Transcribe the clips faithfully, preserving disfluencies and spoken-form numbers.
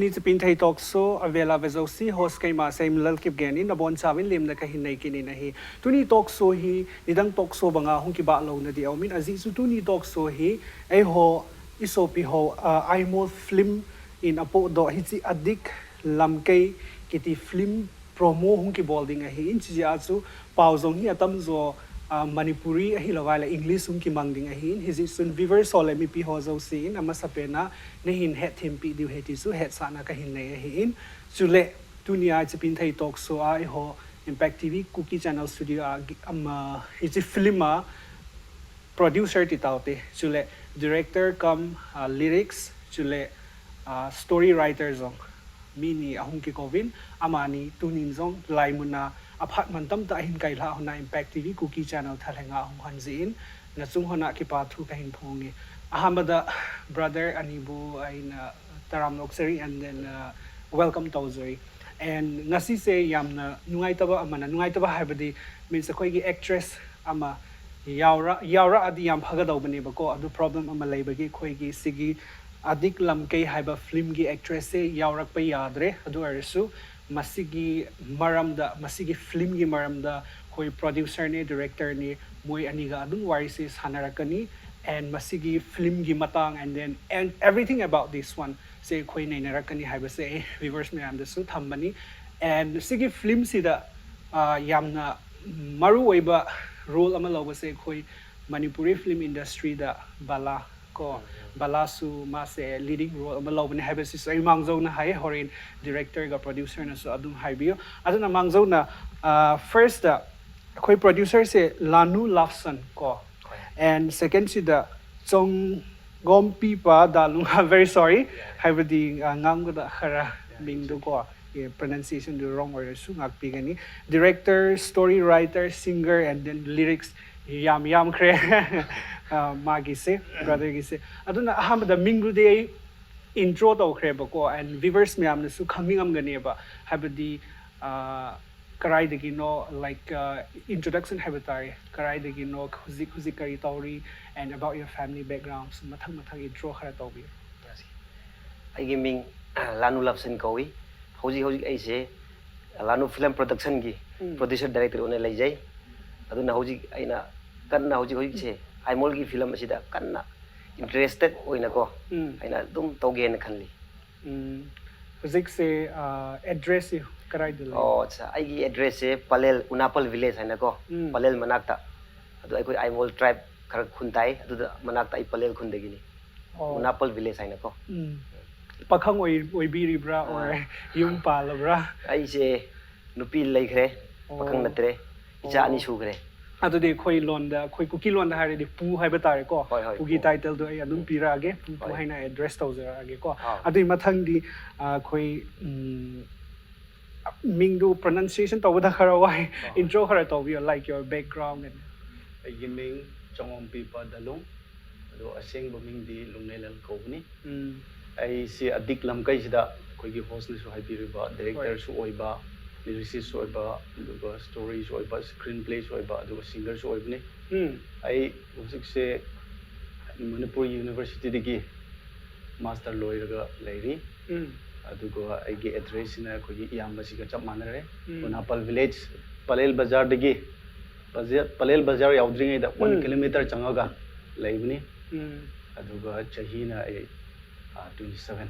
Chipinthei talk show avela vejosi host keima Samuel Kipgen in abon chavin lemna kahin nei kinin ahi. Tuni talk show hi nidang talk show banga hung kibah louna di aumin, aji chu tuni talk show hi eiho isopi ho, uh, Aimol film in apohdoh hichi Adik Lamkei kiti film promo hung kibol ding ahi in. Chijeh a chu pao jong hi atamjo, ah, Manipuri ahilouleh English hung kimang ding ahi in. Hijeh chun viewers ho le mipi ho jouse in amasapen a nahin hetthempi diu ahi ti chu hetsahna kahin nei ahi in. Chule tunia Chipinthei talk show a eiho Impact T V Kuki Channel studio a gi-, ama, hichi film a producer ti taute, chule director cum, ah, lyrics, chule, ah, story writer jong mi ni ahung kikouvin, amani tunin jong laimun a aphat mantam tah ahin kailhah hon a Impact T V Kuki Channel thalheng a ahung hon jin, nachung hon a kipa thu kahin phonge. Ahamada brother anibu aina taram nokseri and then, uh, welcome toujeri. And ngasise yamna nungaitaba amana, nungaitaba haibadi means akhoigi actress ama yaura, yaura adi yam phagadaubane bako, adu problem ama leibagi akhoigi sigi Adik Lamkei haiba film gi actress se yaurakpa yadre, adu arisu masigi maramda, masigi film gi maramda, khoi producer ne, director ne, moi aniga adum wari se sanarakani, and masigi film gi matang, and then, and everything about this one se khoi nainarakani haiba se viewers mayamda su thambani. And sigi film sida, ah, yamna maru oiba role ama louba se khoi Manipuri film industry da Bala ko, Bala su mase leading role ama loubani haiba si su ai mangjouna hai, horin director ga producer na su adum haibiyo. Aduna mangjouna, ah, first da khoi producer se Lanu Lafson ko, and second sida Chong Gompi pa da lung ha, very sorry. Haibadi, ah, ngamgada khara mingdu ko, eh, pronunciation du wrong oisu ngakpigani. Director, story writer, singer, and then lyrics yam yamkhre. Ah, magi se, brother gi se. Aduna ahamada mingdu de intro toukhreba ko, and viewers mayamna su khangningamganeba. Haibadi, ah, karaidagino, like, uh, introduction haiba tare. Karaidagino, hujik, hujik kari touri, and about your family background. So, mathang, mathang intro khara toubi. ꯑꯩꯒꯤ ꯃꯤꯡ ꯂꯥꯅꯨ ꯂꯞꯁꯟ ꯀꯧꯏ꯫ ꯍꯧꯖꯤꯛ ꯍꯧꯖꯤꯛ ꯑꯩꯁꯦ ꯂꯥꯅꯨ film ꯄ꯭ꯔꯣꯗꯛꯁꯟꯒꯤ ꯎꯝ. Producer director ꯑꯣꯏꯅ ꯂꯩꯖꯩ꯫ ꯑꯗꯨꯅ ꯍꯧꯖꯤꯛ ꯑꯩꯅ ꯀꯟꯅ ꯍꯧꯖꯤꯛ ꯍꯧꯖꯤꯛꯁꯦ ꯑꯥꯏꯃꯣꯜꯒꯤ ꯐꯤꯂꯝ ꯑꯁꯤꯗ ꯀꯟꯅ ꯏꯟꯇꯔꯦꯁꯇꯦꯠ ꯑꯣꯏꯅꯀꯣ ꯎꯝ. ꯑꯩꯅ ꯑꯗꯨꯝ ꯇꯧꯒꯦꯅ ꯈꯜꯂꯤ꯫ ꯎꯝ. ꯍꯧꯖꯤꯛꯁꯦ ꯑꯦꯗ꯭ꯔꯦꯁꯁꯤ ꯀꯗꯥꯏꯗ ꯂꯩ? ꯑꯣ ꯑꯠꯆꯥ, ꯑꯩꯒꯤ ꯑꯦꯗ꯭ꯔꯦꯁꯁꯦ ꯄꯂꯦꯜ, ꯎꯅꯥꯄꯜ ꯚꯤꯂꯦꯖ ꯍꯥꯏꯅꯀꯣ, ꯎꯝ. ꯄꯂꯦꯜ ꯃꯅꯥꯛꯇ꯫ ꯑꯗꯣ ꯑꯩꯈꯣꯏ ꯑꯥꯏꯃꯣꯜ ꯇ꯭ꯔꯥꯏꯕ ꯈꯔ ꯈꯨꯟ ꯇꯥꯏ, ꯑꯗꯨꯗ ꯃꯅꯥꯛꯇ ꯑꯩ ꯄꯂꯦꯜ ꯈꯨꯟꯗꯒꯤꯅꯤ꯫ ꯑꯣ. ꯎꯅꯥꯄꯜ ꯚꯤꯂꯦꯖ ꯍꯥꯏꯅꯀꯣ꯫ ꯎꯝ. ꯄꯥꯈꯪ ꯑꯣꯏ- ꯑꯣꯏꯕꯤꯔꯤꯕ꯭ꯔꯥ or ꯑꯥ. ꯌꯨꯝ ꯄꯥꯜꯂꯕ꯭ꯔꯥ? ꯑꯩꯁꯦ ꯅꯨꯄꯤ ꯂꯩꯈ꯭ꯔꯦ, ꯄꯥꯈꯪ ꯑꯣ. ꯅꯠꯇ꯭ꯔꯦ, ꯏꯆꯥ ꯑꯣ. ꯑꯅꯤ ꯁꯨꯈ꯭ꯔꯦ꯫ ꯑꯗꯨꯗꯤ ꯑꯩꯈꯣꯏ ꯂꯣꯟꯗ, ꯑꯩꯈꯣꯏ ꯀꯨꯀꯤ ꯂꯣꯟꯗ ꯍꯥꯏꯔꯗꯤ ꯄꯨ ꯍꯥꯏꯕ ꯇꯥꯔꯦꯀꯣ꯫ ꯍꯣꯏ, ꯍꯣꯏ, ꯄꯨꯒꯤ ꯄꯨ꯫ ꯇꯥꯏꯇꯜꯗꯣ ꯑꯩ ꯑꯗꯨꯝ ꯎꯝ. ꯄꯤꯔꯛꯑꯒꯦ, ꯄꯨ ꯄꯨ ꯍꯣꯏ꯫ ꯍꯥꯏꯅ ꯑꯦꯗ꯭ꯔꯦꯁ ꯇꯧꯖꯔꯛꯑꯒꯦꯀꯣ꯫ ꯑꯥ. ꯑꯗꯨꯒꯤ ꯃꯊꯪꯗꯤ ꯑ, ꯑꯩꯈꯣꯏ ꯎꯝ, ꯃꯤꯡꯗꯨ ꯄ꯭ꯔꯣꯅꯟꯁꯤꯌꯦꯁꯟ ꯇꯧꯕꯗ ꯈꯔ ꯋꯥꯏ꯫ ꯑꯥ. Intro ꯈꯔ ꯇꯧꯕꯤꯌꯣ, like your background and ꯑꯩꯒꯤ ꯃꯤꯡ ꯆꯉꯣꯝꯄꯤꯄ ꯗꯂꯨꯡ, ꯑꯗꯣ ꯑꯁꯦꯡꯕ ꯃꯤꯡꯗꯤ ꯂꯨꯡꯂꯩꯂꯦꯜ ꯀꯧꯕꯅꯤ꯫ ꯎꯝ. ꯑꯩꯁꯤ ꯑꯗꯤꯛ ꯂꯝꯀꯩꯁꯤꯗ ꯑꯩꯈꯣꯏꯒꯤ ꯍꯣꯁꯅꯁꯨ ꯍꯥꯏꯕꯤꯔꯤꯕ ꯗꯥꯏꯔꯦꯛꯇꯔꯁꯨ ꯑꯣꯏꯕ, ꯂꯤꯔꯤꯁꯤꯁꯁꯨ ꯑꯣꯏꯕ, ꯑꯗꯨꯒ ꯁ꯭ꯇꯣꯔꯤꯁꯨ ꯑꯣꯏꯕ, ꯁ꯭ꯀ꯭ꯔꯤꯟ ꯄ꯭ꯂꯦꯁꯨ ꯑꯣꯏꯕ, ꯑꯗꯨꯒ ꯁꯤꯡꯒꯔꯁꯨ ꯑꯣꯏꯕꯅꯤ꯫ ꯎꯝ. ꯑꯩ ꯍꯧꯖꯤꯛꯁꯦ ꯃꯅꯤꯄꯨꯔ ꯌꯨꯅꯤꯚꯔꯁꯤꯇꯤꯗꯒꯤ ꯃꯥꯁꯇꯔ ꯂꯣꯏꯔꯒ ꯂꯩꯔꯤ꯫ ꯎꯝ. ꯑꯗꯨꯒ ꯑꯩꯒꯤ ꯑꯦꯗ꯭ꯔꯦꯁꯁꯤꯅ ꯑꯩꯈꯣꯏꯒꯤ ꯏꯌꯥꯝꯕꯁꯤꯒ ꯆꯞ ꯃꯥꯟꯅꯔꯦ꯫ ꯎꯝ. ꯎꯅꯥꯄꯜ ꯚꯤꯂꯦꯖ, ꯄꯂꯦꯜ ꯕꯖꯥꯔꯗꯒꯤ, ꯕꯖꯥ- ꯄꯂꯦꯜ ꯕꯖꯥꯔ ꯌꯧꯗ꯭ꯔꯤꯉꯩꯗ ꯋꯥꯟ ꯎꯝ. ꯀꯤꯂꯣꯃꯤꯇꯔ ꯆꯪꯉꯒ ꯂꯩꯕꯅꯤ꯫ ꯎꯝ. ꯑꯗꯨꯒ ꯆꯍꯤꯅ ꯑꯩ ꯇ꯭ꯋꯦꯟꯇꯤ ꯁꯚꯦꯟ꯫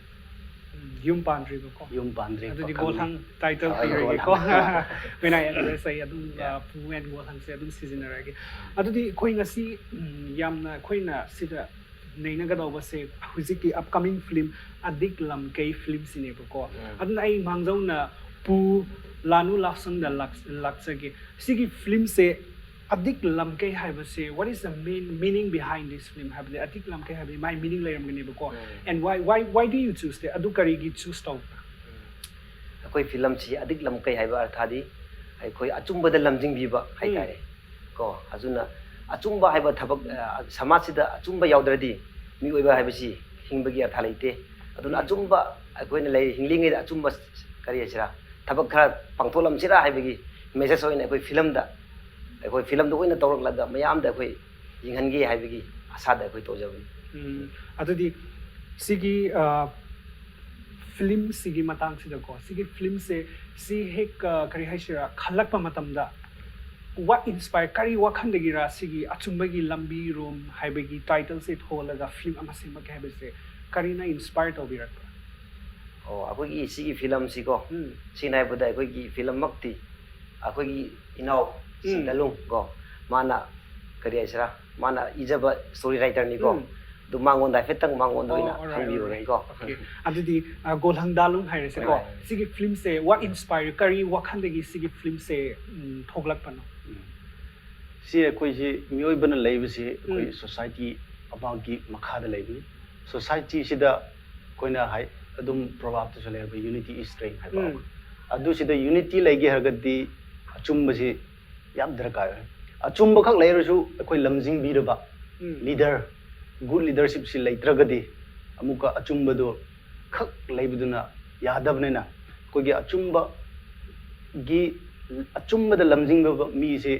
ꯎꯝ. ꯌꯨꯝ ꯄꯥꯟꯗ꯭ꯔꯤꯕꯀꯣ? ꯌꯨꯝ ꯄꯥꯟꯗ꯭ꯔꯤ, ꯑꯗꯨꯗꯤ ꯄꯥꯈꯪꯅꯤ꯫ ꯒꯣꯜꯍꯪ ꯇꯥꯏꯇꯜ ꯑꯥ, ꯄꯤꯔꯒꯦꯀꯣ꯫ ꯒꯣꯜꯍꯪ꯫ ꯑꯩꯈꯣꯏꯅ ꯑꯦꯗ꯭ꯔꯦꯁ ꯑꯩ ꯑꯗꯨꯝ Yeah. ꯄꯨ ꯑꯦꯟ ꯒꯣꯜꯍꯪꯁꯦ ꯑꯗꯨꯝ ꯁꯤꯖꯤꯟꯅꯔꯒꯦ꯫ ꯑꯗꯨꯗꯤ ꯑꯩꯈꯣꯏ ꯉꯁꯤ ꯎꯝ, ꯌꯥꯝꯅ ꯑꯩꯈꯣꯏꯅ ꯁꯤꯗ ꯅꯩꯅꯒꯗꯧꯕꯁꯦ ꯍꯧꯖꯤꯛꯀꯤ ꯑꯞꯀꯃꯤꯡ ꯐꯤꯂꯝ ꯑꯗꯤꯛ ꯂꯝꯀꯩ ꯐꯤꯂꯝꯁꯤꯅꯦꯕꯀꯣ꯫ ꯎꯝ. ꯑꯗꯨꯅ ꯑꯩ ꯃꯥꯡꯖꯧꯅ ꯄꯨ ꯂꯥꯅꯨ ꯂꯥꯞꯁꯪꯗ ꯂꯥꯛ- ꯂꯥꯛꯆꯒꯦ꯫ ꯁꯤꯒꯤ ꯐꯤꯂꯝꯁꯦ ꯑꯗꯤꯛ ꯂꯝꯀꯩ ꯍꯥꯏꯕꯁꯦ, what is the main meaning behind this film ꯍꯥꯏꯕꯗꯤ ꯑꯗꯤꯛ ꯂꯝꯀꯩ ꯍꯥꯏꯕꯗꯤ ꯃꯥꯏ ꯃꯤꯅꯤꯡ ꯂꯩꯔꯝꯒꯅꯦꯕꯀꯣ꯫ ꯎꯝ. And why, why, why do you choose that? ꯑꯗꯨ ꯀꯔꯤꯒꯤ ꯆꯨꯁ ꯇꯧꯕ꯭ꯔꯥ? ꯑꯩꯈꯣꯏ ꯐꯤꯂꯝꯁꯤ ꯑꯗꯤꯛ ꯂꯝꯀꯩ ꯍꯥꯏꯕ ꯑꯔꯊꯥꯗꯤ ꯑꯩꯈꯣꯏ ꯑꯆꯨꯝꯕꯗ ꯂꯝꯖꯤꯡꯕꯤꯕ ꯍꯥꯏꯇꯥꯔꯦ꯫ ꯀꯣ ꯑꯗꯨꯅ ꯑꯆꯨꯝꯕ ꯍꯥꯏꯕ ꯊꯕꯛ ꯑ, ꯁꯃꯥꯖꯁꯤꯗ ꯑꯆꯨꯝꯕ ꯌꯥꯎꯗ꯭ꯔꯗꯤ ꯃꯤꯑꯣꯏꯕ ꯍꯥꯏꯕꯁꯤ ꯍꯤꯡꯕꯒꯤ ꯑꯔꯊ ꯂꯩꯇꯦ꯫ ꯑꯗꯨꯅ ꯎꯝ. ꯑꯆꯨꯝꯕ ꯑꯩꯈꯣꯏꯅ ꯂꯩ ꯍꯤꯡꯂꯤꯉꯩꯗ ꯑꯆꯨꯝꯕ ꯀꯔꯤ ꯍꯥꯏꯁꯤꯔꯥ ꯊꯕꯛ ꯈꯔ ꯄꯥꯡꯊꯣꯛꯂꯝꯁꯤꯔꯥ ꯍꯥꯏꯕꯒꯤ ꯃꯦꯁꯦꯖ ꯑꯣꯏꯅ ꯑꯩꯈꯣꯏ ꯐꯤꯂꯝꯗ ꯑꯩꯈꯣꯏ ꯐꯤꯂꯝꯗ ꯑꯣꯏꯅ ꯇꯧꯔꯛꯂꯒ ꯃꯌꯥꯝꯗ ꯑꯩꯈꯣꯏ ꯌꯦꯡꯍꯟꯒꯦ ꯍꯥꯏꯕꯒꯤ ꯑꯁꯥꯗ ꯑꯩꯈꯣꯏ ꯇꯧꯖꯕꯅꯤ꯫ ꯎꯝ, ꯑꯗꯨꯗꯤ ꯁꯤꯒꯤ ꯐꯤꯂꯝꯁꯤꯒꯤ ꯃꯇꯥꯡꯁꯤꯗꯀꯣ, ꯁꯤꯒꯤ ꯐꯤꯂꯝꯁꯦ ꯁꯤ ꯍꯦꯛ, ꯑ, ꯀꯔꯤ ꯍꯥꯏꯁꯤꯔꯥ, ꯈꯜꯂꯛꯄ ꯃꯇꯝꯗ what inspire, ꯀꯔꯤ ꯋꯥꯈꯜꯗꯒꯤꯔ ꯁꯤꯒꯤ ꯑꯆꯨꯝꯕꯒꯤ ꯂꯝꯕꯤꯔꯣꯝ ꯍꯥꯏꯕꯒꯤ ꯇꯥꯏꯇꯜꯁꯦ ꯊꯣꯜꯂꯒ ꯐꯤꯂꯝ ꯑꯃ ꯁꯦꯝꯃꯛꯀꯦ ꯍꯥꯏꯕꯁꯦ ꯀꯔꯤꯅ ꯏꯟꯁꯄꯥꯌꯔ ꯇꯧꯕꯤꯔꯛꯄ꯭ꯔꯥ? ꯑꯣ, ꯑꯩꯈꯣꯏꯒꯤ ꯁꯤꯒꯤ ꯐꯤꯂꯝꯁꯤꯀꯣ, ꯎꯝ. ꯁꯦꯡꯅ ꯍꯥꯏꯕꯗ ꯑꯩꯈꯣꯏꯒꯤ ꯐꯤꯂꯝꯃꯛꯇꯤ ꯑꯩꯈꯣꯏꯒꯤ ꯏꯅꯥꯎ ꯎꯝ. ꯁꯤꯟꯇꯂꯨꯡ ꯀꯣ, ꯃꯥꯅ ꯀꯔꯤ ꯍꯥꯏꯁꯤꯔꯥ, ꯃꯥꯅ ꯏꯖꯕ ꯁ꯭ꯇꯣꯔꯤ ꯔꯥꯏꯇꯔꯅꯤꯀꯣ. ꯎꯝ. ꯑꯗꯨ ꯃꯉꯣꯟꯗ ꯍꯥꯏꯐꯦꯠꯇꯪ ꯃꯉꯣꯟꯗ ꯑꯣ, ꯑꯣꯏꯅ alright, ꯍꯪꯕꯤꯔꯨꯔꯦ alright. ꯀꯣ. Okay. ꯑꯗꯨꯗꯤ, ꯑ, ꯒꯣꯜꯍꯪꯗꯥꯂꯨꯡ ꯍꯥꯏꯔꯁꯦꯀꯣ. Right. ꯁꯤꯒꯤ ꯐꯤꯂꯝꯁꯦ what inspire, ꯀꯔꯤ ꯋꯥꯈꯜꯗꯒꯤ ꯁꯤꯒꯤ ꯐꯤꯂꯝꯁꯦ, ꯎꯝ, ꯊꯣꯛꯂꯛꯄꯅꯣ? ꯁꯤ ꯑꯩꯈꯣꯏꯁꯤ ꯃꯤꯑꯣꯏꯕꯅ ꯂꯩꯕꯁꯤ ꯑꯩꯈꯣꯏ ꯎꯝ. ꯁꯣꯁꯥꯏꯇꯤ ꯑꯃꯒꯤ ꯃꯈꯥꯗ ꯂꯩꯕꯅꯤ. ꯁꯣꯁꯥꯏꯇꯤꯁꯤꯗ ꯑꯩꯈꯣꯏꯅ ꯍꯥꯏ ꯑꯗꯨꯝ ꯄ꯭ꯔꯣꯚꯥꯕꯇꯁꯨ ꯂꯩꯔꯕ unity is strength ꯍꯥꯏꯕ ꯎꯝ. ꯑꯗꯨꯁꯤꯗ ꯌꯨꯅꯤꯇꯤ ꯂꯩꯒꯦ ꯍꯥꯏꯔꯒꯗꯤ ꯑꯆꯨꯝꯕꯁꯤ ꯌꯥꯝ ꯗꯔꯀꯥꯔ ꯑꯣꯏ. ꯑꯆꯨꯝꯕ ꯈꯛ ꯂꯩꯔꯁꯨ ꯑꯩꯈꯣꯏ ꯂꯝꯖꯤꯡꯕꯤꯔꯕ ꯎꯝ. ꯂꯤꯗꯔ, ꯒꯨꯗ ꯂꯤꯗꯔꯁꯤꯞꯁꯤ ꯂꯩꯇ꯭ꯔꯒꯗꯤ ꯑꯃꯨꯛꯀ ꯑꯆꯨꯝꯕꯗꯣ ꯈꯛ ꯂꯩꯕꯗꯨꯅ ꯌꯥꯗꯕꯅꯤꯅ ꯑꯩꯈꯣꯏꯒꯤ ꯑꯆꯨꯝꯕꯒꯤ, ꯑꯆꯨꯝꯕꯗ ꯂꯝꯖꯤꯡꯕ ꯃꯤꯁꯤ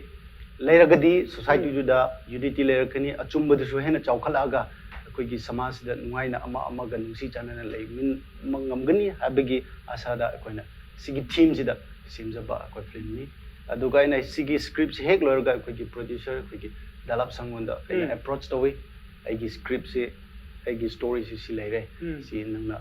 ꯂꯩꯔꯒꯗꯤ ꯁꯣꯁꯥꯏꯇꯤꯗꯨꯗ ꯌꯨꯅꯤꯇꯤ ꯂꯩꯔꯛꯀꯅꯤ, ꯑꯆꯨꯝꯕꯗꯨꯁꯨ ꯍꯦꯟꯅ ꯆꯥꯎꯈꯠꯂꯛꯑꯒ ꯑꯩꯈꯣꯏꯒꯤ ꯁꯃꯥꯖꯁꯤꯗ ꯅꯨꯡꯉꯥꯏꯅ ꯑꯃ ꯑꯃꯒ ꯅꯨꯡꯁꯤ ꯆꯥꯟꯅꯅ ꯂꯩꯃꯤꯟꯕ ꯉꯝꯒꯅꯤ ꯍꯥꯏꯕꯒꯤ ꯑꯥꯁꯥꯗ ꯑꯩꯈꯣꯏꯅ ꯁꯤꯒꯤ ꯊꯤꯝꯁꯤꯗ ꯁꯦꯝꯖꯕ ꯑꯩꯈꯣꯏ ꯐꯤꯂꯝꯅꯤ. ꯑꯗꯨꯒ ꯑꯩꯅ ꯁꯤꯒꯤ ꯁ꯭ꯀ꯭ꯔꯤꯞꯁꯤ ꯍꯦꯛ ꯂꯣꯏꯔꯒ ꯑꯩꯈꯣꯏꯒꯤ ꯄ꯭ꯔꯣꯗ꯭ꯌꯨꯁꯔ ꯑꯩꯈꯣꯏꯒꯤ ꯗꯥꯂꯥꯞ ꯁꯪꯉꯣꯟꯗ ꯑꯩꯅ ꯎꯝ. ꯑꯦꯄ꯭ꯔꯣꯆ ꯇꯧꯏ. ꯑꯩꯒꯤ ꯁ꯭ꯀ꯭ꯔꯤꯞꯁꯤ, ꯑꯩꯒꯤ ꯁ꯭ꯇꯣꯔꯤꯁꯤ ꯁꯤ ꯂꯩꯔꯦ, ꯎꯝ. ꯁꯤ ꯅꯪꯅ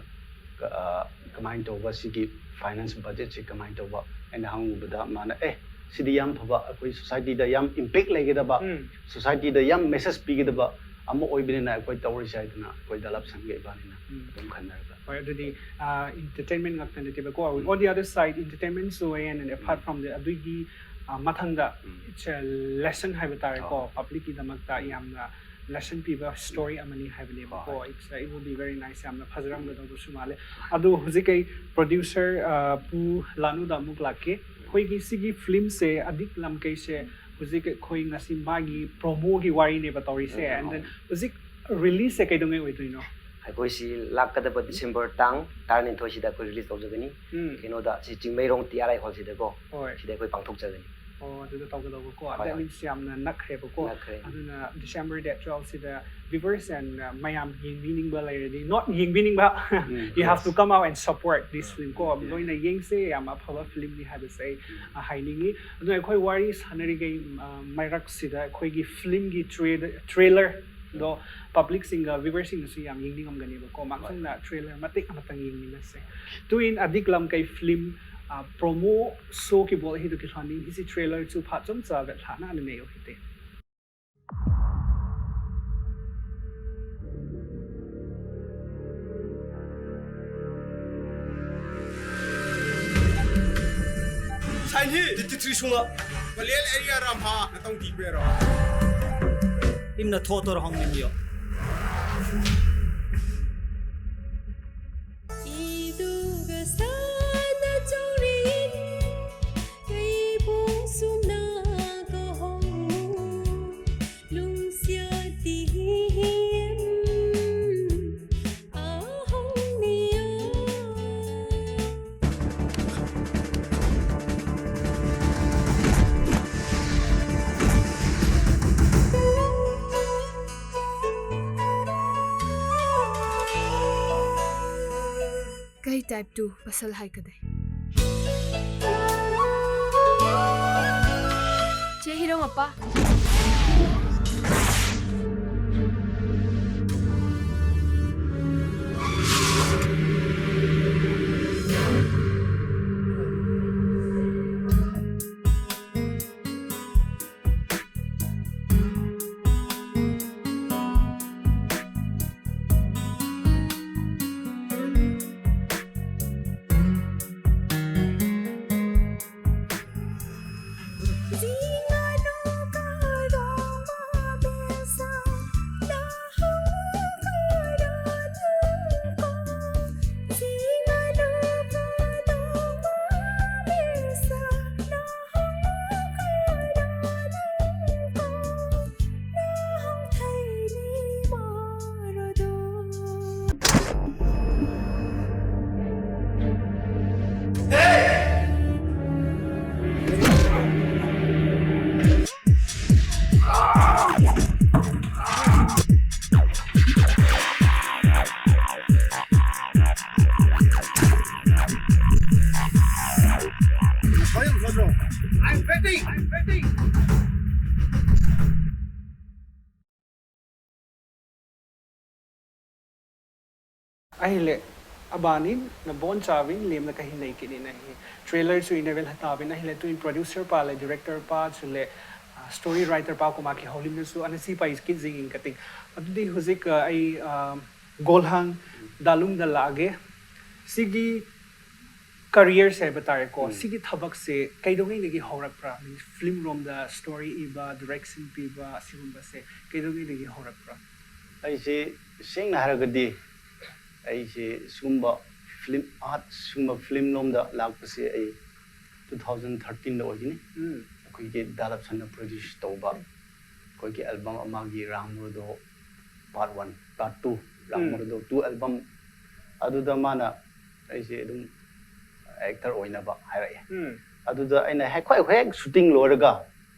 ꯀ-, ꯑ, ꯀꯃꯥꯏꯅ ꯇꯧꯕ, ꯁꯤꯒꯤ ꯐꯥꯏꯅꯥꯟꯁ ꯕꯖꯦꯠꯁꯤ ꯀꯃꯥꯏꯅ ꯇꯧꯕ? ꯑꯩꯅ ꯍꯪꯉꯨꯕꯗ ꯃꯥꯅ, "ꯑꯦ, ꯁꯤꯗꯤ ꯌꯥꯝ ꯐꯕ, ꯑꯩꯈꯣꯏ ꯁꯣꯁꯥꯏꯇꯤꯗ ꯌꯥꯝ ꯏꯝꯄꯦꯛ ꯂꯩꯒꯗꯕ, ꯎꯝ. ꯁꯣꯁꯥꯏꯇꯤꯗ ꯌꯥꯝ ꯃꯦꯁꯦꯖ ꯄꯤꯒꯗꯕ ꯑꯃ ꯑꯣꯏꯕꯅꯤꯅ ꯑꯩꯈꯣꯏ ꯇꯧꯔꯤꯁꯦ" ꯍꯥꯏꯗꯅ ꯑꯩꯈꯣꯏ ꯗꯥꯂꯥꯞ ꯁꯪꯒ ꯏꯕꯥꯅꯤꯅ ꯎꯝ. ꯑꯗꯨꯝ ꯈꯟꯅꯔꯒ. ꯍꯣꯏ, ꯑꯗꯨꯗꯤ, ꯑ, ꯏꯟꯇꯔꯇꯦꯟꯃꯦꯟ ꯉꯥꯛꯇ ꯅꯠꯇꯦꯕꯀꯣ. On the other side, entertainment ꯁꯨ and, and apart from the, ꯑꯗꯨꯒꯤ, ꯑ, ꯃꯊꯪꯗ ꯎꯝ. it's a lesson ꯍꯥꯏꯕ ꯇꯥꯔꯦꯀꯣ, ꯑꯣ. ꯄꯕ꯭ꯂꯤꯛꯀꯤꯗꯃꯛꯇ ꯌꯥꯝꯅ ꯂꯦꯁꯟ ꯄꯤꯕ ꯁ꯭ꯇꯣꯔꯤ ꯑꯃꯅꯤ ꯍꯥꯏꯕꯅꯦꯕꯀꯣ. ꯍꯣꯏ. It's, uh, it will be very nice, ꯌꯥꯝꯅ ꯐꯖꯔꯝꯒꯗꯧꯕꯁꯨ ꯃꯥꯜꯂꯦ. ꯑꯗꯣ ꯍꯧꯖꯤꯛ ꯑꯩ ꯄ꯭ꯔꯣꯗ꯭ꯌꯨꯁꯔ, ꯑ, ꯄꯨ ꯂꯥꯅꯨꯗ ꯑꯃꯨꯛ ꯂꯥꯛꯀꯦ. ꯑꯩꯈꯣꯏꯒꯤ ꯁꯤꯒꯤ ꯐꯤꯂꯝꯁꯦ ꯑꯗꯤꯛ ꯂꯝꯀꯩꯁꯦ ꯍꯧꯖꯤꯛ ꯑꯩꯈꯣꯏ ꯉꯁꯤ ꯃꯥꯒꯤ ꯄ꯭ꯔꯣꯃꯣꯒꯤ ꯋꯥꯔꯤꯅꯦꯕ ꯇꯧꯔꯤꯁꯦ. ꯎꯝ. And then ꯍꯧꯖꯤꯛ ꯔꯤꯂꯤꯁꯁꯦ ꯀꯩꯗꯧꯉꯩ ꯑꯣꯏꯗꯣꯏꯅꯣ? ꯑꯩꯈꯣꯏꯁꯤ ꯂꯥꯛꯀꯗꯕ ꯗꯤꯁꯦꯝꯕꯔ ꯇꯥꯡ ꯇꯔꯥꯅꯤꯊꯣꯏꯁꯤꯗ ꯑꯩꯈꯣꯏ ꯔꯤꯂꯤꯁ ꯇꯧꯖꯒꯅꯤ. ꯎꯝ. ꯀꯩꯅꯣꯗ, ꯁꯤ ꯆꯤꯡꯃꯩꯔꯣꯡ ꯇꯤ ꯑꯥꯔ ꯑꯥꯏ ꯍꯣꯜꯁꯤꯗꯀꯣ, ꯍꯣꯏ. ꯁꯤꯗ ꯑꯩꯈꯣꯏ ꯄꯥꯡꯊꯣꯛꯆꯒꯅꯤ. ꯑꯣ, ꯑꯗꯨꯗ ꯇꯧꯒꯗꯧꯕꯀꯣ꯫ ꯍꯣꯏ, That ꯍꯣꯏ꯫ means ꯌꯥꯝꯅ ꯅꯛꯈ꯭ꯔꯦꯕꯀꯣ꯫ ꯅꯛꯈ꯭ꯔꯦ꯫ ꯑꯗꯨꯅ December date twelve ꯁꯤꯗ viewers and, uh, ꯃꯌꯥꯝ ꯌꯦꯡꯕꯤꯅꯤꯡꯕ ꯂꯩꯔꯗꯤ, not ꯌꯦꯡꯕꯤꯅꯤꯡꯕ, um, you have to yes. come out and support this Yeah. film ꯀꯣ꯫ Yeah. ꯂꯣꯏꯅ ꯌꯦꯡꯁꯦ, ꯌꯥꯝ ꯑꯐꯕ film ꯅꯤ ꯍꯥꯏꯕꯁꯦ ꯑꯩ, ꯎꯝ. uh, ꯍꯥꯏꯅꯤꯡꯉꯤ꯫ ꯑꯗꯨꯅ ꯑꯩꯈꯣꯏ ꯋꯥꯔꯤ ꯁꯥꯟꯅꯔꯤꯉꯩ, uh, ꯃꯔꯛꯁꯤꯗ ꯑꯩꯈꯣꯏꯒꯤ film ꯒꯤ tra-, trailer ꯗꯣ public ꯁꯤꯡꯒ viewers ꯁꯤꯡꯅꯁꯨ ꯌꯥꯝ ꯌꯦꯡꯅꯤꯡꯉꯝꯒꯅꯦꯕꯀꯣ꯫ ꯃꯥꯡꯁꯪꯅ trailer ꯃꯇꯦꯛ ꯑꯃꯇꯪ ꯌꯦꯡꯃꯤꯟꯅꯁꯦ꯫ ꯇꯨꯏꯟ ꯑꯗꯤꯛ ꯂꯝꯀꯩ film, uh, promo show ꯀꯤ ꯕꯣꯜ ꯍꯤꯗꯨ ꯀꯤ ꯂꯥꯟꯅꯤꯡ ꯍꯤꯁꯤ trailer ꯁꯨ ꯐꯥꯠ ꯆꯨꯝ ꯆꯥꯕ ꯂꯥꯟꯅ ꯅꯦ ꯌꯣ ꯈꯤꯇꯦ꯫ Sign hi, twenty three sunga. Palian area ram ha, natong di pero. Imna thotor hong nim yo. Iduga sana chongrin, keibong sumna kahong, lungsia tihiem, ahong nia. Kei type two pasal hai kadei. Che Hirong apa? I'm ready. I'm ready. Ahile, abani, na bon chavin, lem na kahin nei kini nahi. Trailer su ina vel hatavin, ahile tu in producer pa le, director pa, su le, ah, story writer pa kuma ki haulim na su, ana si pa is kit zing in kating. Adudi huzik, ah, ai, ah, golhang, dalung da lage. Sigi career se batare ko, sigi thabak se, kaidong ai nagi horak pra, means film rom da story iba, direction piba, sigumba se, kaidong ai nagi horak pra. ꯑꯩꯁꯦ ꯁꯦꯡꯅ ꯍꯥꯏꯔꯒꯗꯤ ꯑꯩꯁꯦ ꯁꯤꯒꯨꯝꯕ film, art, ꯁꯤꯒꯨꯝꯕ film ꯂꯣꯝꯗ ꯂꯥꯛꯄꯁꯦ ꯑꯩ two thousand thirteen ꯗ ꯑꯣꯏꯒꯅꯤ꯫ ꯑꯩꯈꯣꯏꯒꯤ ꯗꯥꯂꯞꯁꯟꯅ produce ꯇꯧꯕ ꯑꯩꯈꯣꯏꯒꯤ album ꯑꯃꯒꯤ ꯔꯥꯡ ꯃꯨꯔꯗꯣ part one, part two, ꯔꯥꯡ ꯃꯨꯔꯗꯣ two album, ꯑꯗꯨꯗ ꯃꯥꯅ ꯑꯩꯁꯦ ꯑꯗꯨꯝ actor ꯑꯣꯏꯅꯕ ꯍꯥꯏꯔꯛꯑꯦ꯫ ꯑꯗꯨꯗ ꯑꯩꯅ ꯍꯦꯛ, ꯍꯣꯏ, ꯍꯦꯛ shooting ꯂꯣꯏꯔꯒ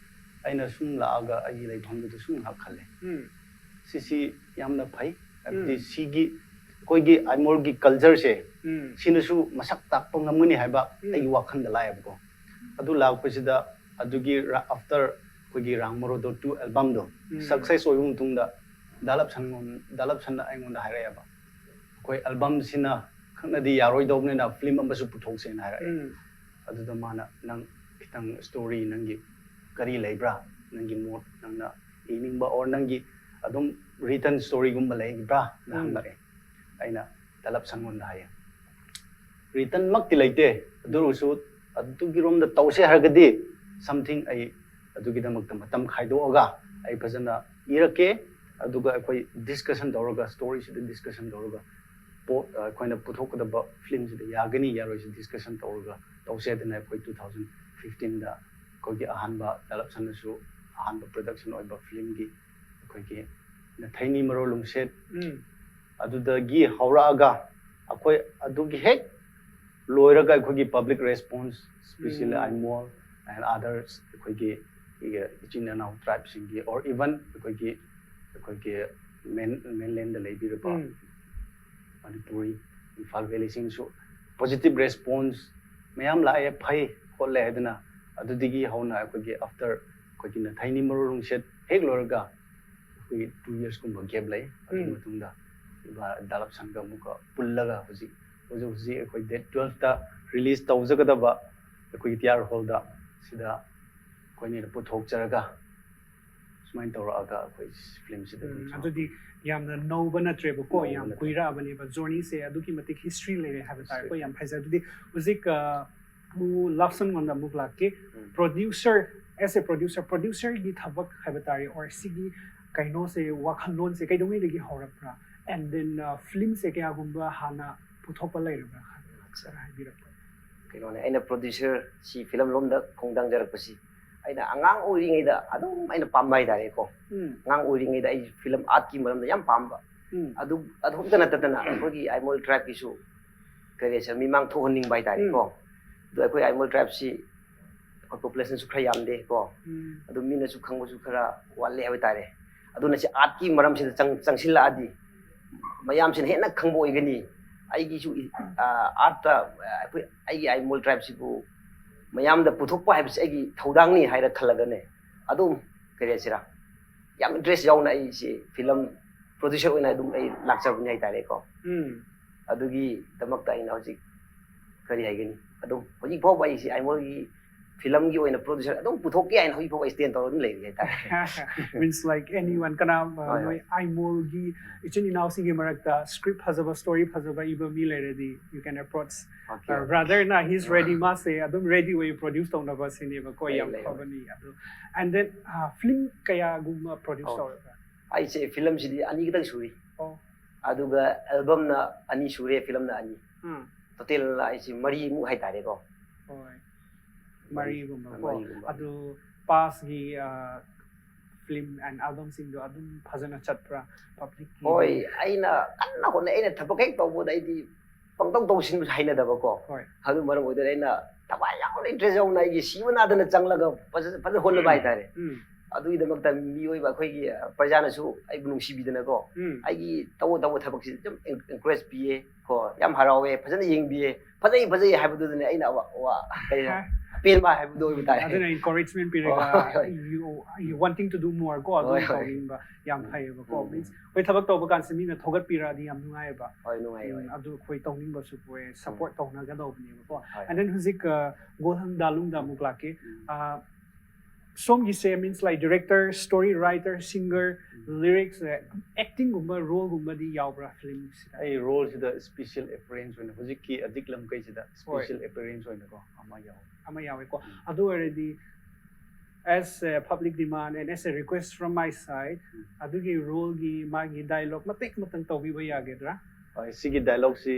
ꯑꯩꯅ ꯁꯨꯝ ꯂꯥꯛꯑꯒ ꯑꯩꯒꯤ ꯂꯩꯐꯝꯗꯨꯗ ꯁꯨꯝ ꯉꯥꯏꯍꯥꯛ ꯈꯜꯂꯦ꯫ ꯁꯤꯁꯤ ꯌꯥꯝꯅ ꯐꯩ, ꯍꯥꯏꯕꯗꯤ ꯁꯤꯒꯤ ꯑꯩꯈꯣꯏꯒꯤ ꯑꯥꯏꯃꯣꯜꯒꯤ culture ꯁꯦ ꯁꯤꯅꯁꯨ ꯃꯁꯛ ꯇꯥꯛꯄ ꯉꯝꯒꯅꯤ ꯍꯥꯏꯕ ꯑꯩꯒꯤ ꯋꯥꯈꯜꯗ ꯂꯥꯛꯑꯦꯕꯀꯣ꯫ ꯑꯗꯨ ꯂꯥꯛꯄꯁꯤꯗ ꯑꯗꯨꯒꯤ ꯔ-, after ꯑꯩꯈꯣꯏꯒꯤ ꯔꯥꯡ ꯃꯣꯔꯣꯗꯣ two album ꯗꯣ success ꯑꯣꯏꯕ ꯃꯇꯨꯡꯗ ꯗꯥꯂꯞꯁꯟꯉꯣꯟ-, ꯗꯥꯂꯞꯁꯟꯅ ꯑꯩꯉꯣꯟꯗ ꯍꯥꯏꯔꯛꯑꯦꯕ, "ꯑꯩꯈꯣꯏ album ꯁꯤꯅ ꯈꯛꯅꯗꯤ ꯌꯥꯔꯣꯏꯗꯧꯕꯅꯤꯅ film ꯑꯃꯁꯨ ꯄꯨꯊꯣꯛꯁꯦꯅ" ꯍꯥꯏꯔꯛꯑꯦ꯫ ꯑꯗꯨꯗ ꯃꯥꯅ, "ꯅꯪ ꯈꯤꯇꯪ story, ꯅꯪꯒꯤ ꯀꯔꯤ ꯂꯩꯕ꯭ꯔꯥ? ꯅꯪꯒꯤ ꯃꯣꯠ, ꯅꯪꯅ ꯏꯅꯤꯡꯕ or ꯅꯪꯒꯤ ꯑꯗꯨꯝ written story ꯒꯨꯝꯕ ꯂꯩꯕ꯭ꯔꯥ?" ꯅ ꯍꯪꯂꯛꯑꯦ꯫ ꯑꯩꯅ ꯗꯥꯂꯞꯁꯟꯉꯣꯟꯗ ꯍꯥꯏꯌꯦ, "Written ꯃꯛꯇꯤ ꯂꯩꯇꯦ, ꯑꯗꯨ ꯑꯣꯏꯔꯁꯨ ꯑꯗꯨꯒꯤꯔꯣꯝꯗ ꯇꯧꯁꯦ ꯍꯥꯏꯔꯒꯗꯤ something ꯑꯩ ꯑꯗꯨꯒꯤꯗꯃꯛꯇ ꯃꯇꯝ ꯈꯥꯏꯗꯣꯛꯑꯒ ꯑꯩ ꯐꯖꯅ ꯏꯔꯛꯀꯦ, ꯑꯗꯨꯒ ꯑꯩꯈꯣꯏ discussion ꯇꯧꯔꯒ, story ꯁꯤꯗ discussion ꯇꯧꯔꯒ, ꯄꯣꯠ, ꯑ, ꯑꯩꯈꯣꯏꯅ ꯄꯨꯊꯣꯛꯀꯗꯕ film ꯁꯤꯗ ꯌꯥꯒꯅꯤ ꯌꯥꯔꯣꯏꯁꯤ discussion ꯇꯧꯔꯒ ꯇꯧꯁꯦ" ꯍꯥꯏꯗꯅ ꯑꯩꯈꯣꯏ two thousand fifteen ꯗ ꯑꯩꯈꯣꯏꯒꯤ ꯑꯍꯥꯟꯕ ꯗꯥꯂꯞꯁꯟꯅꯁꯨ ꯑꯍꯥꯟꯕ production ꯑꯣꯏꯕ film ꯒꯤ ꯑꯩꯈꯣꯏꯒꯤ ꯅꯊꯩꯅꯤ ꯃꯔꯣ ꯂꯨꯡꯁꯦꯠ, ꯑꯗꯨꯗꯒꯤ ꯍꯧꯔꯛꯑꯒ ꯑꯩꯈꯣꯏ ꯑꯗꯨꯒꯤ ꯍꯦꯛ ꯂꯣꯏꯔꯒ ꯑꯩꯈꯣꯏꯒꯤ public response, especially Aimol and others, ꯑꯩꯈꯣꯏꯒꯤ, ꯑꯩꯈꯣꯏꯒꯤ ꯏꯆꯤꯟ ꯏꯅꯥꯎ tribe ꯁꯤꯡꯒꯤ or even ꯑꯩꯈꯣꯏꯒꯤ, ꯑꯩꯈꯣꯏꯒꯤ main, mainland ꯗ ꯂꯩꯕꯤꯔꯕ ꯃꯅꯤꯄꯨꯔꯤ, ꯏꯝꯐꯥꯜ ꯚꯦꯂꯤ ꯁꯤꯡꯁꯨ positive response ꯃꯌꯥꯝ ꯂꯥꯛꯑꯦ, ꯐꯩ꯫ ꯈꯣꯠꯂꯦ ꯍꯥꯏꯗꯅ, ꯑꯗꯨꯗꯒꯤ ꯍꯧꯅ ꯑꯩꯈꯣꯏꯒꯤ after ꯑꯩꯈꯣꯏꯒꯤ ꯅꯊꯩꯅꯤ ꯃꯔꯨ ꯂꯣꯟꯁꯦꯠ ꯍꯦꯛ ꯂꯣꯏꯔꯒ ꯑꯩꯈꯣꯏ two years ꯀꯨꯝꯕ gap ꯂꯩ꯫ ꯑꯗꯨꯒꯤ ꯎꯝ꯫ ꯃꯇꯨꯡꯗ ꯏꯕꯥ ꯗꯥꯂꯞ ꯁꯪꯒ ꯑꯃꯨꯛꯀ ꯄꯨꯜꯂꯒ ꯍꯧꯖꯤꯛ ꯍꯧꯖꯤꯛ ꯍꯧꯖꯤꯛ ꯑꯩꯈꯣꯏ date twelfth ꯇ release ꯇꯧꯖꯒꯗꯕ ꯑꯩꯈꯣꯏꯒꯤ ꯇꯤꯌꯥꯔ ꯍꯣꯜꯗ ꯁꯤꯗ ꯑꯩꯈꯣꯏꯅ ꯄꯨꯊꯣꯛꯆꯔꯒ ꯁꯨꯃꯥꯏꯅ ꯇꯧꯔꯛꯑꯒ ꯑꯩꯈꯣꯏ ꯐꯤꯂꯝꯁꯤꯗ ꯑꯗꯨꯝ ꯎꯝ, ꯆꯥꯎꯔꯛꯄ꯫ ꯑꯗꯨꯗꯤ ꯌꯥꯝꯅ ꯅꯧꯕ ꯅꯠꯇ꯭ꯔꯦꯕꯀꯣ, ꯅꯧꯕ ꯌꯥꯝ ꯅꯠꯇ꯭ꯔꯦ꯫ ꯀꯨꯏꯔꯛꯑꯕꯅꯦꯕ, journey ꯁꯦ ꯑꯗꯨꯛꯀꯤ ꯃꯇꯤꯛ history ꯂꯩꯔꯦ ꯍꯥꯏꯕ ꯇꯥꯔꯦꯀꯣ꯫ History꯫ ꯌꯥꯝ ꯐꯖꯩ꯫ ꯑꯗꯨꯗꯤ ꯍꯧꯖꯤꯛ ꯑ, ꯑꯃꯨꯛ ꯂꯥꯞꯁꯟ ꯉꯣꯟꯗ ꯑꯃꯨꯛ ꯂꯥꯛꯀꯦ꯫ ꯎꯝ꯫ Producer, as a producer, producer ꯒꯤ ꯊꯕꯛ ꯍꯥꯏꯕ ꯇꯥꯔꯦ, or ꯁꯤꯒꯤ ꯀꯩꯅꯣꯁꯦ, ꯋꯥꯈꯜꯂꯣꯟꯁꯦ ꯀꯩꯗꯧꯉꯩꯗꯒꯤ ꯍꯧꯔꯛꯄ꯭ꯔꯥ? And then, ꯑ, ꯐꯤꯂꯝꯁꯦ ꯀꯌꯥꯒꯨꯝꯕ ꯍꯥꯟꯅ ꯄꯨꯊꯣꯛꯄ ꯂꯩꯔꯕ꯭ꯔꯥ? ꯈꯔ ꯍꯥꯏꯕꯤꯔꯛꯄ꯫ ꯀꯩꯅꯣꯅꯦ, ꯑꯩꯅ producer ꯁꯤ ꯐꯤꯂꯝ ꯂꯣꯝꯗ ꯈꯣꯡꯗꯥꯡꯖꯔꯛꯄꯁꯤ ꯑꯩꯅ ꯑꯉꯥꯡ ꯑꯣꯏꯔꯤꯉꯩꯗ ꯑꯗꯨꯝ ꯑꯩꯅ ꯄꯥꯝꯕ ꯍꯥꯏꯇꯥꯔꯦꯀꯣ꯫ ꯎꯝ, ꯑꯉꯥꯡ ꯑꯣꯏꯔꯤꯉꯩꯗ ꯑꯩ ꯐꯤꯂꯝ ꯑꯥꯔꯠꯀꯤ ꯃꯔꯝꯗ ꯌꯥꯝ ꯄꯥꯝꯕ꯫ ꯎꯝ, ꯑꯗꯨ ꯑꯗꯨ ꯈꯛꯇ ꯅꯠꯇꯗꯅ ꯑꯩꯈꯣꯏꯒꯤ ꯑꯥꯏꯃꯣꯜ ꯇ꯭ꯔꯥꯏꯕꯀꯤꯁꯨ ꯀꯔꯤ ꯍꯥꯏꯁꯤꯔ, ꯃꯤꯃꯥꯡ ꯊꯣꯛꯍꯟꯅꯤꯡꯕ ꯍꯥꯏꯇꯥꯔꯦꯀꯣ꯫ ꯑꯗꯣ ꯑꯩꯈꯣꯏ ꯑꯥꯏꯃꯣꯜ ꯇ꯭ꯔꯥꯏꯕꯁꯤ ꯑꯩꯈꯣꯏ ꯄꯣꯄꯨꯂꯦꯁꯟꯁꯨ ꯈꯔ ꯌꯥꯝꯗꯦꯀꯣ꯫ ꯎꯝ, ꯑꯗꯨ ꯃꯤꯅꯁꯨ ꯈꯪꯕꯁꯨ ꯈꯔ ꯋꯥꯠꯂꯦ ꯍꯥꯏꯕ ꯇꯥꯔꯦ꯫ ꯑꯗꯨꯅ ꯁꯤ ꯑꯥꯔꯠꯀꯤ ꯃꯔꯝꯁꯤꯗ ꯆꯪ ꯆꯪꯁꯤꯜꯂꯛꯑꯗꯤ ꯃꯌꯥꯝꯁꯤꯅ ꯍꯦꯟꯅ ꯈꯪꯕ ꯑꯣꯏꯒꯅꯤ꯫ ꯑꯩꯒꯤꯁꯨ ꯏ- ꯑꯥ, ꯑꯥꯔꯠꯇ ꯑꯩꯈꯣꯏ ꯑꯩꯒꯤ ꯑꯥꯏꯃꯣꯜ ꯇ꯭ꯔꯥꯏꯕꯁꯤꯕꯨ ꯃꯌꯥꯝꯗ ꯄꯨꯊꯣꯛꯄ ꯍꯥꯏꯕꯁꯤ ꯑꯩꯒꯤ ꯊꯧꯗꯥꯡꯅꯤ ꯍꯥꯏꯔ ꯈꯜꯂꯒꯅꯦ, ꯑꯗꯨꯝ ꯀꯔꯤ ꯍꯥꯏꯁꯤꯔꯥ, ꯌꯥꯝ ꯏꯟꯇꯔꯦꯁ ꯌꯥꯎꯅ ꯑꯩꯁꯤ ꯐꯤꯂꯝ producer ꯑꯣꯏꯅ ꯑꯗꯨꯝ ꯑꯩ ꯂꯥꯛꯆꯕꯅꯤ ꯍꯥꯏꯇꯥꯔꯦꯀꯣ꯫ ꯎꯝ, ꯑꯗꯨꯒꯤꯗꯃꯛꯇ ꯑꯩꯅ ꯍꯧꯖꯤꯛ ꯀꯔꯤ ꯍꯥꯏꯒꯅꯤ, ꯑꯗꯨꯝ ꯍꯧꯖꯤꯛ ꯐꯥꯎꯕ ꯑꯩꯁꯤ ꯑꯥꯏꯃꯣꯜꯒꯤ ꯐꯤꯂꯝꯒꯤ ꯑꯣꯏꯅ producer ꯑꯗꯨꯝ ꯄꯨꯊꯣꯛꯀꯦ ꯍꯥꯏꯅ ꯍꯧꯖꯤꯛ ꯐꯥꯎꯕ ꯑꯩ stand ꯇꯧꯔꯒ ꯑꯗꯨꯝ ꯂꯩꯔꯤ ꯍꯥꯏꯇꯥꯔꯦ꯫ Means like anyone, ꯀꯅꯥ, ꯑ, ꯍꯣꯏ, ꯅꯣꯏ ꯑꯥꯏꯃꯣꯜꯒꯤ ꯏꯆꯤꯟ ꯏꯅꯥꯎꯁꯤꯡꯒꯤ ꯃꯔꯛꯇ script ꯐꯖꯕ, story ꯐꯖꯕ ꯏꯕ ꯃꯤ ꯂꯩꯔꯗꯤ, you can approach, Okay. uh, brother ꯅ he's ready, ꯑꯥ꯫ ꯃꯥꯁꯦ ꯑꯗꯨꯝ ready ꯑꯣꯏ produce ꯇꯧꯅꯕ ꯁꯤꯅꯦꯕꯀꯣ꯫ ꯂꯩ, ꯌꯥꯝ ꯂꯩ, ꯐꯕꯅꯤ ꯑꯗꯨ꯫ And then, uh, ꯐꯤꯂꯝ ꯀꯌꯥꯒꯨꯝꯕ produce ꯑꯣ꯫ ꯇꯧꯔꯕ꯭ꯔꯥ? ꯑꯩꯁꯦ ꯐꯤꯂꯝꯁꯤꯗꯤ ꯑꯅꯤ ꯈꯛꯇꯪ ꯁꯨꯔꯤ꯫ ꯑꯣ꯫ ꯑꯗꯨꯒ album ꯅ ꯑꯅꯤ ꯁꯨꯔꯦ, ꯐꯤꯂꯝꯅ ꯑꯅꯤ꯫ ꯎꯝ, Total ꯑꯩꯁꯤ ꯃꯔꯤꯃꯨꯛ ꯍꯥꯏꯇꯥꯔꯦꯀꯣ꯫ ꯍꯣꯏ, ꯃꯔꯤꯒꯨꯝꯕ ꯀꯣ꯫ ꯃꯔꯤꯒꯨꯝꯕ꯫ ꯑꯗꯨ past ꯀꯤ, uh, film and album ꯁꯤꯡꯗꯣ ꯑꯗꯨꯝ ꯐꯖꯅ ꯆꯠꯄ꯭ꯔꯥ? Public ꯀꯤ? ꯍꯣꯏ, ꯑꯩꯅ ꯀꯟꯅ ꯍꯣꯠꯅꯩ꯫ ꯑꯩꯅ ꯊꯕꯛ ꯍꯦꯛ ꯇꯧꯕꯗ ꯑꯩꯗꯤ ꯄꯪꯇꯧ ꯇꯧꯁꯤꯟꯕꯁꯨ ꯍꯩꯅꯗꯕꯀꯣ꯫ ꯍꯣꯏ꯫ ꯑꯗꯨ ꯃꯔꯝ ꯑꯣꯏꯗꯅ ꯑꯩꯅ ꯊꯋꯥꯏ ꯌꯥꯎꯅ, interest ꯌꯥꯎꯅ ꯑꯩꯒꯤ ꯁꯤꯕ ꯅꯥꯗꯅ ꯆꯪꯂꯒ ꯐꯖ ꯐꯖꯅ ꯍꯣꯠꯅꯕ ꯍꯥꯏꯇꯥꯔꯦ꯫ ꯎꯝ, ꯑꯗꯨꯒꯤꯗꯃꯛꯇ ꯃꯤꯑꯣꯏꯕ ꯑꯩꯈꯣꯏꯒꯤ, ꯑ, ꯄ꯭ꯔꯖꯥꯅꯁꯨ ꯑꯩꯕꯨ ꯅꯨꯡꯁꯤꯕꯤꯗꯅꯀꯣ, ꯎꯝ, ꯑꯩꯒꯤ ꯇꯧꯕ ꯇꯧꯕ ꯊꯕꯛꯁꯤꯗ ꯑꯗꯨꯝ en- encourage ꯄꯤꯌꯦ ꯀꯣ, ꯌꯥꯝ ꯍꯔꯥꯎꯋꯦ, ꯐꯖꯅ ꯌꯦꯡꯕꯤꯌꯦ, ꯐꯖꯩ ꯐꯖꯩ ꯍꯥꯏꯕꯗꯨꯗꯅꯦ ꯑꯩꯅ ꯋꯥ, ꯋꯥ, ꯀꯩ ꯍꯥ? ꯄꯦꯟꯕ ꯍꯥꯏꯕꯗꯣ ꯑꯣꯏꯕ ꯇꯥꯔꯦ꯫ ꯑꯗꯨꯅ encouragement ꯄꯤꯔꯒ ꯍꯣꯏ, ꯍꯣꯏ꯫ you you wanting to do more ꯀꯣ ꯑꯗꯨ ꯍꯣꯏ, ꯍꯣꯏ꯫ ꯇꯧꯅꯤꯡꯕ ꯌꯥꯝ ꯎꯝ꯫ ꯐꯩꯌꯦꯕꯀꯣ꯫ ꯎꯝ꯫ Means ꯑꯩꯈꯣꯏ ꯊꯕꯛ ꯇꯧꯕ ꯀꯥꯟꯁꯤꯗ ꯃꯤꯅ ꯊꯧꯒꯠꯄꯤꯔꯛꯑꯗꯤ ꯌꯥꯝ ꯅꯨꯡꯉꯥꯏꯌꯦꯕ꯫ ꯍꯣꯏ, ꯅꯨꯡꯉꯥꯏꯌꯦ, ꯎꯝ, ꯍꯣꯏ꯫ ꯑꯗꯨ ꯑꯩꯈꯣꯏ ꯇꯧꯅꯤꯡꯕꯁꯨ ꯑꯩꯈꯣꯏ support ꯇꯧꯅꯒꯗꯧꯕꯅꯦꯕꯀꯣ꯫ ꯍꯣꯏ꯫ And then ꯍꯧꯖꯤꯛ ꯒꯣꯜꯍꯪ ꯗꯥꯂꯨꯡꯗ ꯑꯃꯨꯛ ꯂꯥꯛꯀꯦ꯫ ꯎꯝ꯫ ꯑ, ꯁꯣꯝꯒꯤꯁꯦ means like director, story writer, singer, ꯎꯝ꯫ lyrics, acting ꯒꯨꯝꯕ role ꯒꯨꯝꯕꯗꯤ ꯌꯥꯎꯕ꯭ꯔꯥ film ꯁꯤꯗ? ꯑꯩ role ꯁꯤꯗ special appearance ꯑꯣꯏꯅ ꯍꯧꯖꯤꯛꯀꯤ ꯑꯗꯤꯛ ꯂꯝꯀꯩꯁꯤꯗ special appearance ꯑꯣꯏꯅꯀꯣ ꯑꯃ ꯌꯥꯎꯋꯦ꯫ ꯑꯃ ꯌꯥꯎꯋꯦꯀꯣ꯫ ꯎꯝ꯫ ꯑꯗꯨ ꯑꯣꯏꯔꯗꯤ as a public demand and as a request from my side, ꯎꯝ꯫ ꯑꯗꯨꯒꯤ role ꯒꯤ ꯃꯥꯒꯤ dialogue ꯃꯇꯦꯛ ꯃꯇꯪ ꯇꯧꯕꯤꯕ ꯌꯥꯒꯗ꯭ꯔꯥ? ꯍꯣꯏ, ꯁꯤꯒꯤ dialogue ꯁꯤ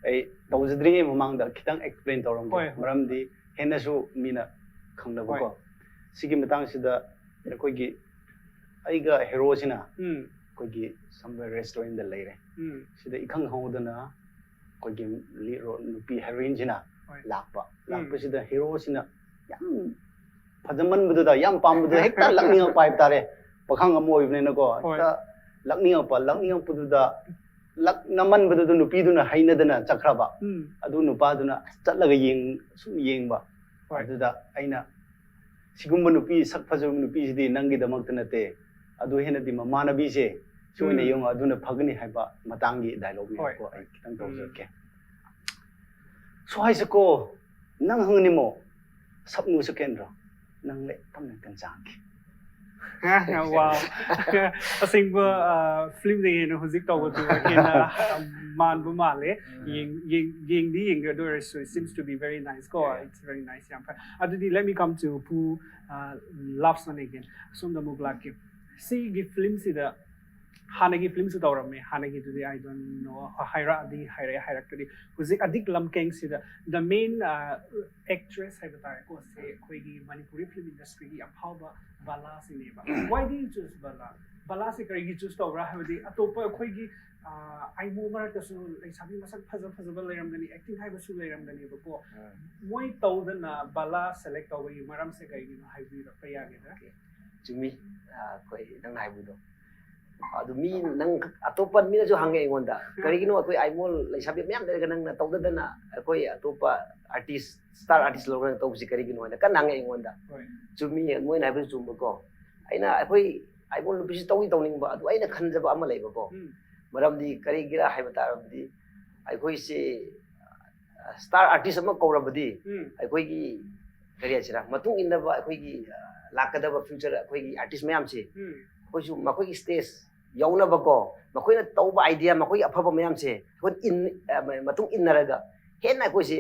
ꯑꯩ ꯇꯧꯖꯗ꯭ꯔꯤꯉꯩ ꯃꯃꯥꯡꯗ ꯈꯤꯇꯪ explain ꯇꯧꯔꯝꯒꯦ꯫ ꯍꯣꯏ, ꯍꯣꯏ꯫ ꯃꯔꯝꯗꯤ ꯍꯦꯟꯅꯁꯨ ꯃꯤꯅ ꯈꯪꯅꯕꯀꯣ꯫ ꯁꯤꯒꯤ ꯃꯇꯥꯡꯁꯤꯗ ꯑꯩꯈꯣꯏꯒꯤ ꯑꯩꯒ hero ꯁꯤꯅ ꯎꯝ, ꯑꯩꯈꯣꯏꯒꯤ somewhere restaurant ꯗ ꯂꯩꯔꯦ꯫ ꯎꯝ, ꯁꯤꯗ ꯏꯈꯪ ꯈꯪꯍꯧꯗꯅ ꯑꯩꯈꯣꯏꯒꯤ lead role ꯅꯨꯄꯤ heroine ꯁꯤꯅ ꯍꯣꯏ꯫ ꯂꯥꯛꯄ꯫ ꯎꯝ꯫ ꯂꯥꯛꯄꯁꯤꯗ hero ꯁꯤꯅ ꯌꯥꯝ ꯐꯖꯃꯟꯕꯗꯨꯗ, ꯌꯥꯝ ꯄꯥꯝꯕꯗꯨꯗ ꯍꯦꯛꯇ ꯂꯛꯅꯤꯡꯉꯛꯄ ꯍꯥꯏꯕ ꯇꯥꯔꯦ꯫ ꯄꯥꯈꯪ ꯑꯃ ꯑꯣꯏꯕꯅꯤꯅꯀꯣ, ꯍꯣꯏ꯫ ꯍꯦꯛꯇ ꯂꯛꯅꯤꯡꯉꯛꯄ꯫ ꯂꯛꯅꯤꯡꯉꯛꯄꯗꯨꯗ ꯂꯛꯅꯃꯟꯕꯗꯨꯗ ꯅꯨꯄꯤꯗꯨꯅ ꯍꯩꯅꯗꯅ ꯆꯠꯈ꯭ꯔꯕ꯫ ꯎꯝ, ꯑꯗꯨ ꯅꯨꯄꯥꯗꯨꯅ ꯆꯠꯂꯒ ꯌꯦꯡ-, ꯁꯨꯝ ꯌꯦꯡꯕ꯫ ꯍꯣꯏ꯫ ꯑꯗꯨꯗ ꯑꯩꯅ, "ꯁꯤꯒꯨꯝꯕ ꯅꯨꯄꯤ, ꯁꯛ ꯐꯖꯕ ꯅꯨꯄꯤꯁꯤꯗꯤ ꯅꯪꯒꯤꯗꯃꯛꯇ ꯅꯠꯇꯦ, ꯑꯗꯨ ꯍꯦꯟꯅꯗꯤ ꯃꯃꯥꯟꯅꯕꯤꯁꯦ ꯁꯤ ꯑꯣꯏꯅ ꯎꯝ꯫ ꯌꯦꯡꯉꯣ, ꯑꯗꯨꯅ ꯐꯒꯅꯤ" ꯍꯥꯏꯕ ꯃꯇꯥꯡꯒꯤ dialogue ꯅꯦꯕꯀꯣ꯫ ꯍꯣꯏ꯫ ꯑꯩ ꯈꯤꯇꯪ ꯎꯝ꯫ ꯇꯧꯖꯔꯛꯀꯦ꯫ "ꯁꯣ ꯍꯥꯏꯁꯦꯀꯣ, ꯅꯪ ꯍꯪꯅꯤꯃꯣ, ꯁꯛꯅꯨ ꯁꯀꯦꯟꯗ꯭ꯔꯣ, ꯅꯪ ꯂꯩ ꯇꯝꯅ ꯀꯟꯖꯥꯡꯒꯤ"꯫ Wow. ꯑꯁꯦꯡꯕ film ꯗꯒꯤ ꯍꯦꯟꯅ ꯍꯧꯖꯤꯛ ꯇꯧꯕꯗꯨ ꯍꯦꯟꯅ ꯃꯥꯟꯕ ꯃꯥꯜꯂꯦ꯫ ꯌꯦꯡ-, ꯌꯦꯡ-, ꯌꯦꯡꯗꯤ ꯌꯦꯡꯗ꯭ꯔꯦ, ꯑꯗꯨ ꯑꯣꯏꯔꯁꯨ it seems to be very nice ꯀꯣ꯫ Yeah. It's very nice, ꯌꯥꯝ ꯐꯩ꯫ ꯑꯗꯨꯗꯤ let me come to Pu, uh, Love Song again. ꯑꯁꯣꯝꯗ ꯑꯃꯨꯛ ꯂꯥꯛꯀꯦ꯫ ꯁꯤꯒꯤ film ꯁꯤꯗ ꯍꯥꯟꯅꯒꯤ film ꯁꯨ ꯇꯧꯔꯝꯃꯦ, ꯍꯥꯟꯅꯒꯤꯗꯨꯗꯤ I don't know, ꯍꯥꯏꯔꯛꯑꯗꯤ ꯍꯥꯏꯔꯛꯑꯦ, ꯍꯥꯏꯔꯛꯇ꯭ꯔꯗꯤ ꯍꯧꯖꯤꯛ ꯑꯗꯤꯛ ꯂꯝꯀꯦꯡꯁꯤꯗ the main, uh, actress ꯍꯥꯏꯕ ꯇꯥꯔꯦꯀꯣ, ꯁꯦ ꯑꯩꯈꯣꯏꯒꯤ ꯃꯅꯤꯄꯨꯔꯤ film industry ꯒꯤ ꯌꯥꯝ ꯐꯥꯎꯕ ꯕꯂꯥꯁꯤꯅꯦꯕ꯫ Why do you choose ꯕꯂꯥ? ꯕꯂꯥꯁꯦ ꯀꯔꯤꯒꯤ choose ꯇꯧꯕ꯭ꯔꯥ ꯍꯥꯏꯕꯗꯤ ꯑꯇꯣꯞꯄ ꯑꯩꯈꯣꯏꯒꯤ, ꯑ, ꯑꯥꯏꯃꯣ ꯃꯔꯛꯇꯁꯨ ꯂꯩꯁꯥꯕꯤ ꯃꯁꯛ ꯐꯖ ꯐꯖꯕ ꯂꯩꯔꯝꯒꯅꯤ, acting ꯍꯥꯏꯕꯁꯨ ꯂꯩꯔꯝꯒꯅꯦꯕꯀꯣ꯫ ꯃꯣꯏ ꯇꯧꯗꯅ ꯕꯂꯥ select ꯇꯧꯕꯒꯤ ꯃꯔꯝꯁꯦ ꯀꯩꯒꯤꯅꯣ ꯍꯥꯏꯕꯤꯔꯛꯄ ꯌꯥꯒꯗ꯭ꯔꯥ? ꯆꯨꯝꯃꯤ꯫ ꯑ, ꯑꯩꯈꯣꯏ ꯅꯪꯅ ꯍꯥꯏꯕꯗꯣ, ꯑꯗꯨ ꯃꯤ, ꯅꯪ, ꯑꯇꯣꯞꯄ ꯃꯤꯅꯁꯨ ꯍꯪꯉꯦ ꯑꯩꯉꯣꯟꯗ, "ꯀꯔꯤꯒꯤꯅꯣ ꯑꯩꯈꯣꯏ ꯑꯥꯏꯃꯣꯜ ꯂꯩꯁꯥꯕꯤ ꯃꯌꯥꯝ ꯂꯩꯔꯒ ꯅꯪꯅ ꯇꯧꯗꯗꯅ ꯑꯩꯈꯣꯏ ꯑꯇꯣꯞꯄ ꯑꯥꯔꯇꯤꯁ, ꯁ꯭ꯇꯥꯔ ꯑꯥꯔꯇꯤꯁ ꯂꯧꯔꯒ ꯇꯧꯕꯁꯤ ꯀꯔꯤꯒꯤꯅꯣ?" ꯍꯥꯏꯅ ꯀꯟꯅ ꯍꯪꯉꯦ ꯑꯩꯉꯣꯟꯗ꯫ ꯍꯣꯏ. ꯆꯨꯝꯃꯤ, ꯃꯣꯏꯅ ꯍꯥꯏꯕꯁꯨ ꯆꯨꯝꯕꯀꯣ꯫ ꯑꯩꯅ, ꯑꯩꯈꯣꯏ ꯑꯥꯏꯃꯣꯜ ꯅꯨꯄꯤꯁꯤ ꯇꯧꯗꯤ ꯇꯧꯅꯤꯡꯕ, ꯑꯗꯨ ꯑꯩꯅ ꯈꯟꯖꯕ ꯑꯃ ꯂꯩꯕꯀꯣ꯫ ꯎꯝ. ꯃꯔꯝꯗꯤ ꯀꯔꯤꯒꯤꯔꯥ ꯍꯥꯏꯕ ꯇꯥꯔꯕꯗꯤ, ꯑꯩꯈꯣꯏꯁꯤ ꯁ꯭ꯇꯥꯔ ꯑꯥꯔꯇꯤꯁ ꯑꯃ ꯀꯧꯔꯕꯗꯤ, ꯎꯝ. ꯑꯩꯈꯣꯏꯒꯤ, ꯀꯔꯤ ꯍꯥꯏꯁꯤꯔꯥ, ꯃꯇꯨꯡ ꯏꯟꯅꯕ ꯑꯩꯈꯣꯏꯒꯤ, ꯑ, ꯂꯥꯛꯀꯗꯕ ꯐ꯭ꯌꯨꯆꯔ ꯑꯩꯈꯣꯏꯒꯤ ꯑꯥꯔꯇꯤꯁ ꯃꯌꯥꯝꯁꯤ, ꯎꯝ. ꯑꯩꯈꯣꯏꯁꯨ ꯃꯈꯣꯏꯒꯤ ꯁ꯭ꯇꯦꯖ ꯌꯧꯅꯕꯀꯣ, ꯃꯈꯣꯏꯅ ꯇꯧꯕ ꯑꯥꯏꯗꯤꯌꯥ, ꯃꯈꯣꯏꯒꯤ ꯑꯐꯕ ꯃꯌꯥꯝꯁꯦ ꯑꯩꯈꯣꯏ ꯏꯟ-, ꯑ, ꯃꯇꯨꯡ ꯏꯟꯅꯔꯒ ꯍꯦꯟꯅ ꯑꯩꯈꯣꯏꯁꯤ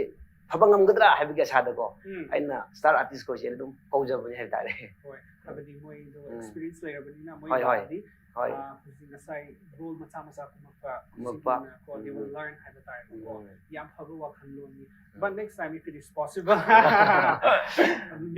ꯐꯕ ꯉꯝꯒꯗ꯭ꯔꯥ ꯍꯥꯏꯕꯒꯤ ꯑꯁꯥꯗꯀꯣ, ꯎꯝ. ꯑꯩꯅ ꯁ꯭ꯇꯥꯔ ꯑꯥꯔꯇꯤꯁ ꯈꯣꯏꯁꯦ ꯑꯗꯨꯝ ꯀꯧꯖꯕꯅꯤ ꯍꯥꯏꯕ ꯇꯥꯔꯦ꯫ ꯍꯣꯏ, ꯍꯥꯏꯕꯗꯤ ꯃꯣꯏꯗꯣ ꯎꯝ. ꯑꯦꯛꯁꯄꯤꯔꯤꯌꯟꯁ ꯂꯩꯔꯕꯅꯤꯅ ꯃꯣꯏ ꯍꯣꯏ, ꯍꯣꯏ. ꯂꯥꯛꯑꯗꯤ, ꯍꯣꯏ. ꯑ, ꯍꯧꯖꯤꯛ ꯉꯁꯥꯏ ꯔꯣꯜ ꯃꯆꯥ ꯃꯆꯥ ꯀꯨꯝꯃꯛꯄ ꯀꯨꯝꯃꯛꯄ. ꯁꯤꯒꯨꯝꯅꯀꯣ, they will learn ꯍꯥꯏꯕ ꯇꯥꯔꯦꯕꯀꯣ. ꯎꯝ. ꯌꯥꯝ ꯐꯕ ꯋꯥꯈꯜꯂꯣꯟꯅꯤ. But next time, if it is possible,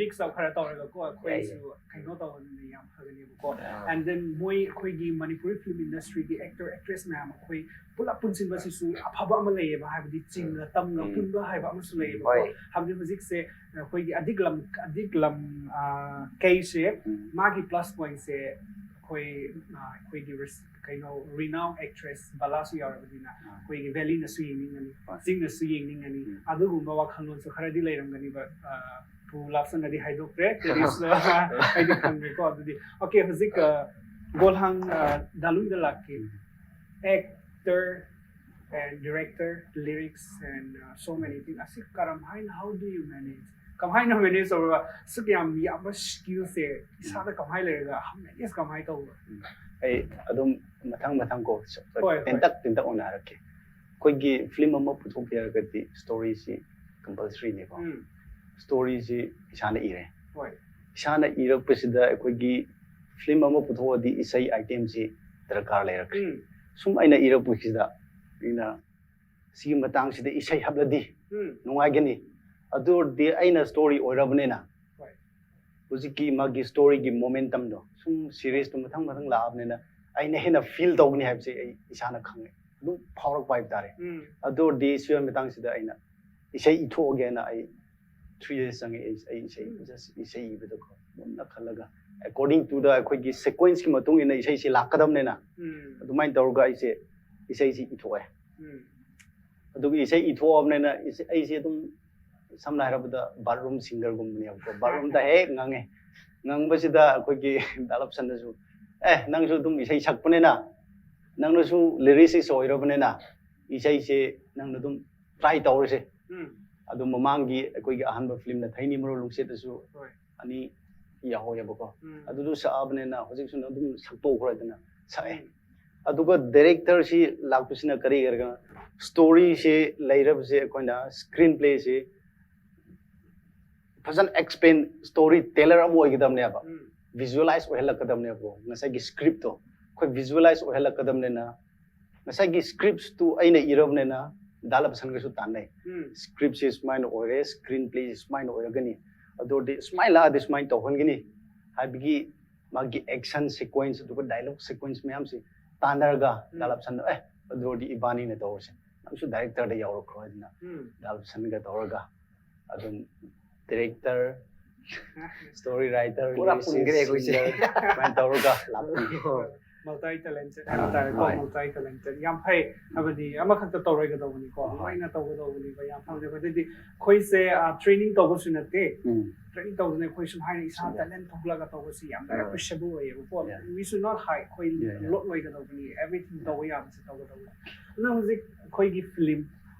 mix up ꯈꯔ ꯇꯧꯔꯒꯀꯣ, ꯑꯩꯈꯣꯏꯁꯨ ꯀꯩꯅꯣ ꯇꯧꯕꯅꯤꯅ ꯌꯥꯝ ꯐꯒꯅꯦꯕꯀꯣ. ꯑꯥ. And then ꯃꯣꯏ ꯑꯩꯈꯣꯏꯒꯤ ꯃꯅꯤꯄꯨꯔꯤ ꯐꯤꯂꯝ ꯏꯟꯗꯁꯇ꯭ꯔꯤꯒꯤ ꯑꯦꯛꯇꯔ ꯑꯦꯛꯇ꯭ꯔꯦꯁ ꯃꯌꯥꯝ ꯑꯩꯈꯣꯏ ꯄꯨꯂꯞ ꯄꯨꯟꯁꯤꯟꯕꯁꯤꯁꯨ ꯑꯐꯕ ꯑꯃ ꯂꯩꯌꯦꯕ, ꯍꯥꯏꯕꯗꯤ ꯆꯤꯡꯒ ꯇꯝꯒ ꯎꯝ. ꯄꯨꯟꯕ ꯍꯥꯏꯕ ꯑꯃꯁꯨ ꯂꯩꯌꯦꯕꯀꯣ. ꯍꯣꯏ. ꯍꯥꯏꯕꯗꯤ ꯍꯧꯖꯤꯛꯁꯦ ꯑꯩꯈꯣꯏꯒꯤ ꯑꯗꯤꯛ ꯂꯝ, ꯑꯗꯤꯛ ꯂꯝ, ꯑꯥ, ꯀꯩꯁꯦ ꯎꯝ. ꯃꯥꯒꯤ ꯄ꯭ꯂꯁ ꯄꯣꯏꯟꯁꯦ ꯑꯩꯈꯣꯏ, ꯑꯥ, ꯑꯩꯈꯣꯏꯒꯤ res-, ꯀꯩꯅꯣ, ꯔꯤꯅꯥꯎ ꯑꯦꯛꯇ꯭ꯔꯦꯁ ꯕꯂꯥꯁꯨ ꯌꯥꯎꯔꯕꯅꯤꯅ ꯑꯥ. ꯑꯩꯈꯣꯏꯒꯤ ꯚꯦꯂꯤꯅꯁꯨ ꯌꯦꯡꯅꯤꯡꯒꯅꯤ, ꯍꯣꯏ. ꯆꯤꯡꯅꯁꯨ ꯌꯦꯡꯅꯤꯡꯒꯅꯤ, ꯎꯝ. ꯑꯗꯨꯒꯨꯝꯕ ꯋꯥꯈꯜꯂꯣꯟꯁꯨ ꯈꯔꯗꯤ ꯂꯩꯔꯝꯒꯅꯤꯕ, ꯑꯥ, ꯄꯨ ꯂꯥꯞꯁꯟꯅꯗꯤ ꯍꯥꯏꯗꯣꯛꯇ꯭ꯔꯦ, ꯇꯦꯔꯤꯁꯇ ꯑꯩꯗꯤ ꯈꯪꯗ꯭ꯔꯦꯀꯣ꯫ ꯑꯗꯨꯗꯤ ꯑꯣꯀꯦ, ꯍꯧꯖꯤꯛ, ꯑꯥ, ꯒꯣꯜꯍꯥꯡ, ꯑꯥ, ꯗꯥꯂꯨꯏꯗ ꯂꯥꯛꯀꯦ꯫ ꯎꯝ. Actor and director, lyrics and, uh, so many things. ꯑꯁꯤ ꯀꯔꯝ ꯍꯥꯏꯅ, how do you manage? ꯀꯃꯥꯏꯅ ꯃꯦꯅꯦꯖ ꯇꯧꯔꯒ ꯑꯁꯨꯛ ꯌꯥꯝ ꯌꯥꯝꯕ ꯁ꯭ꯀꯤꯜꯁꯦ ꯏꯁꯥꯗ ꯀꯃꯥꯏꯅ ꯂꯩꯔꯒ ꯃꯦꯅꯦꯖ ꯀꯃꯥꯏꯅ ꯇꯧꯕ? ꯑꯩ ꯑꯗꯨꯝ ꯃꯊꯪ ꯃꯊꯪ ꯀꯣ ꯍꯣꯏ, ꯍꯣꯏ. ꯇꯦꯟꯇꯛ ꯇꯦꯟꯇꯛ ꯑꯣꯏꯅ ꯍꯥꯏꯔꯛꯀꯦ꯫ ꯑꯩꯈꯣꯏꯒꯤ ꯐꯤꯂꯝ ꯑꯃ ꯄꯨꯊꯣꯛꯀꯦ ꯍꯥꯏꯔꯒꯗꯤ ꯁ꯭ꯇꯣꯔꯤꯁꯤ ꯀꯝꯄꯜꯁꯔꯤꯅꯦꯀꯣ꯫ ꯎꯝ. ꯁ꯭ꯇꯣꯔꯤꯁꯤ ꯏꯁꯥꯅ ꯏꯔꯦ꯫ ꯍꯣꯏ. ꯏꯁꯥꯅ ꯏꯔꯛꯄꯁꯤꯗ ꯑꯩꯈꯣꯏꯒꯤ ꯐꯤꯂꯝ ꯑꯃ ꯄꯨꯊꯣꯛꯑꯗꯤ ꯏꯁꯩ ꯑꯥꯏꯇꯦꯝꯁꯤ ꯗꯔꯀꯥꯔ ꯂꯩꯔꯛꯈ꯭ꯔꯦ꯫ ꯎꯝ. ꯁꯨꯝ ꯑꯩꯅ ꯏꯔꯛꯄꯁꯤꯗ ꯑꯩꯅ ꯁꯤꯒꯤ ꯃꯇꯥꯡꯁꯤꯗ ꯏꯁꯩ ꯍꯥꯞꯂꯗꯤ ꯎꯝ. ꯅꯨꯡꯉꯥꯏꯒꯅꯤ꯫ ꯑꯗꯨ ꯑꯣꯏꯔꯗꯤ ꯑꯩꯅ ꯁ꯭ꯇꯣꯔꯤ ꯑꯣꯏꯔꯕꯅꯤꯅ ꯍꯣꯏ. ꯍꯧꯖꯤꯛꯀꯤ ꯃꯥꯒꯤ ꯁ꯭ꯇꯣꯔꯤꯒꯤ ꯃꯣꯃꯦꯟꯇꯝꯗꯣ ꯁꯨꯝ ꯁꯤꯔꯤꯁꯇꯣ ꯃꯊꯪ ꯃꯊꯪ ꯂꯥꯛꯑꯕꯅꯤꯅ ꯑꯩꯅ ꯍꯦꯟꯅ ꯐꯤꯜ ꯇꯧꯒꯅꯤ ꯍꯥꯏꯕꯁꯦ ꯑꯩ ꯏꯁꯥꯅ ꯈꯪꯉꯦ꯫ ꯑꯗꯨꯝ ꯐꯥꯎꯔꯛꯄ ꯍꯥꯏꯕ ꯇꯥꯔꯦ꯫ ꯎꯝ. ꯑꯗꯨ ꯑꯣꯏꯔꯗꯤ ꯁꯤꯒꯤ ꯃꯇꯥꯡꯁꯤꯗ ꯑꯩꯅ ꯏꯁꯩ ꯏꯊꯣꯛꯑꯒꯦꯅ ꯑꯩ ꯊ꯭ꯔꯤ ꯗꯦꯖ ꯆꯪꯉꯦ꯫ ꯑꯩ ꯑꯩ ꯏꯁꯩ ꯎꯝ. ꯖꯁ ꯏꯁꯩ ꯏꯕꯗꯀꯣ ꯃꯨꯟꯅ ꯈꯜꯂꯒ according to the ꯑꯩꯈꯣꯏꯒꯤ sequence ꯀꯤ ꯃꯇꯨꯡ ꯏꯟꯅ ꯏꯁꯩꯁꯤ ꯂꯥꯛꯀꯗꯕꯅꯤꯅ, ꯎꯝ ꯑꯗꯨꯃꯥꯏꯅ ꯇꯧꯔꯒ ꯑꯩꯁꯦ ꯏꯁꯩꯁꯤ ꯏꯊꯣꯛꯑꯦ꯫ ꯎꯝ ꯑꯗꯨꯒ ꯏꯁꯩ ꯏꯊꯣꯛꯑꯕꯅꯤꯅ ꯏꯁꯩ- ꯑꯩꯁꯦ ꯑꯗꯨꯝ ꯁꯝꯅ ꯍꯥꯏꯔꯕꯗ bathroom singer ꯒꯨꯝꯕꯅꯦꯕꯀꯣ꯫ Bathroom ꯗ ꯍꯦꯛ ꯉꯪꯉꯦ꯫ ꯉꯪꯕꯁꯤꯗ ꯑꯩꯈꯣꯏꯒꯤ ꯗꯥ ꯂꯞꯁꯟꯅꯁꯨ, "ꯑꯦ, ꯅꯪꯁꯨ ꯑꯗꯨꯝ ꯏꯁꯩ ꯁꯛꯄꯅꯤꯅ ꯅꯪꯅꯁꯨ lyricist ꯑꯣꯏꯔꯕꯅꯤꯅ ꯏꯁꯩꯁꯦ ꯅꯪꯅ ꯑꯗꯨꯝ try ꯇꯧꯔꯁꯦ"꯫ ꯎꯝ ꯑꯗꯨ ꯃꯃꯥꯡꯒꯤ ꯑꯩꯈꯣꯏꯒꯤ ꯑꯍꯥꯟꯕ film ꯅ ꯊꯩꯅꯤ ꯃꯔꯨ ꯂꯨꯡꯁꯦꯠꯇꯁꯨ ꯍꯣꯏ ꯑꯅꯤ ꯌꯥꯎꯍꯧꯋꯦꯕꯀꯣ꯫ ꯎꯝ ꯑꯗꯨꯗꯨ ꯁꯛꯑꯕꯅꯤꯅ ꯍꯧꯖꯤꯛꯁꯨ ꯑꯗꯨꯝ ꯁꯛꯇꯣꯛꯈ꯭ꯔꯣ ꯍꯥꯏꯗꯅ ꯁꯛꯑꯦ꯫ ꯎꯝ ꯑꯗꯨꯒ director ꯁꯤ ꯂꯥꯛꯄꯁꯤꯅ ꯀꯔꯤ ꯍꯥꯏꯔꯒꯅ, story ꯁꯤ ꯂꯩꯔꯕꯁꯦ ꯑꯩꯈꯣꯏꯅ screenplay ꯁꯤ ꯐꯖꯅ explain, story teller ꯑꯃ ꯑꯣꯏꯒꯗꯕꯅꯦꯕ, ꯎꯝ visualize ꯑꯣꯏꯍꯜꯂꯛꯀꯗꯕꯅꯦꯕꯀꯣ꯫ ꯉꯁꯥꯏꯒꯤ script ꯇꯣ ꯑꯩꯈꯣꯏ visualize ꯑꯣꯏꯍꯜꯂꯛꯀꯗꯕꯅꯤꯅ ꯉꯁꯥꯏꯒꯤ script ꯇꯨ ꯑꯩꯅ ꯏꯔꯕꯅꯤꯅ ꯗꯥ ꯂꯞꯁꯟꯒꯁꯨ ꯇꯥꯟꯅꯩ꯫ ꯎꯝ Script ꯁꯤ ꯁꯨꯃꯥꯏꯅ ꯑꯣꯏꯔꯦ, screenplay ꯁꯤ ꯁꯨꯃꯥꯏꯅ ꯑꯣꯏꯔꯒꯅꯤ, ꯑꯗꯨ ꯑꯣꯏꯔꯗꯤ ꯁꯨꯃꯥꯏꯅ ꯂꯥꯛꯑꯗꯤ ꯁꯨꯃꯥꯏꯅ ꯇꯧꯍꯟꯒꯅꯤ ꯍꯥꯏꯕꯒꯤ ꯃꯥꯒꯤ action sequence ꯑꯗꯨꯒ dialogue sequence ꯃꯌꯥꯝꯁꯤ ꯇꯥꯟꯅꯔꯒ ꯎꯝ꯫ ꯗꯥ ꯂꯞꯁꯟꯅ, "ꯑꯦ, ꯑꯗꯨ ꯑꯣꯏꯔꯗꯤ ꯏꯕꯥꯅꯤꯅ ꯇꯧꯔꯁꯦ, ꯅꯪꯁꯨ director ꯗ ꯌꯥꯎꯔꯛꯈ꯭ꯔꯣ" ꯍꯥꯏꯗꯅ ꯎꯝ ꯗꯥ ꯂꯞꯁꯟꯒ ꯇꯧꯔꯒ ꯑꯗꯨꯝ director, story writer, ꯄꯨꯔꯥ lyricist, ꯄꯨꯟꯈ꯭ꯔꯦ ꯑꯩꯈꯣꯏꯁꯦ꯫ singer, ꯁꯨꯃꯥꯏꯅ ꯇꯧꯔꯒ ꯂꯥꯛꯄꯅꯤ꯫ multi talented ꯑꯥ, ꯍꯥꯏꯕ ꯇꯥꯔꯦꯀꯣ꯫ ꯍꯣꯏ꯫ Multi talented ꯌꯥꯝ ꯐꯩ꯫ ꯍꯥꯏꯕꯗꯤ ꯑꯃꯈꯛꯇ ꯇꯧꯔꯣꯏꯒꯗꯧꯕꯅꯤꯀꯣ, ꯍꯣꯏ꯫ ꯂꯣꯏꯅ ꯇꯧꯒꯗꯧꯕꯅꯤꯕ꯫ ꯌꯥꯝ ꯐꯕꯅꯦ꯫ ꯑꯗꯨꯗꯤ ꯑꯩꯈꯣꯏꯁꯦ train ꯇꯧꯕꯁꯨ ꯅꯠꯇꯦ, ꯎꯝ꯫ train ꯇꯧꯗꯅ ꯑꯩꯈꯣꯏ ꯁꯨꯝ ꯍꯥꯏꯅ ꯏꯁꯥ ꯆꯨꯝꯃꯦ꯫ talent ꯊꯣꯛꯂꯛꯑꯒ ꯇꯧꯕꯁꯤ ꯌꯥꯝꯅ ꯑꯥ꯫ Appreciable ꯑꯣꯏꯌꯦꯕꯀꯣ꯫ Yeah. We should not hide, ꯑꯩꯈꯣꯏ Yeah, yeah. ꯂꯣꯠꯂꯣꯏꯒꯗꯧꯕꯅꯤ, everything ꯇꯧꯕ ꯌꯥꯕꯁꯤ ꯇꯧꯒꯗꯧꯕꯅꯤ꯫ ꯑꯗꯨꯅ ꯍꯧꯖꯤꯛ ꯑꯩꯈꯣꯏꯒꯤ film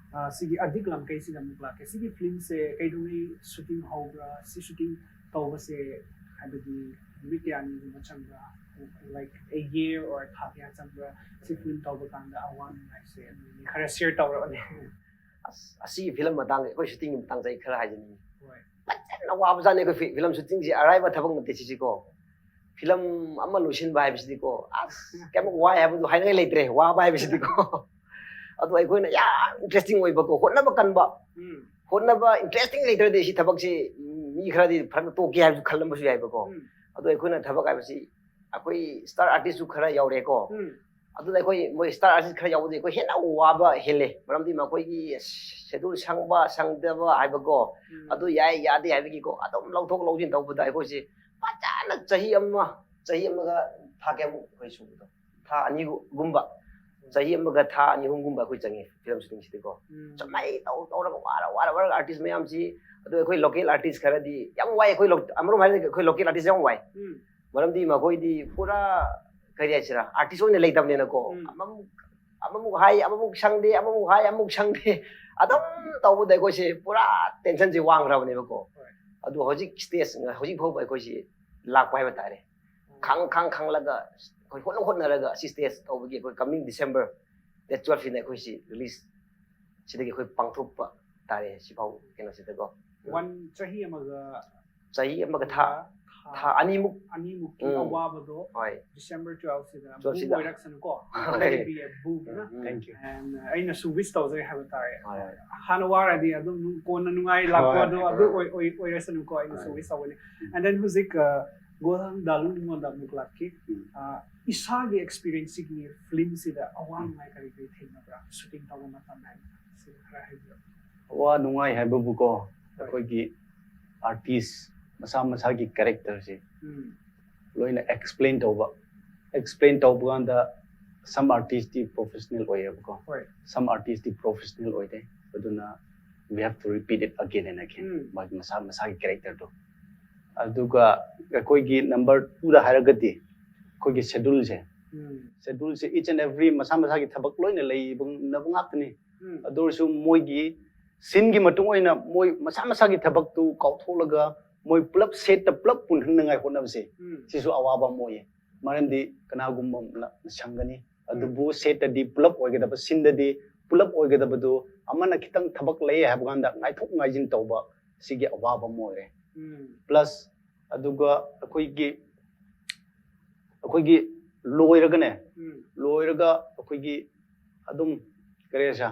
ꯁꯤꯒꯤ ꯑꯗꯤꯛ ꯂꯝꯀꯩꯁꯤꯗ ꯑꯃꯨꯛ ꯂꯥꯛꯀꯦ꯫ ꯁꯤꯒꯤ film ꯁꯦ ꯀꯩꯗꯧꯉꯩ shooting ꯍꯧꯕ꯭ꯔꯥ? ꯁꯤ shooting ꯇꯧꯕꯁꯦ ꯍꯥꯏꯕꯗꯤ ꯅꯨꯃꯤꯠ ꯀꯌꯥꯅꯤꯒꯨꯝꯕ ꯆꯪꯕ꯭ꯔꯥ? Like a year or ꯊꯥ ꯀꯌꯥ ꯆꯪꯕ꯭ꯔꯥ? ꯁꯤ film ꯇꯧꯕ ꯀꯥꯟꯗ ꯑꯋꯥ ꯅꯨꯡꯉꯥꯏꯁꯦ ꯑꯗꯨꯗꯤ ꯈꯔ share ꯇꯧꯔꯛꯑꯣꯅꯦ꯫ ꯑꯁ, ꯑꯁꯤꯒꯤ film ꯃꯇꯥꯡꯁꯦ, ꯑꯩꯈꯣꯏ shooting ꯒꯤ ꯃꯇꯥꯡꯁꯦ ꯑꯩ ꯈꯔ ꯍꯥꯏꯖꯅꯤꯡꯉꯤ꯫ ꯍꯣꯏ꯫ ꯐꯖꯅ ꯋꯥꯕꯖꯥꯠꯅꯤ ꯑꯩꯈꯣꯏ film shooting ꯁꯦ, ꯑꯔꯥꯏꯕ ꯊꯕꯛ ꯅꯠꯇꯦ ꯁꯤꯁꯤꯀꯣ꯫ Film ꯑꯃ ꯂꯣꯏꯁꯤꯟꯕ ꯍꯥꯏꯕꯁꯤꯗꯤꯀꯣ, ꯑꯁ, ꯀꯌꯥꯃꯨꯛ ꯋꯥꯏ ꯍꯥꯏꯕꯗꯨ ꯍꯥꯏꯅꯤꯡꯉꯥꯏ ꯂꯩꯇ꯭ꯔꯦ, ꯋꯥꯕ ꯍꯥꯏꯕꯁꯤꯗꯤꯀꯣ꯫ ꯑꯗꯣ ꯑꯩꯈꯣꯏꯅ ꯌꯥꯝ interesting ꯑꯣꯏꯕꯀꯣ, ꯍꯣꯠꯅꯕ ꯀꯟꯕ, ꯎꯝ ꯍꯣꯠꯅꯕ interesting ꯂꯩꯇ꯭ꯔꯗꯤ ꯁꯤ ꯊꯕꯛꯁꯤ ꯃꯤ ꯈꯔꯗꯤ ꯐꯖꯅ ꯇꯣꯛꯀꯦ ꯍꯥꯏꯕꯁꯨ ꯈꯜꯂꯝꯕꯁꯨ ꯌꯥꯏꯕꯀꯣ꯫ ꯎꯝ ꯑꯗꯣ ꯑꯩꯈꯣꯏꯅ ꯊꯕꯛ ꯍꯥꯏꯕꯁꯤ ꯑꯩꯈꯣꯏ star artist ꯁꯨ ꯈꯔ ꯌꯥꯎꯔꯦꯀꯣ꯫ ꯎꯝ ꯑꯗꯨꯅ ꯑꯩꯈꯣꯏ ꯃꯣꯏ star artist ꯈꯔ ꯌꯥꯎꯕꯗꯤ ꯑꯩꯈꯣꯏ ꯍꯦꯟꯅ ꯋꯥꯕ ꯍꯦꯜꯂꯦ꯫ ꯃꯔꯝꯗꯤ ꯃꯈꯣꯏꯒꯤ schedule ꯁꯪꯕ ꯁꯪꯗꯕ ꯍꯥꯏꯕꯀꯣ, ꯎꯝ ꯑꯗꯨ ꯌꯥꯏ ꯌꯥꯗꯦ ꯍꯥꯏꯕꯒꯤꯀꯣ, ꯑꯗꯨꯝ ꯂꯧꯊꯣꯛ ꯂꯧꯁꯤꯟ ꯇꯧꯕꯗ ꯑꯩꯈꯣꯏꯁꯦ ꯐꯖꯅ ꯆꯍꯤ ꯑꯃ, ꯆꯍꯤ ꯑꯃꯒ ꯊꯥ ꯀꯌꯥꯃꯨꯛ ꯑꯩꯈꯣꯏ ꯁꯨꯕꯗꯣ? ꯊꯥ ꯑꯅꯤꯒꯨꯝꯕ, ꯆꯍꯤ ꯑꯃꯒ ꯊꯥ ꯑꯅꯤ ꯑꯍꯨꯝꯒꯨꯝꯕ ꯑꯩꯈꯣꯏ ꯆꯪꯉꯤ ꯐꯤꯂꯝ ꯁꯨꯇꯤꯡꯁꯤꯗꯤꯀꯣ꯫ ꯎꯝ. ꯆꯃꯩ ꯇꯧ ꯇꯧꯔꯒ ꯋꯥꯔ ꯋꯥꯔ ꯋꯥꯔꯒ ꯑꯥꯔꯇꯤꯁ ꯃꯌꯥꯝꯁꯤ, ꯑꯗꯨ ꯑꯩꯈꯣꯏ ꯂꯣꯀꯦꯜ ꯑꯥꯔꯇꯤꯁ ꯈꯔꯗꯤ ꯌꯥꯝ ꯋꯥꯏ꯫ ꯑꯩꯈꯣꯏ ꯂꯣ-, ꯑꯃꯔꯣꯝ ꯍꯥꯏꯔꯗꯤ ꯑꯩꯈꯣꯏ ꯂꯣꯀꯦꯜ ꯑꯥꯔꯇꯤꯁ ꯌꯥꯝ ꯋꯥꯏ꯫ ꯎꯝ. ꯃꯔꯝꯗꯤ ꯃꯈꯣꯏꯗꯤ ꯄꯨꯔꯥ, ꯀꯔꯤ ꯍꯥꯏꯁꯤꯔꯥ, ꯑꯥꯔꯇꯤꯁ ꯑꯣꯏꯅ ꯂꯩꯇꯕꯅꯤꯅꯀꯣ꯫ ꯎꯝ. ꯑꯃꯃꯨꯛ, ꯑꯃꯃꯨꯛ ꯍꯥꯏ, ꯑꯃꯃꯨꯛ ꯁꯪꯗꯦ, ꯑꯃꯃꯨꯛ ꯍꯥꯏ, ꯑꯃꯃꯨꯛ ꯁꯪꯗꯦ꯫ ꯑꯗꯨꯝ ꯇꯧꯕꯗ ꯑꯩꯈꯣꯏꯁꯦ ꯄꯨꯔꯥ ꯇꯦꯟꯁꯟꯁꯦ ꯋꯥꯡꯈ꯭ꯔꯕꯅꯦꯕꯀꯣ꯫ ꯍꯣꯏ. ꯑꯗꯨ ꯍꯧꯖꯤꯛ ꯁ꯭ꯇꯦꯖ, ꯍꯧꯖꯤꯛ ꯐꯥꯎꯕ ꯑꯩꯈꯣꯏꯁꯤ ꯂꯥꯛꯄ ꯍꯥꯏꯕ ꯇꯥꯔꯦ꯫ ꯎꯝ. ꯈꯪ, ꯈꯪ, ꯈꯪꯂꯒ ꯑꯩꯈꯣꯏ ꯍꯣꯠꯅ, ꯍꯣꯠꯅꯔꯒ ꯑꯁꯤ ꯁ꯭ꯇꯦꯖ ꯇꯧꯕꯒꯤ ꯑꯩꯈꯣꯏ coming December date twelve ꯁꯤꯗ ꯑꯩꯈꯣꯏꯁꯤ ꯔꯤꯂꯤꯖ ꯁꯤꯗꯒꯤ ꯑꯩꯈꯣꯏ ꯄꯥꯡꯊꯣꯛꯄ ꯇꯥꯔꯦ ꯁꯤꯐꯥꯎ ꯀꯩꯅꯣꯁꯤꯗꯀꯣ꯫ ꯎꯝ. ꯋꯥꯟ, ꯆꯍꯤ ꯑꯃꯒ ꯆꯍꯤ ꯑꯃꯒ ꯊꯥ, ꯊꯥ ꯊꯥ ꯑꯅꯤꯃꯨꯛ꯫ ꯑꯅꯤꯃꯨꯛꯀꯤ ꯎꯝ. ꯑꯋꯥꯕꯗꯣ ꯍꯣꯏ. December twelve ꯁꯤꯗ ꯕꯨꯝ twelve ꯁꯤꯗ. ꯑꯣꯏꯔꯛꯁꯅꯨꯀꯣ꯫ ꯍꯣꯏ. Let it be a boom, ꯅ? ꯎꯝ. Thank you. And, uh, ꯑꯩꯅꯁꯨ ꯋꯤꯁ ꯇꯧꯖꯩ ꯍꯥꯏꯕ ꯇꯥꯔꯦ꯫ ꯍꯣꯏ. ꯍꯥꯟꯅ ꯋꯥꯔꯗꯤ ꯑꯗꯨꯝ ꯀꯣꯟꯅ ꯅꯨꯡꯉꯥꯏ ꯂꯥꯛꯄ ꯍꯣꯏ. ꯑꯗꯣ ꯑꯗꯨ ꯍꯣꯏ. ꯑꯣꯏ-, ꯑꯣꯏ-, ꯑꯣꯏꯔꯁꯅꯨꯀꯣ, ꯑꯩꯅꯁꯨ ꯍꯣꯏ. ꯋꯤꯁ ꯇꯧꯒꯅꯤ꯫ ꯎꯝ. And then ꯍꯧꯖꯤꯛ, uh, ꯒꯣꯜꯍꯪ ꯗꯥꯂꯨꯡ ꯑꯩꯉꯣꯟꯗ ꯑꯃꯨꯛ ꯂꯥꯛꯈꯤ꯫ ꯎꯝ. Uh, ꯏꯁꯥꯒꯤ ꯑꯦꯛꯁꯄꯤꯔꯤꯌꯦꯟꯁꯁꯤꯒꯤ ꯐꯤꯂꯝꯁꯤꯗ ꯑꯋꯥ ꯎꯝ. ꯅꯨꯡꯉꯥꯏ ꯀꯔꯤ ꯀꯔꯤ ꯊꯦꯡꯅꯕ꯭ꯔꯥ? ꯁꯨꯇꯤꯡ ꯇꯧꯕ ꯃꯇꯝꯗ ꯍꯥꯏꯕ ꯁꯤ ꯈꯔ ꯍꯥꯏꯕꯤꯔꯛꯑꯣ꯫ ꯑꯋꯥ ꯅꯨꯡꯉꯥꯏ ꯍꯥꯏꯕꯕꯨꯀꯣ, ꯍꯣꯏ. ꯑꯩꯈꯣꯏꯒꯤ ꯑꯥꯔꯇꯤꯁ ꯃꯁꯥ ꯃꯁꯥꯒꯤ ꯀꯦꯔꯦꯛꯇꯔꯁꯦ ꯎꯝ. ꯂꯣꯏꯅ ꯑꯦꯛꯁꯄ꯭ꯂꯦꯟ ꯇꯧꯕ꯫ ꯑꯦꯛꯁꯄ꯭ꯂꯦꯟ ꯇꯧꯕ ꯀꯥꯟꯗ some artist ꯇꯤ professional ꯑꯣꯏꯌꯦꯕꯀꯣ꯫ ꯍꯣꯏ. Some artist ꯇꯤ professional ꯑꯣꯏꯗꯦ꯫ ꯑꯗꯨꯅ we have to repeat it again and again. ꯎꯝ. ꯃꯥꯒꯤ ꯃꯁꯥ ꯃꯁꯥꯒꯤ ꯀꯦꯔꯦꯛꯇꯔꯗꯣ꯫ ꯑꯗꯨꯒ ꯑꯩꯈꯣꯏꯒꯤ number two ꯗ ꯍꯥꯏꯔꯒꯗꯤ ꯑꯩꯈꯣꯏꯒꯤ ꯁꯦꯗꯨꯜꯁꯦ꯫ ꯎꯝ. ꯁꯦꯗꯨꯜꯁꯦ each and every ꯃꯁꯥ ꯃꯁꯥꯒꯤ ꯊꯕꯛ ꯂꯣꯏꯅ ꯂꯩꯕ ꯉꯥꯛꯇꯅꯤ꯫ ꯎꯝ. ꯑꯗꯨ ꯑꯣꯏꯔꯁꯨ ꯃꯣꯏꯒꯤ ꯁꯤꯟꯒꯤ ꯃꯇꯨꯡ ꯑꯣꯏꯅ ꯃꯣꯏ ꯃꯁꯥ ꯃꯁꯥꯒꯤ ꯊꯕꯛꯇꯨ ꯀꯥꯎꯊꯣꯛꯂꯒ ꯃꯣꯏ ꯄꯨꯂꯞ ꯁꯦꯠꯇ ꯄꯨꯂꯞ ꯄꯨꯟꯍꯟꯅꯉꯥꯏ ꯍꯣꯠꯅꯕꯁꯦ, ꯎꯝ. ꯁꯤꯁꯨ ꯑꯋꯥꯕ ꯑꯃ ꯑꯣꯏꯌꯦ꯫ ꯃꯔꯝꯗꯤ ꯀꯅꯥꯒꯨꯝꯕ ꯑꯃꯅ ꯁꯪꯒꯅꯤ, ꯎꯝ. ꯑꯗꯨꯕꯨ ꯁꯦꯠꯇꯗꯤ ꯄꯨꯂꯞ ꯑꯣꯏꯒꯗꯕ, ꯁꯤꯟꯗꯗꯤ ꯄꯨꯂꯞ ꯑꯣꯏꯒꯗꯕꯗꯨ ꯑꯃꯅ ꯈꯤꯇꯪ ꯊꯕꯛ ꯂꯩ ꯍꯥꯏꯕ ꯀꯥꯟꯗ ꯉꯥꯏꯊꯣꯛ ꯉꯥꯏꯁꯤꯟ ꯇꯧꯕ, ꯁꯤꯒꯤ ꯑꯋꯥꯕ ꯑꯃ ꯑꯣꯏꯔꯦ꯫ ꯎꯝ. Plus ꯑꯗꯨꯒ ꯑꯩꯈꯣꯏꯒꯤ, ꯑꯩꯈꯣꯏꯒꯤ ꯂꯣꯏꯔꯒꯅꯦ, ꯎꯝ. ꯂꯣꯏꯔꯒ ꯑꯩꯈꯣꯏꯒꯤ ꯑꯗꯨꯝ, ꯀꯔꯤ ꯍꯥꯏꯁꯤꯔꯥ,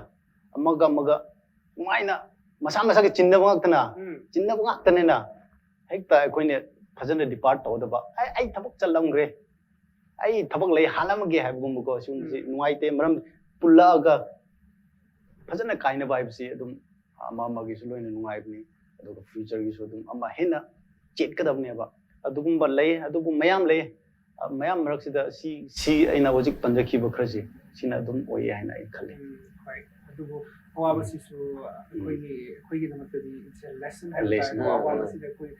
ꯑꯃꯒ ꯑꯃꯒ ꯅꯨꯡꯉꯥꯏꯅ ꯃꯁꯥ ꯃꯁꯥꯒꯤ ꯆꯤꯟꯅꯕ ꯉꯥꯛꯇꯅ, ꯎꯝ. ꯆꯤꯟꯅꯕ ꯉꯥꯛꯇꯅꯤꯅ ꯍꯦꯛꯇ ꯑꯩꯈꯣꯏꯅ ꯐꯖꯅ depart ꯇꯧꯗꯕ, "ꯑꯩ, ꯑꯩ ꯊꯕꯛ ꯆꯠꯂꯝꯈ꯭ꯔꯦ, ꯑꯩ ꯊꯕꯛ ꯂꯩ, ꯍꯥꯜꯂꯝꯃꯒꯦ" ꯍꯥꯏꯕꯒꯨꯝꯕꯀꯣ, ꯁꯤꯒꯨꯝꯕꯁꯤ ꯎꯝ. ꯅꯨꯡꯉꯥꯏꯇꯦ꯫ ꯃꯔꯝ ꯄꯨꯜꯂꯛꯑꯒ ꯐꯖꯅ ꯀꯥꯏꯅꯕ ꯍꯥꯏꯕꯁꯤ ꯑꯗꯨꯝ ꯑꯃ ꯑꯃꯒꯤꯁꯨ ꯂꯣꯏꯅ ꯅꯨꯡꯉꯥꯏꯕꯅꯤ, ꯑꯗꯨꯒ future ꯒꯤꯁꯨ ꯑꯗꯨꯝ ꯑꯃ ꯍꯦꯟꯅ ꯆꯦꯠꯀꯗꯕꯅꯦꯕ꯫ ꯑꯗꯨꯒꯨꯝꯕ ꯂꯩ, ꯑꯗꯨꯕꯨ ꯃꯌꯥꯝ ꯂꯩ꯫ ꯑ, ꯃꯌꯥꯝ ꯃꯔꯛꯁꯤꯗ ꯁꯤ ꯁꯤ ꯑꯩꯅ ꯍꯧꯖꯤꯛ ꯄꯟꯖꯈꯤꯕ ꯈꯔꯁꯦ ꯁꯤꯅ ꯑꯗꯨꯝ ꯑꯣꯏꯌꯦ ꯍꯥꯏꯅ ꯑꯩ ꯈꯜꯂꯤ꯫ ꯎꯝ, ꯍꯣꯏ꯫ ꯑꯗꯨꯕꯨ ꯑꯋꯥꯕꯁꯤꯁꯨ ꯑꯩꯈꯣꯏꯒꯤ ꯑꯩꯈꯣꯏꯒꯤꯗꯃꯛꯇꯗꯤ it's a lesson ꯍꯥꯏꯕ Lesson, ꯇꯥꯔꯦꯀꯣ꯫ ꯍꯣꯏ, ꯍꯣꯏ. ꯑꯋꯥꯕꯁꯤꯗ ꯑꯩꯈꯣꯏ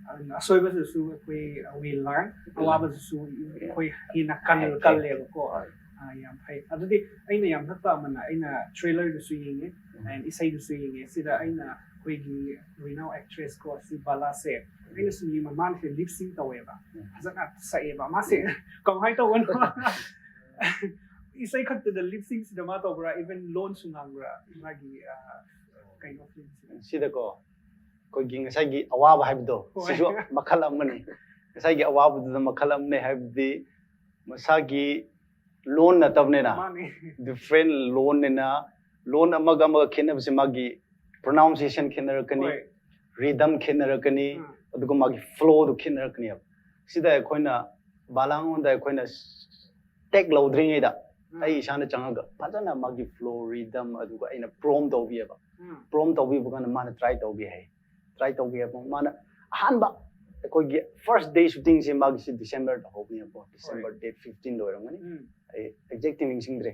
ꯑ, ꯑꯁꯣꯏꯕꯁꯤꯁꯨ ꯑꯩꯈꯣꯏ we learn, ꯑꯋꯥꯕꯁꯤꯁꯨ ꯑꯩꯈꯣꯏ ꯍꯦꯟꯅ ꯀꯜ ꯍꯣꯏ. ꯀꯜꯂꯦꯕꯀꯣ꯫ ꯍꯣꯏ. ꯑ, ꯌꯥꯝ ꯐꯩ꯫ ꯑꯗꯨꯗꯤ ꯑꯩꯅ ꯌꯥꯝ ꯉꯛꯄ ꯑꯃꯅ ꯑꯩꯅ trailer ꯗꯨꯁꯨ ꯌꯦꯡꯉꯦ and ꯏꯁꯩꯗꯨꯁꯨ ꯌꯦꯡꯉꯦ꯫ ꯁꯤꯗ ꯑꯩꯅ ꯑꯩꯈꯣꯏꯒꯤ renowned actress ꯀꯣ ꯁꯤ ꯕꯥꯂꯥꯁꯦ ꯑꯩꯅ ꯁꯨꯝ ꯌꯦꯡꯕ ꯃꯥꯅꯁꯦ lip sync ꯇꯧꯋꯦꯕ꯫ ꯎꯝ. ꯐꯖꯅ ꯁꯛꯑꯦꯕ꯫ ꯃꯥꯁꯦ ꯀꯃꯥꯏꯅ ꯇꯧꯕꯅꯣ? ꯏꯁꯩ ꯈꯛꯇꯗ lip sync ꯁꯤꯗ ꯃꯥ ꯇꯧꯕ꯭ꯔꯥ? Even ꯂꯣꯟꯁꯨ ꯉꯥꯡꯕ꯭ꯔꯥ? ꯃꯥꯒꯤ ꯑ, ꯀꯩꯅꯣ film ꯁꯤꯗ? ꯁꯤꯗꯀꯣ ꯑꯩꯈꯣꯏꯒꯤ ꯉꯁꯥꯏꯒꯤ ꯑꯋꯥꯕ ꯍꯥꯏꯕꯗꯣ ꯍꯣꯏ. ꯁꯤꯁꯨ ꯃꯈꯜ ꯑꯃꯅꯤ꯫ ꯉꯁꯥꯏꯒꯤ ꯑꯋꯥꯕꯗꯨꯗ ꯃꯈꯜ ꯑꯃꯅꯤ ꯍꯥꯏꯕꯗꯤ ꯃꯁꯥꯒꯤ ꯂꯣꯟ ꯅꯠꯇꯕꯅꯤꯅ ꯃꯥꯅꯦ꯫ different ꯂꯣꯟꯅꯤꯅ ꯂꯣꯟ ꯑꯃꯒ ꯑꯃꯒ ꯈꯦꯠꯅꯕꯁꯦ ꯃꯥꯒꯤ pronunciation ꯈꯦꯠꯅꯔꯛꯀꯅꯤ, ꯍꯣꯏ. rhythm ꯈꯦꯠꯅꯔꯛꯀꯅꯤ, ꯎꯝ. ꯑꯗꯨꯒ ꯃꯥꯒꯤ flow ꯗꯨ ꯈꯦꯠꯅꯔꯛꯀꯅꯦꯕ꯫ ꯁꯤꯗ ꯑꯩꯈꯣꯏꯅ ꯕꯥꯂꯥꯉꯣꯟꯗ ꯑꯩꯈꯣꯏꯅ take ꯂꯧꯗ꯭ꯔꯤꯉꯩꯗ ꯎꯝ. ꯑꯩ ꯏꯁꯥꯅ ꯆꯪꯉꯒ ꯐꯖꯅ ꯃꯥꯒꯤ flow, rhythm ꯑꯗꯨꯒ ꯑꯩꯅ prompt ꯇꯧꯕꯤꯑꯕ꯫ ꯎꯝ. Prompt ꯇꯧꯕꯤꯕ ꯀꯥꯟꯗ ꯃꯥꯅ try ꯇꯧꯕꯤ ꯍꯥꯏ꯫ Try ꯇꯧꯕꯤ ꯍꯥꯏꯕ ꯃꯥꯅ ꯑꯍꯥꯟꯕ ꯑꯩꯈꯣꯏꯒꯤ first day shooting ꯁꯦ ꯃꯥꯒꯤꯁꯦ December ꯗ ꯍꯧꯕꯅꯦꯕꯀꯣ꯫ December date fifteen ꯗ ꯑꯣꯏꯔꯝꯒꯅꯤ꯫ ꯎꯝ. ꯑꯩ exact ꯇꯤ ꯅꯤꯡꯁꯤꯡꯗ꯭ꯔꯦ꯫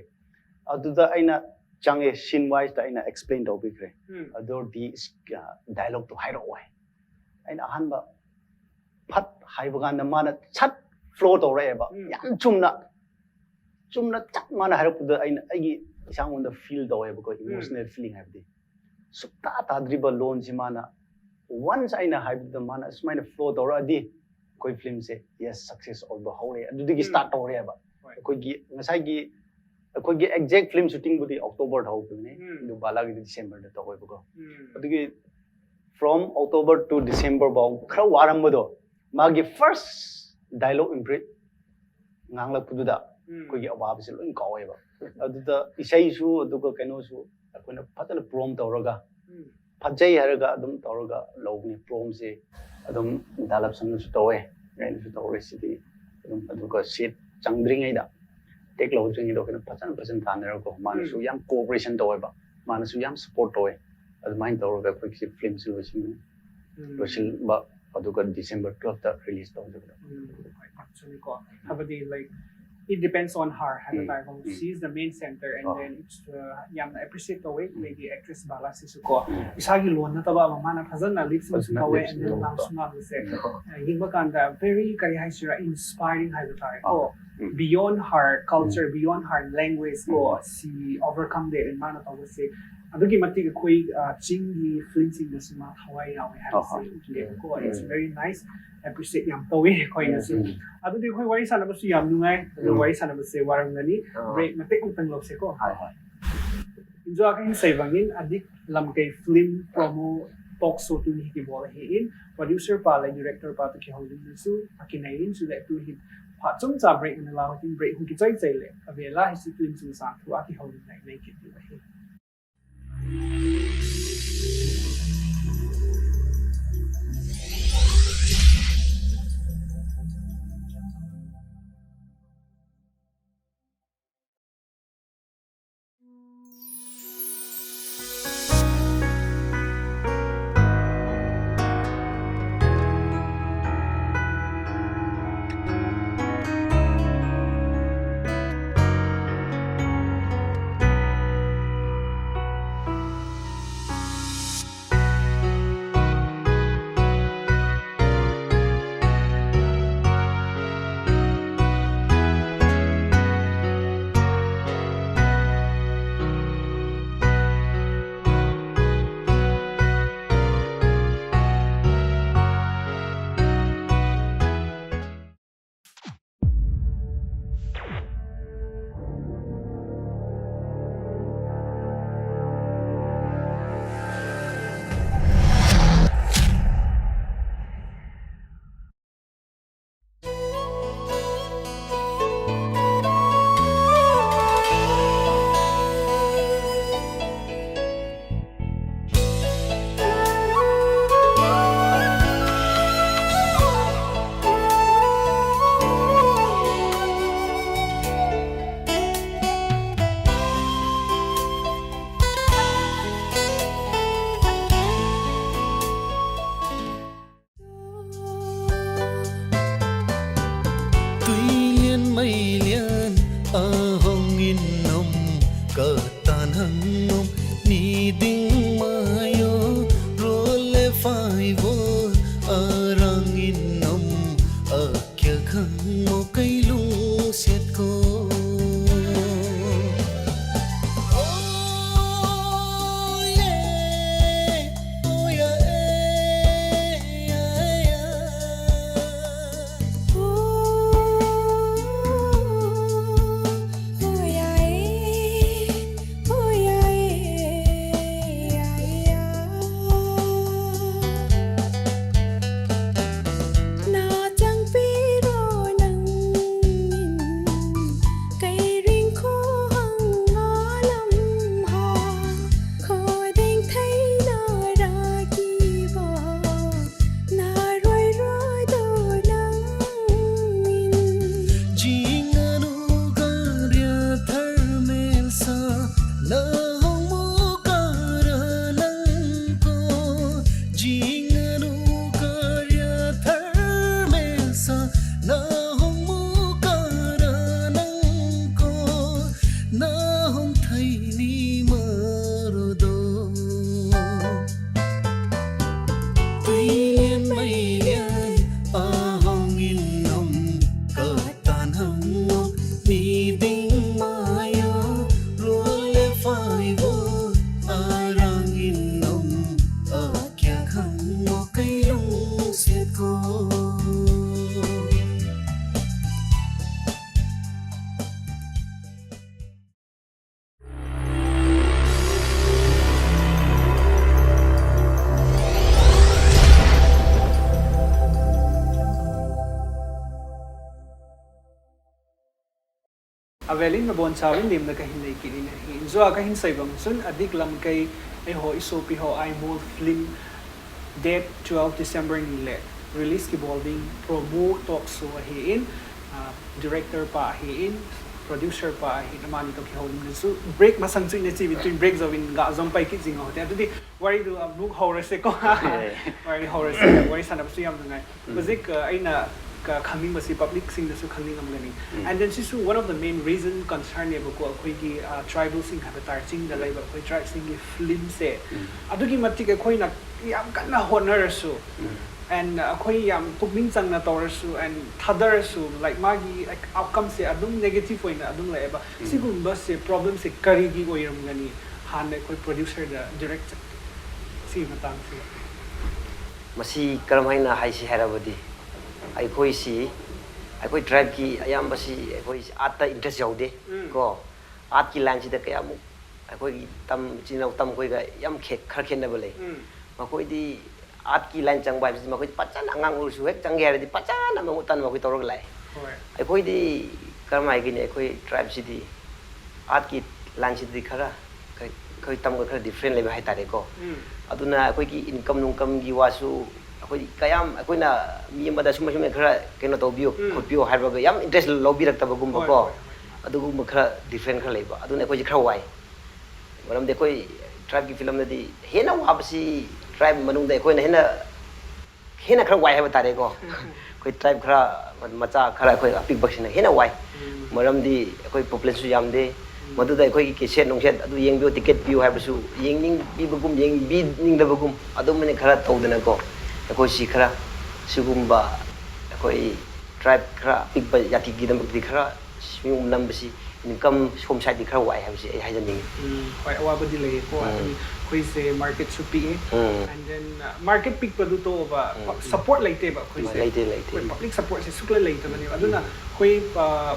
ꯑꯗꯨꯗ ꯑꯩꯅ ꯆꯪꯉꯦ, scene wise ꯇ ꯑꯩꯅ explain ꯇꯧꯕꯤꯈ꯭ꯔꯦ꯫ ꯎꯝ. ꯑꯗꯨꯗꯤ dialogue ꯇꯣ ꯍꯥꯏꯔꯛꯑꯣ ꯍꯥꯏ꯫ ꯑꯩꯅ ꯑꯍꯥꯟꯕ ꯐꯠ ꯍꯥꯏꯕ ꯀꯥꯟꯗ ꯃꯥꯅ ꯁꯠ flow ꯇꯧꯔꯛꯑꯦꯕ꯫ ꯎꯝ. ꯌꯥꯝ ꯆꯨꯝꯅ, ꯆꯨꯝꯅ ꯆꯞ ꯃꯥꯅ ꯍꯥꯏꯔꯛꯄꯗ ꯑꯩꯅ ꯑꯩꯒꯤ ꯏꯁꯥꯉꯣꯟꯗ feel ꯇꯧꯋꯦꯕꯀꯣ, emotional feeling ꯍꯥꯏꯕꯗꯤ꯫ ꯁꯨꯛꯇꯥ ꯇꯥꯗ꯭ꯔꯤꯕ ꯂꯣꯟꯁꯤ ꯃꯥꯅ once ꯑꯩꯅ ꯍꯥꯏꯕꯗ ꯃꯥꯅ ꯑꯁꯨꯃꯥꯏꯅ flow ꯇꯧꯔꯛꯑꯗꯤ ꯑꯩꯈꯣꯏ film ꯁꯦ yes success ꯑꯣꯏꯕ ꯍꯧꯔꯦ꯫ ꯑꯗꯨꯗꯒꯤ ꯎꯝ. start ꯇꯧꯔꯦꯕ꯫ ꯍꯣꯏ. ꯑꯩꯈꯣꯏꯒꯤ ꯉꯁꯥꯏꯒꯤ ꯑꯩꯈꯣꯏꯒꯤ exact film shooting ꯕꯨꯗꯤ October ꯗ ꯍꯧꯈꯤꯕꯅꯦ꯫ ꯎꯝ. ꯑꯗꯨ ꯕꯥꯂꯥꯒꯤꯗꯤ December ꯗ ꯇꯧꯋꯦꯕꯀꯣ꯫ ꯎꯝ. ꯑꯗꯨꯒꯤ from October to December ꯐꯥꯎ ꯈꯔ ꯋꯥꯔꯝꯕꯗꯣ ꯃꯥꯒꯤ first dialogue imprint ꯉꯥꯡꯂꯛꯄꯗꯨꯗ ꯎꯝ. ꯑꯩꯈꯣꯏꯒꯤ ꯑꯋꯥꯕꯁꯦ ꯂꯣꯏ ꯀꯥꯎꯋꯦꯕ꯫ ꯑꯗꯨꯗ ꯏꯁꯩꯁꯨ ꯑꯗꯨꯒ ꯀꯩꯅꯣꯁꯨ ꯑꯩꯈꯣꯏꯅ ꯐꯖꯅ prompt ꯇꯧꯔꯒ ꯎꯝ. ꯐꯖꯩ ꯍꯥꯏꯔꯒ ꯑꯗꯨꯝ ꯇꯧꯔꯒ ꯂꯧꯕꯅꯤ꯫ Prompt ꯁꯦ ꯑꯗꯨꯝ ꯗꯥꯂꯞꯁꯟꯅꯁꯨ ꯇꯧꯋꯦ, ꯑꯩꯅꯁꯨ ꯇꯧꯔꯦ ꯁꯤꯗꯤ꯫ ꯑꯗꯨꯝ ꯑꯗꯨꯒ set ꯆꯪꯗ꯭ꯔꯤꯉꯩꯗ, take ꯂꯧꯗ꯭ꯔꯤꯉꯩꯗ ꯑꯩꯈꯣꯏꯅ ꯐꯖꯅ ꯐꯖꯅ ꯇꯥꯟꯅꯔꯒꯀꯣ ꯃꯥꯅꯁꯨ ꯎꯝ. ꯌꯥꯝ cooperation ꯇꯧꯋꯦꯕ, ꯃꯥꯅꯁꯨ ꯌꯥꯝ support ꯇꯧꯋꯦ꯫ ꯑꯗꯨꯃꯥꯏꯅ ꯇꯧꯔꯒ ꯑꯩꯈꯣꯏꯒꯤ film ꯁꯦ ꯂꯣꯏꯁꯤꯟꯕꯅꯤ꯫ ꯎꯝ. ꯂꯣꯏꯁꯤꯟꯕ ꯑꯗꯨꯒ December twelfth ꯇ release ꯇꯧꯖꯕꯗꯣ꯫ ꯎꯝ, ꯍꯣꯏ, ꯆꯨꯝꯃꯤꯀꯣ꯫ ꯍꯥꯏꯕꯗꯤ, like, it depends on her ꯍꯥꯏꯕ ꯎꯝ, ꯇꯥꯔꯦꯀꯣ꯫ ꯎꯝ꯫ She is the main center, and ꯑꯣ꯫ then it's, uh, ꯌꯥꯝꯅ appreciate ꯇꯧꯋꯦ, ꯎꯝ꯫ ꯃꯩꯇꯩ actress ꯕꯂꯥ ꯁꯤꯁꯨꯀꯣ꯫ ꯎꯝ꯫ ꯏꯁꯥꯒꯤ ꯂꯣꯟ ꯅꯠꯇꯕ ꯑꯃ, ꯃꯥꯅ ꯐꯖꯅ lip sync ꯁꯨ ꯐꯖꯅ ꯇꯧꯋꯦ, lip sync and then ꯇꯧꯕ꯫ ꯉꯥꯡꯁꯨ ꯉꯥꯡꯕꯁꯦ꯫ ꯎꯝ꯫ Uh, ꯌꯦꯡꯕ ꯀꯥꯟꯗ very, ꯀꯔꯤ ꯍꯥꯏꯁꯤꯔꯥ, inspiring ꯍꯥꯏꯕ ꯇꯥꯔꯦꯀꯣ꯫ ꯎꯝ꯫ Beyond her culture, beyond her language ꯀꯣ, she overcome ꯗꯦ, and ꯃꯥꯅ ꯇꯧꯕꯁꯦ ꯑꯗꯨꯛꯀꯤ ꯃꯇꯤꯛ ꯑꯩꯈꯣꯏ, uh, ꯆꯤꯡꯒꯤ film ꯁꯤꯡꯗꯁꯨ ꯃꯥ ꯊꯋꯥꯏ ꯌꯥꯎꯋꯦ ꯍꯥꯏꯕꯁꯦ ꯑꯍꯣꯏ꯫ ꯎꯠꯂꯦꯕꯀꯣ꯫ It's um. Very nice, appreciate ꯌꯥꯝ ꯇꯧꯋꯦ ꯑꯩꯈꯣꯏꯅꯁꯨ꯫ ꯎꯝ꯫ ꯑꯗꯨꯗꯤ ꯑꯩꯈꯣꯏ ꯋꯥꯔꯤ ꯁꯥꯟꯅꯕꯁꯨ ꯌꯥꯝ ꯅꯨꯡꯉꯥꯏ, ꯑꯗꯣ ꯎꯝ꯫ ꯋꯥꯔꯤ ꯁꯥꯟꯅꯕꯁꯦ ꯋꯥꯔꯝꯒꯅꯤ꯫ ꯑꯥ꯫ Break ꯃꯇꯦꯛ ꯑꯃꯇꯪ ꯂꯧꯁꯦꯀꯣ꯫ ꯍꯣꯏ, ꯍꯣꯏ꯫ Injo akin sa bangin adik lamkei film promo talk show tun hi kibol hi in, producer pa le director pa tu kihoulim na su, akin na in su le tu hi pa chum cha break na lau tin break hi kichoi chai le. Avela hi su film su sa tu aki houlim na in ki tu hi. Avelin na bon chawin lim na kahin nei kinin ahi. Inzo a kahin sai bang chun adik lam kai ei ho iso pi ho ai mol film date twelve December ni le release ki bol ding promo talk show ahi in, ah, director pa ahi in, producer pa ahi in, amani to ki ho lim na chu break masang chu in chi between break zo in ga zom pai kit jing ho te. Atu di wari du a muk ho ra se ko. Wari ho ra se, wari sana su yam ngai. Hꯧꯖꯤꯛ, ꯑ, ꯑꯩꯅ ꯀ-, ꯈꯪꯅꯤꯡꯕꯁꯤ ꯄꯕ꯭ꯂꯤꯛꯁꯤꯡꯗꯁꯨ ꯈꯪꯅꯤꯡꯉꯝꯒꯅꯤ꯫ And then ꯁꯤꯁꯨ one of the main reason concernꯅꯦꯕꯀꯣ, ꯑꯩꯈꯣꯏꯒꯤ, ꯑ, ꯇ꯭ꯔꯥꯏꯕꯦꯜꯁꯤꯡ ꯍꯥꯏꯕ ꯇꯥꯔꯦ, ꯆꯤꯡꯗ ꯂꯩꯕ ꯑꯩꯈꯣꯏ ꯇ꯭ꯔꯥꯏꯕꯁꯤꯡꯒꯤ ꯐꯤꯂꯝꯁꯦ ꯑꯗꯨꯛꯀꯤ ꯃꯇꯤꯛ ꯑꯩꯈꯣꯏꯅ ꯌꯥꯝ ꯀꯟꯅ ꯍꯣꯠꯅꯔꯁꯨ, and ꯑꯩꯈꯣꯏ ꯌꯥꯝ ꯄꯨꯛꯅꯤꯡ ꯆꯪꯅ ꯇꯧꯔꯁꯨ and ꯊꯥꯗꯔꯁꯨ, like, ꯃꯥꯒꯤ outcomeꯁꯦ ꯑꯗꯨꯝ negative ꯑꯣꯏꯅ ꯑꯗꯨꯝ ꯂꯥꯛꯑꯦꯕ꯫ ꯁꯤꯒꯨꯝꯕꯁꯦ problemꯁꯦ ꯀꯔꯤꯒꯤ ꯑꯣꯏꯔꯝꯒꯅꯤ? ꯍꯥꯟꯅ ꯑꯩꯈꯣꯏ producerꯗ direct ꯆꯠꯀꯦ ꯁꯤꯒꯤ ꯃꯇꯥꯡꯁꯤꯗ꯫ ꯃꯁꯤ ꯀꯔꯝ ꯍꯥꯏꯅ ꯍꯥꯏꯁꯤ ꯍꯥꯏꯔꯕꯗꯤ, ꯑꯩꯈꯣꯏꯁꯤ, ꯑꯩꯈꯣꯏ tribeꯀꯤ ꯑꯌꯥꯝꯕꯁꯤ ꯑꯩꯈꯣꯏ artꯇ interest ꯌꯥꯎꯗꯦ꯫ ꯀꯣ, artꯀꯤ lineꯁꯤꯗ ꯀꯌꯥꯃꯨꯛ ꯑꯩꯈꯣꯏꯒꯤ ꯇꯝ, ꯏꯆꯤꯟ ꯏꯅꯥꯎ ꯇꯝ ꯑꯩꯈꯣꯏꯒ ꯌꯥꯝ ꯈꯦ-, ꯈꯔ ꯈꯦꯠꯅꯕ ꯂꯩ꯫ ꯃꯈꯣꯏꯗꯤ artꯀꯤ line ꯆꯪꯕ ꯍꯥꯏꯕꯁꯤꯗꯤ ꯃꯈꯣꯏꯗꯤ ꯐꯖꯅ ꯑꯉꯥꯡ ꯑꯣꯏꯔꯁꯨ ꯍꯦꯛ ꯆꯪꯒꯦ ꯍꯥꯏꯔꯗꯤ ꯐꯖꯅ ꯃꯃꯨꯠ ꯇꯥꯅ ꯃꯈꯣꯏ ꯇꯧꯔꯒ ꯂꯥꯛꯑꯦ꯫ ꯍꯣꯏ꯫ ꯑꯩꯈꯣꯏꯗꯤ ꯀꯔꯝ ꯍꯥꯏꯒꯅꯤ, ꯑꯩꯈꯣꯏ tribeꯁꯤꯗꯤ artꯀꯤ lineꯁꯤꯗꯤ ꯈꯔ ꯑꯩꯈꯣꯏ, ꯑꯩꯈꯣꯏ ꯇꯝꯒ ꯈꯔ different ꯂꯩꯕ ꯍꯥꯏꯇꯥꯔꯦꯀꯣ꯫ ꯑꯗꯨꯅ ꯑꯩꯈꯣꯏꯒꯤ income ꯅꯨꯡꯀꯝꯒꯤ ꯋꯥꯁꯨ ꯑꯩꯈꯣꯏ ꯀꯌꯥꯝ ꯑꯩꯈꯣꯏꯅ ꯃꯤ ꯑꯃꯗ ꯁꯨꯃꯥꯏ ꯁꯨꯃꯥꯏ ꯈꯔ ꯀꯩꯅꯣ ꯇꯧꯕꯤꯌꯣ, ꯈꯣꯠꯄꯤꯌꯣ ꯍꯥꯏꯕꯒ ꯌꯥꯝ interest ꯂꯧꯕꯤꯔꯛꯇꯕꯒꯨꯝꯕꯀꯣ꯫ ꯍꯣꯏ, ꯍꯣꯏ, ꯍꯣꯏ꯫ ꯑꯗꯨꯒꯨꯝꯕ ꯈꯔ different ꯈꯔ ꯂꯩꯕ, ꯑꯗꯨꯅ ꯑꯩꯈꯣꯏꯁꯦ ꯈꯔ ꯋꯥꯏ꯫ ꯃꯔꯝꯗꯤ ꯑꯩꯈꯣꯏ tribeꯀꯤ ꯐꯤꯂꯝꯗꯗꯤ ꯍꯦꯟꯅ ꯋꯥꯕꯁꯤ tribe ꯃꯅꯨꯡꯗ ꯑꯩꯈꯣꯏꯅ ꯍꯦꯟꯅ, ꯍꯦꯟꯅ ꯈꯔ ꯋꯥꯏ ꯍꯥꯏꯕ ꯇꯥꯔꯦꯀꯣ꯫ ꯑꯩꯈꯣꯏ tribe ꯈꯔ ꯃꯆꯥ ꯈꯔ ꯑꯩꯈꯣꯏ ꯑꯄꯤꯛꯄꯁꯤꯅ ꯍꯦꯟꯅ ꯋꯥꯏ꯫ ꯃꯔꯝꯗꯤ ꯑꯩꯈꯣꯏ populationꯁꯨ ꯌꯥꯝꯗꯦ꯫ ꯃꯗꯨꯗ ꯑꯩꯈꯣꯏꯒꯤ cassette ꯅꯨꯡꯁꯦꯠ ꯑꯗꯨ ꯌꯦꯡꯕꯤꯌꯨ, ticket ꯄꯤꯌꯨ ꯍꯥꯏꯕꯁꯨ ꯌꯦꯡꯅꯤꯡꯕꯤꯕꯒꯨꯝ ꯌꯦꯡꯕꯤꯅꯤꯡꯗꯕꯒꯨꯝ ꯑꯗꯨꯃꯥꯏꯅ ꯈꯔ ꯇꯧꯗꯅꯀꯣ꯫ ꯑꯩꯈꯣꯏꯁꯤ ꯈꯔ ꯁꯤꯒꯨꯝꯕ ꯑꯩꯈꯣꯏ tribe ꯈꯔ ꯑꯄꯤꯛꯄ ꯖꯥꯇꯤꯒꯤꯗꯃꯛꯇꯗꯤ ꯈꯔ ꯁꯤꯒꯨꯝꯕ ꯅꯝꯕꯁꯤ income ꯁꯣꯝ sideꯇꯤ ꯈꯔ ꯋꯥꯏ ꯍꯥꯏꯕꯁꯤ ꯑꯩ ꯍꯥꯏꯖꯅꯤꯡꯉꯤ꯫ ꯎꯝ, ꯍꯣꯏ, ꯑꯋꯥꯕꯗꯤ ꯂꯩꯌꯦꯀꯣ꯫ ꯎꯝ꯫ ꯑꯗꯨꯅꯤ ꯑꯩꯈꯣꯏꯁꯦ marketꯁꯨ ꯄꯤꯛꯑꯦ꯫ ꯎꯝ꯫ And then, uh, market ꯄꯤꯛꯄꯗꯨ ꯇꯣꯛꯑꯣꯕ, um. Support ꯂꯩꯇꯦꯕ ꯑꯩꯈꯣꯏꯁꯦ꯫ ꯂꯩꯇꯦ, ꯂꯩꯇꯦ꯫ ꯑꯩꯈꯣꯏ public supportꯁꯦ ꯁꯨꯛꯂꯩ ꯂꯩꯇꯕꯅꯦꯕ꯫ ꯑꯗꯨꯅ ꯎꯝ꯫ ꯑꯩꯈꯣꯏ, uh,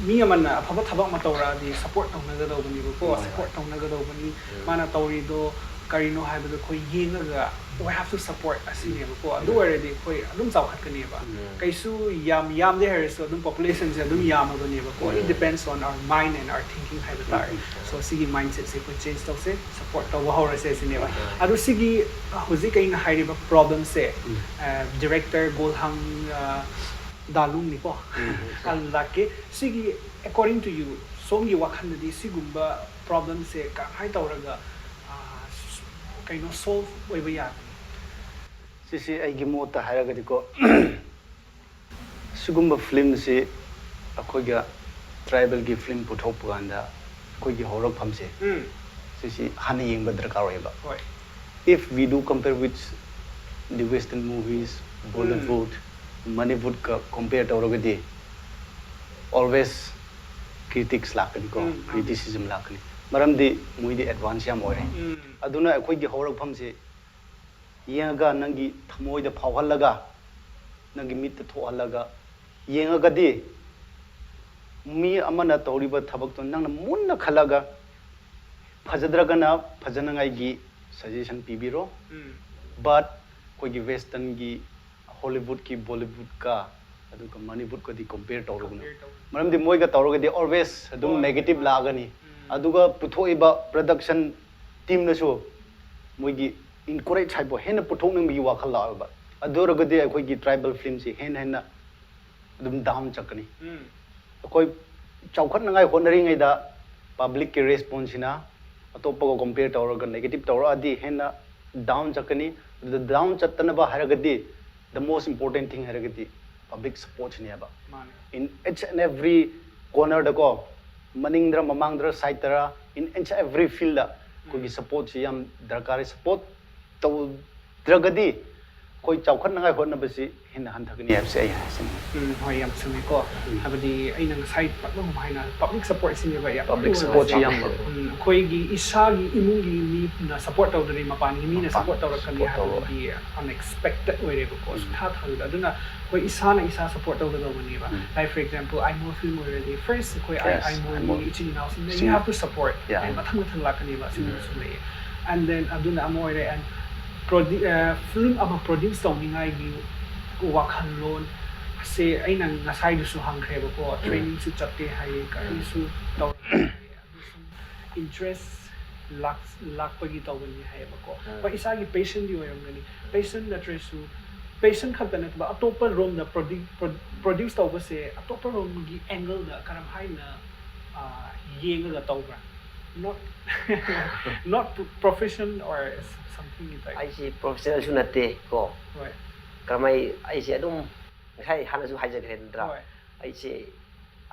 ꯃꯤ ꯑꯃꯅ ꯑꯐꯕ ꯊꯕꯛ ꯑꯃ ꯇꯧꯔꯛꯑꯗꯤ support ꯇꯧꯅꯒꯗꯧꯕꯅꯦꯕꯀꯣ꯫ ꯍꯣꯏ, ꯍꯣꯏ꯫ Support ꯇꯧꯅꯒꯗꯧꯕꯅꯤ꯫ ꯎꯝ꯫ ꯃꯥꯅ ꯇꯧꯔꯤꯗꯣ ꯀꯔꯤꯅꯣ ꯍꯥꯏꯕꯗꯣ ꯑꯩꯈꯣꯏ ꯌꯦꯡꯉꯒ we have to support ꯑꯁꯤꯅꯦꯕꯀꯣ꯫ ꯑꯗꯨ ꯑꯣꯏꯔꯗꯤ ꯑꯩꯈꯣꯏ ꯑꯗꯨꯝ ꯆꯥꯎꯈꯠꯀꯅꯦꯕ꯫ ꯀꯩꯁꯨ ꯌꯥꯝ ꯌꯥꯝꯗꯦ ꯍꯥꯏꯔꯁꯨ ꯑꯗꯨꯝ population ꯁꯦ ꯑꯗꯨꯝ ꯌꯥꯝꯃꯕꯅꯦꯕꯀꯣ꯫ It depends on our mind and our thinking ꯍꯥꯏꯕ ꯇꯥꯔꯦ꯫ So ꯁꯤꯒꯤ mindset ꯁꯦ ꯑꯩꯈꯣꯏ change ꯇꯧꯁꯦ, support ꯇꯧꯕ ꯍꯧꯔꯁꯦ ꯁꯤꯅꯦꯕ꯫ ꯑꯗꯣ ꯁꯤꯒꯤ ꯍꯧꯖꯤꯛ ꯑꯩꯅ ꯍꯥꯏꯔꯤꯕ problem ꯁꯦ director ꯒꯣꯜꯍꯪ ꯗꯥꯂꯨꯡꯅꯤꯀꯣ꯫ ꯑꯗꯨ ꯂꯥꯛꯀꯦ꯫ ꯁꯤꯒꯤ according to you, ꯁꯣꯝꯒꯤ ꯋꯥꯈꯜꯗꯗꯤ ꯁꯤꯒꯨꯝꯕ problem ꯁꯦ ꯀꯔꯝꯍꯥꯏꯅ ꯇꯧꯔꯒ ꯀꯩꯅꯣ solve ꯑꯣꯏꯕ ꯌꯥꯒꯅꯤ? ꯁꯤꯁꯤ ꯑꯩꯒꯤ ꯃꯣꯠꯇ ꯍꯥꯏꯔꯒꯗꯤꯀꯣ, ꯁꯤꯒꯨꯝꯕ film ꯁꯤ ꯑꯩꯈꯣꯏꯒ tribal ꯒꯤ film ꯄꯨꯊꯣꯛꯄ ꯀꯥꯟꯗ ꯑꯩꯈꯣꯏꯒꯤ ꯍꯧꯔꯛꯐꯝꯁꯦ ꯁꯤꯁꯤ ꯍꯥꯟꯅ ꯌꯦꯡꯕ ꯗꯔꯀꯥꯔ ꯑꯣꯏꯌꯦꯕ꯫ ꯍꯣꯏ꯫ If we do compare with the western movies, Bollywood, Manipur ꯒ compare ꯇꯧꯔꯒꯗꯤ always critics ꯂꯥꯛꯀꯅꯤꯀꯣ꯫ Criticism ꯂꯥꯛꯀꯅꯤ꯫ ꯃꯔꯝꯗꯤ ꯃꯣꯏꯗꯤ advance ꯌꯥꯝ ꯑꯣꯏꯔꯦ꯫ ꯑꯗꯨꯅ ꯑꯩꯈꯣꯏꯒꯤ ꯍꯧꯔꯛꯐꯝꯁꯦ ꯌꯦꯡꯉꯒ, ꯅꯪꯒꯤ ꯊꯃꯣꯏꯗ ꯐꯥꯎꯍꯜꯂꯒ, ꯅꯪꯒꯤ ꯃꯤꯠꯇ ꯊꯣꯛꯍꯜꯂꯒ ꯌꯦꯡꯉꯒꯗꯤ, ꯃꯤ ꯑꯃꯅ ꯇꯧꯔꯤꯕ ꯊꯕꯛꯇꯣ ꯅꯪꯅ ꯃꯨꯟꯅ ꯈꯜꯂꯒ, ꯐꯖꯗ꯭ꯔꯒꯅ ꯐꯖꯅꯉꯥꯏꯒꯤ suggestion ꯄꯤꯕꯤꯔꯣ꯫ But ꯑꯩꯈꯣꯏꯒꯤ western ꯒꯤ, Hollywood ꯀꯤ Bollywood ꯀ ꯑꯗꯨꯒ Manipur ꯒꯗꯤ compare ꯇꯧꯔꯒꯅꯨ꯫ ꯃꯔꯝꯗꯤ ꯃꯣꯏꯒ ꯇꯧꯔꯒꯗꯤ always ꯑꯗꯨꯝ negative ꯂꯥꯛꯑꯒꯅꯤ꯫ ꯑꯗꯨꯒ ꯄꯨꯊꯣꯛꯏꯕ production team ꯅꯁꯨ ꯃꯣꯏꯒꯤ encourage ꯍꯥꯏꯕ ꯍꯦꯟꯅ ꯄꯨꯊꯣꯛꯅꯤꯡꯕꯒꯤ ꯋꯥꯈꯜ ꯂꯥꯛꯑꯦꯕ꯫ ꯑꯗꯨ ꯑꯣꯏꯔꯒꯗꯤ ꯑꯩꯈꯣꯏꯒꯤ tribal film ꯁꯤ ꯍꯦꯟꯅ ꯍꯦꯟꯅ ꯑꯗꯨꯝ down ꯆꯠꯀꯅꯤ꯫ ꯑꯩꯈꯣꯏ ꯆꯥꯎꯈꯠꯅꯉꯥꯏ ꯍꯣꯠꯅꯔꯤꯉꯩꯗ public ꯀꯤ response ꯁꯤꯅ ꯑꯇꯣꯞꯄꯒ compare ꯇꯧꯔꯒ negative ꯇꯧꯔꯛꯑꯗꯤ ꯍꯦꯟꯅ down ꯆꯠꯀꯅꯤ꯫ ꯑꯗꯨꯗ down ꯆꯠꯇꯅꯕ ꯍꯥꯏꯔꯒꯗꯤ the most important thing ꯍꯥꯏꯔꯒꯗꯤ public support ꯁꯤꯅꯦꯕ꯫ ꯃꯥꯅꯦ꯫ In each and every corner ꯗꯀꯣ, ꯃꯅꯤꯡꯗꯔ ꯃꯃꯥꯡꯗꯔ side ꯇꯔ, in each every field ꯗ ꯑꯩꯈꯣꯏꯒꯤ support ꯁꯤ ꯌꯥꯝ ꯗꯔꯀꯥꯔ ꯑꯣꯏ꯫ Support ꯇꯧꯗ꯭ꯔꯒꯗꯤ ꯑꯩꯈꯣꯏ ꯆꯥꯎꯈꯠꯅꯉꯥꯏ ꯍꯣꯠꯅꯕꯁꯤ ꯍꯦꯟꯅ ꯍꯟꯊꯒꯅꯤ ꯍꯥꯏꯕꯁꯦ ꯑꯩ ꯍꯥꯏꯖꯅꯤꯡꯉꯤ꯫ ꯎꯝ, ꯍꯣꯏ, ꯌꯥꯝ ꯆꯨꯝꯃꯤꯀꯣ꯫ ꯍꯥꯏꯕꯗꯤ ꯑꯩꯅ ꯉꯁꯥꯏ ꯄꯟꯕꯒꯨꯝ ꯍꯥꯏꯅ public support ꯁꯤꯅꯦꯕ ꯌꯥꯝ Public ꯃꯔꯨ support ꯁꯤ ꯑꯣꯏꯕꯁꯦ꯫ ꯌꯥꯝ ꯃꯔꯨ ꯑꯣꯏ꯫ ꯎꯝ, ꯑꯩꯈꯣꯏꯒꯤ ꯏꯁꯥꯒꯤ ꯏꯃꯨꯡꯒꯤ ꯃꯤꯅ support ꯇꯧꯗ꯭ꯔꯗꯤ ꯃꯄꯥꯟꯒꯤ ꯃꯤꯅ ꯃꯄꯥꯟ support ꯇꯧꯔꯛꯀꯅꯤ support ꯇꯧꯔꯛꯑꯣꯏ꯫ ꯍꯥꯏꯕꯗꯨꯗꯤ unexpected ꯑꯣꯏꯔꯦꯕꯀꯣ꯫ ꯁꯨꯡꯊꯥ ꯊꯥꯖꯗ꯫ ꯑꯗꯨꯅ ꯑꯩꯈꯣꯏ ꯏꯁꯥꯅ ꯏꯁꯥ support ꯇꯧꯒꯗꯧꯕꯅꯦꯕ꯫ Like for example, Aimol film ꯑꯣꯏꯔꯗꯤ first ꯑꯩꯈꯣꯏ Yes, ꯑꯥꯏꯃꯣꯜꯒꯤ ꯑꯥꯏꯃꯣꯜ꯫ ꯏꯆꯤꯟ ꯏꯅꯥꯎꯁꯤꯡꯗ ꯁꯤꯡ-, you have to support꯫ Yeah. And ꯃꯊꯪ ꯃꯊꯪ ꯂꯥꯛꯀꯅꯦꯕ ꯑꯁꯤꯒꯨꯝꯕꯁꯨ ꯂꯩꯌꯦ꯫ And then ꯑꯗꯨꯅ ꯑꯃ ꯑꯣꯏꯔꯦ, and produ film ꯑꯃ produce ꯇꯧꯅꯤꯡꯉꯥꯏꯒꯤ ꯋꯥꯈꯜꯂꯣꯟ ꯁꯦ ꯑꯩꯅ ꯉꯁꯥꯏꯗꯨꯁꯨ ꯍꯪꯈ꯭ꯔꯦꯕꯀꯣ, training ꯁꯨ ꯆꯠꯇꯦ ꯍꯥꯏꯌꯦ, ꯀꯔꯤꯁꯨ ꯇꯧꯔꯛꯇꯦ ꯍꯥꯏꯌꯦ, ꯑꯗꯨ ꯁꯨꯝ interest ꯂꯥꯛ ꯂꯥꯛꯄꯒꯤ ꯇꯧꯕꯅꯤ ꯍꯥꯏꯌꯦꯕꯀꯣ꯫ ꯍꯣꯏ, ꯏꯁꯥꯒꯤ passion ꯗꯤ ꯑꯣꯏꯔꯝꯒꯅꯤ, passion ꯅꯠꯇ꯭ꯔꯁꯨ, passion ꯈꯛꯇ ꯅꯠꯇꯕ ꯑꯇꯣꯞꯄ ꯔꯣꯝꯗ produce produce ꯇꯧꯕꯁꯦ ꯑꯇꯣꯞꯄ ꯔꯣꯝꯒꯤ angle ꯗ ꯀꯔꯝ ꯍꯥꯏꯅ ꯑꯥ, ꯌꯦꯡꯉꯒ ꯇꯧꯕ꯭ꯔꯥ? Not not profession or something like. ꯑꯩꯁꯤ professional ꯁꯨ ꯅꯠꯇꯦ ꯀꯣ꯫ ꯍꯣꯏ꯫ ꯀꯔꯝꯍꯥꯏ ꯑꯩꯁꯦ ꯑꯗꯨꯝ ꯉꯁꯥꯏ ꯍꯥꯟꯅꯁꯨ ꯍꯥꯏꯖꯈ꯭ꯔꯦ ꯅꯠꯇ꯭ꯔꯥ? ꯍꯣꯏ꯫ ꯑꯩꯁꯦ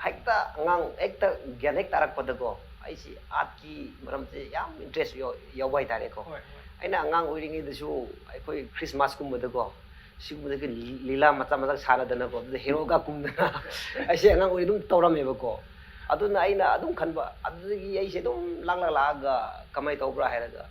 ꯍꯦꯛꯇ ꯑꯉꯥꯡ ꯍꯦꯛꯇ ꯒ꯭ꯌꯥꯟ ꯍꯦꯛ ꯇꯥꯔꯛꯄꯗꯀꯣ, ꯑꯩꯁꯦ art ꯀꯤ ꯃꯔꯝꯁꯦ ꯌꯥꯝ interest ꯌꯥꯎ- ꯌꯥꯎꯕ ꯍꯥꯏꯇꯥꯔꯦꯀꯣ꯫ ꯍꯣꯏ, ꯍꯣꯏ꯫ ꯑꯩꯅ ꯑꯉꯥꯡ ꯑꯣꯏꯔꯤꯉꯩꯗꯁꯨ ꯑꯩꯈꯣꯏ Christmas ꯀꯨꯝꯕꯗꯀꯣ, ꯁꯤꯒꯨꯝꯕꯗꯒꯤ ꯂꯤ- ꯂꯤꯂꯥ ꯃꯆꯥ ꯃꯆꯥ ꯁꯥꯟꯅꯗꯅꯀꯣ, ꯑꯗꯨꯗ ꯍꯦꯔꯣꯒ ꯀꯨꯝꯗꯅ ꯑꯩꯁꯦ ꯑꯉꯥꯡ ꯑꯣꯏꯔꯤ ꯑꯗꯨꯝ ꯇꯧꯔꯝꯃꯦꯕꯀꯣ꯫ ꯑꯗꯨꯅ ꯑꯩꯅ ꯑꯗꯨꯝ ꯈꯟꯕ, ꯑꯗꯨꯗꯒꯤ ꯑꯩꯁꯦ ꯑꯗꯨꯝ ꯂꯥꯛꯂ ꯂꯥꯛꯑꯒ ꯀꯃꯥꯏꯅ ꯇꯧꯕ꯭ꯔꯥ ꯍꯥꯏꯔꯒ,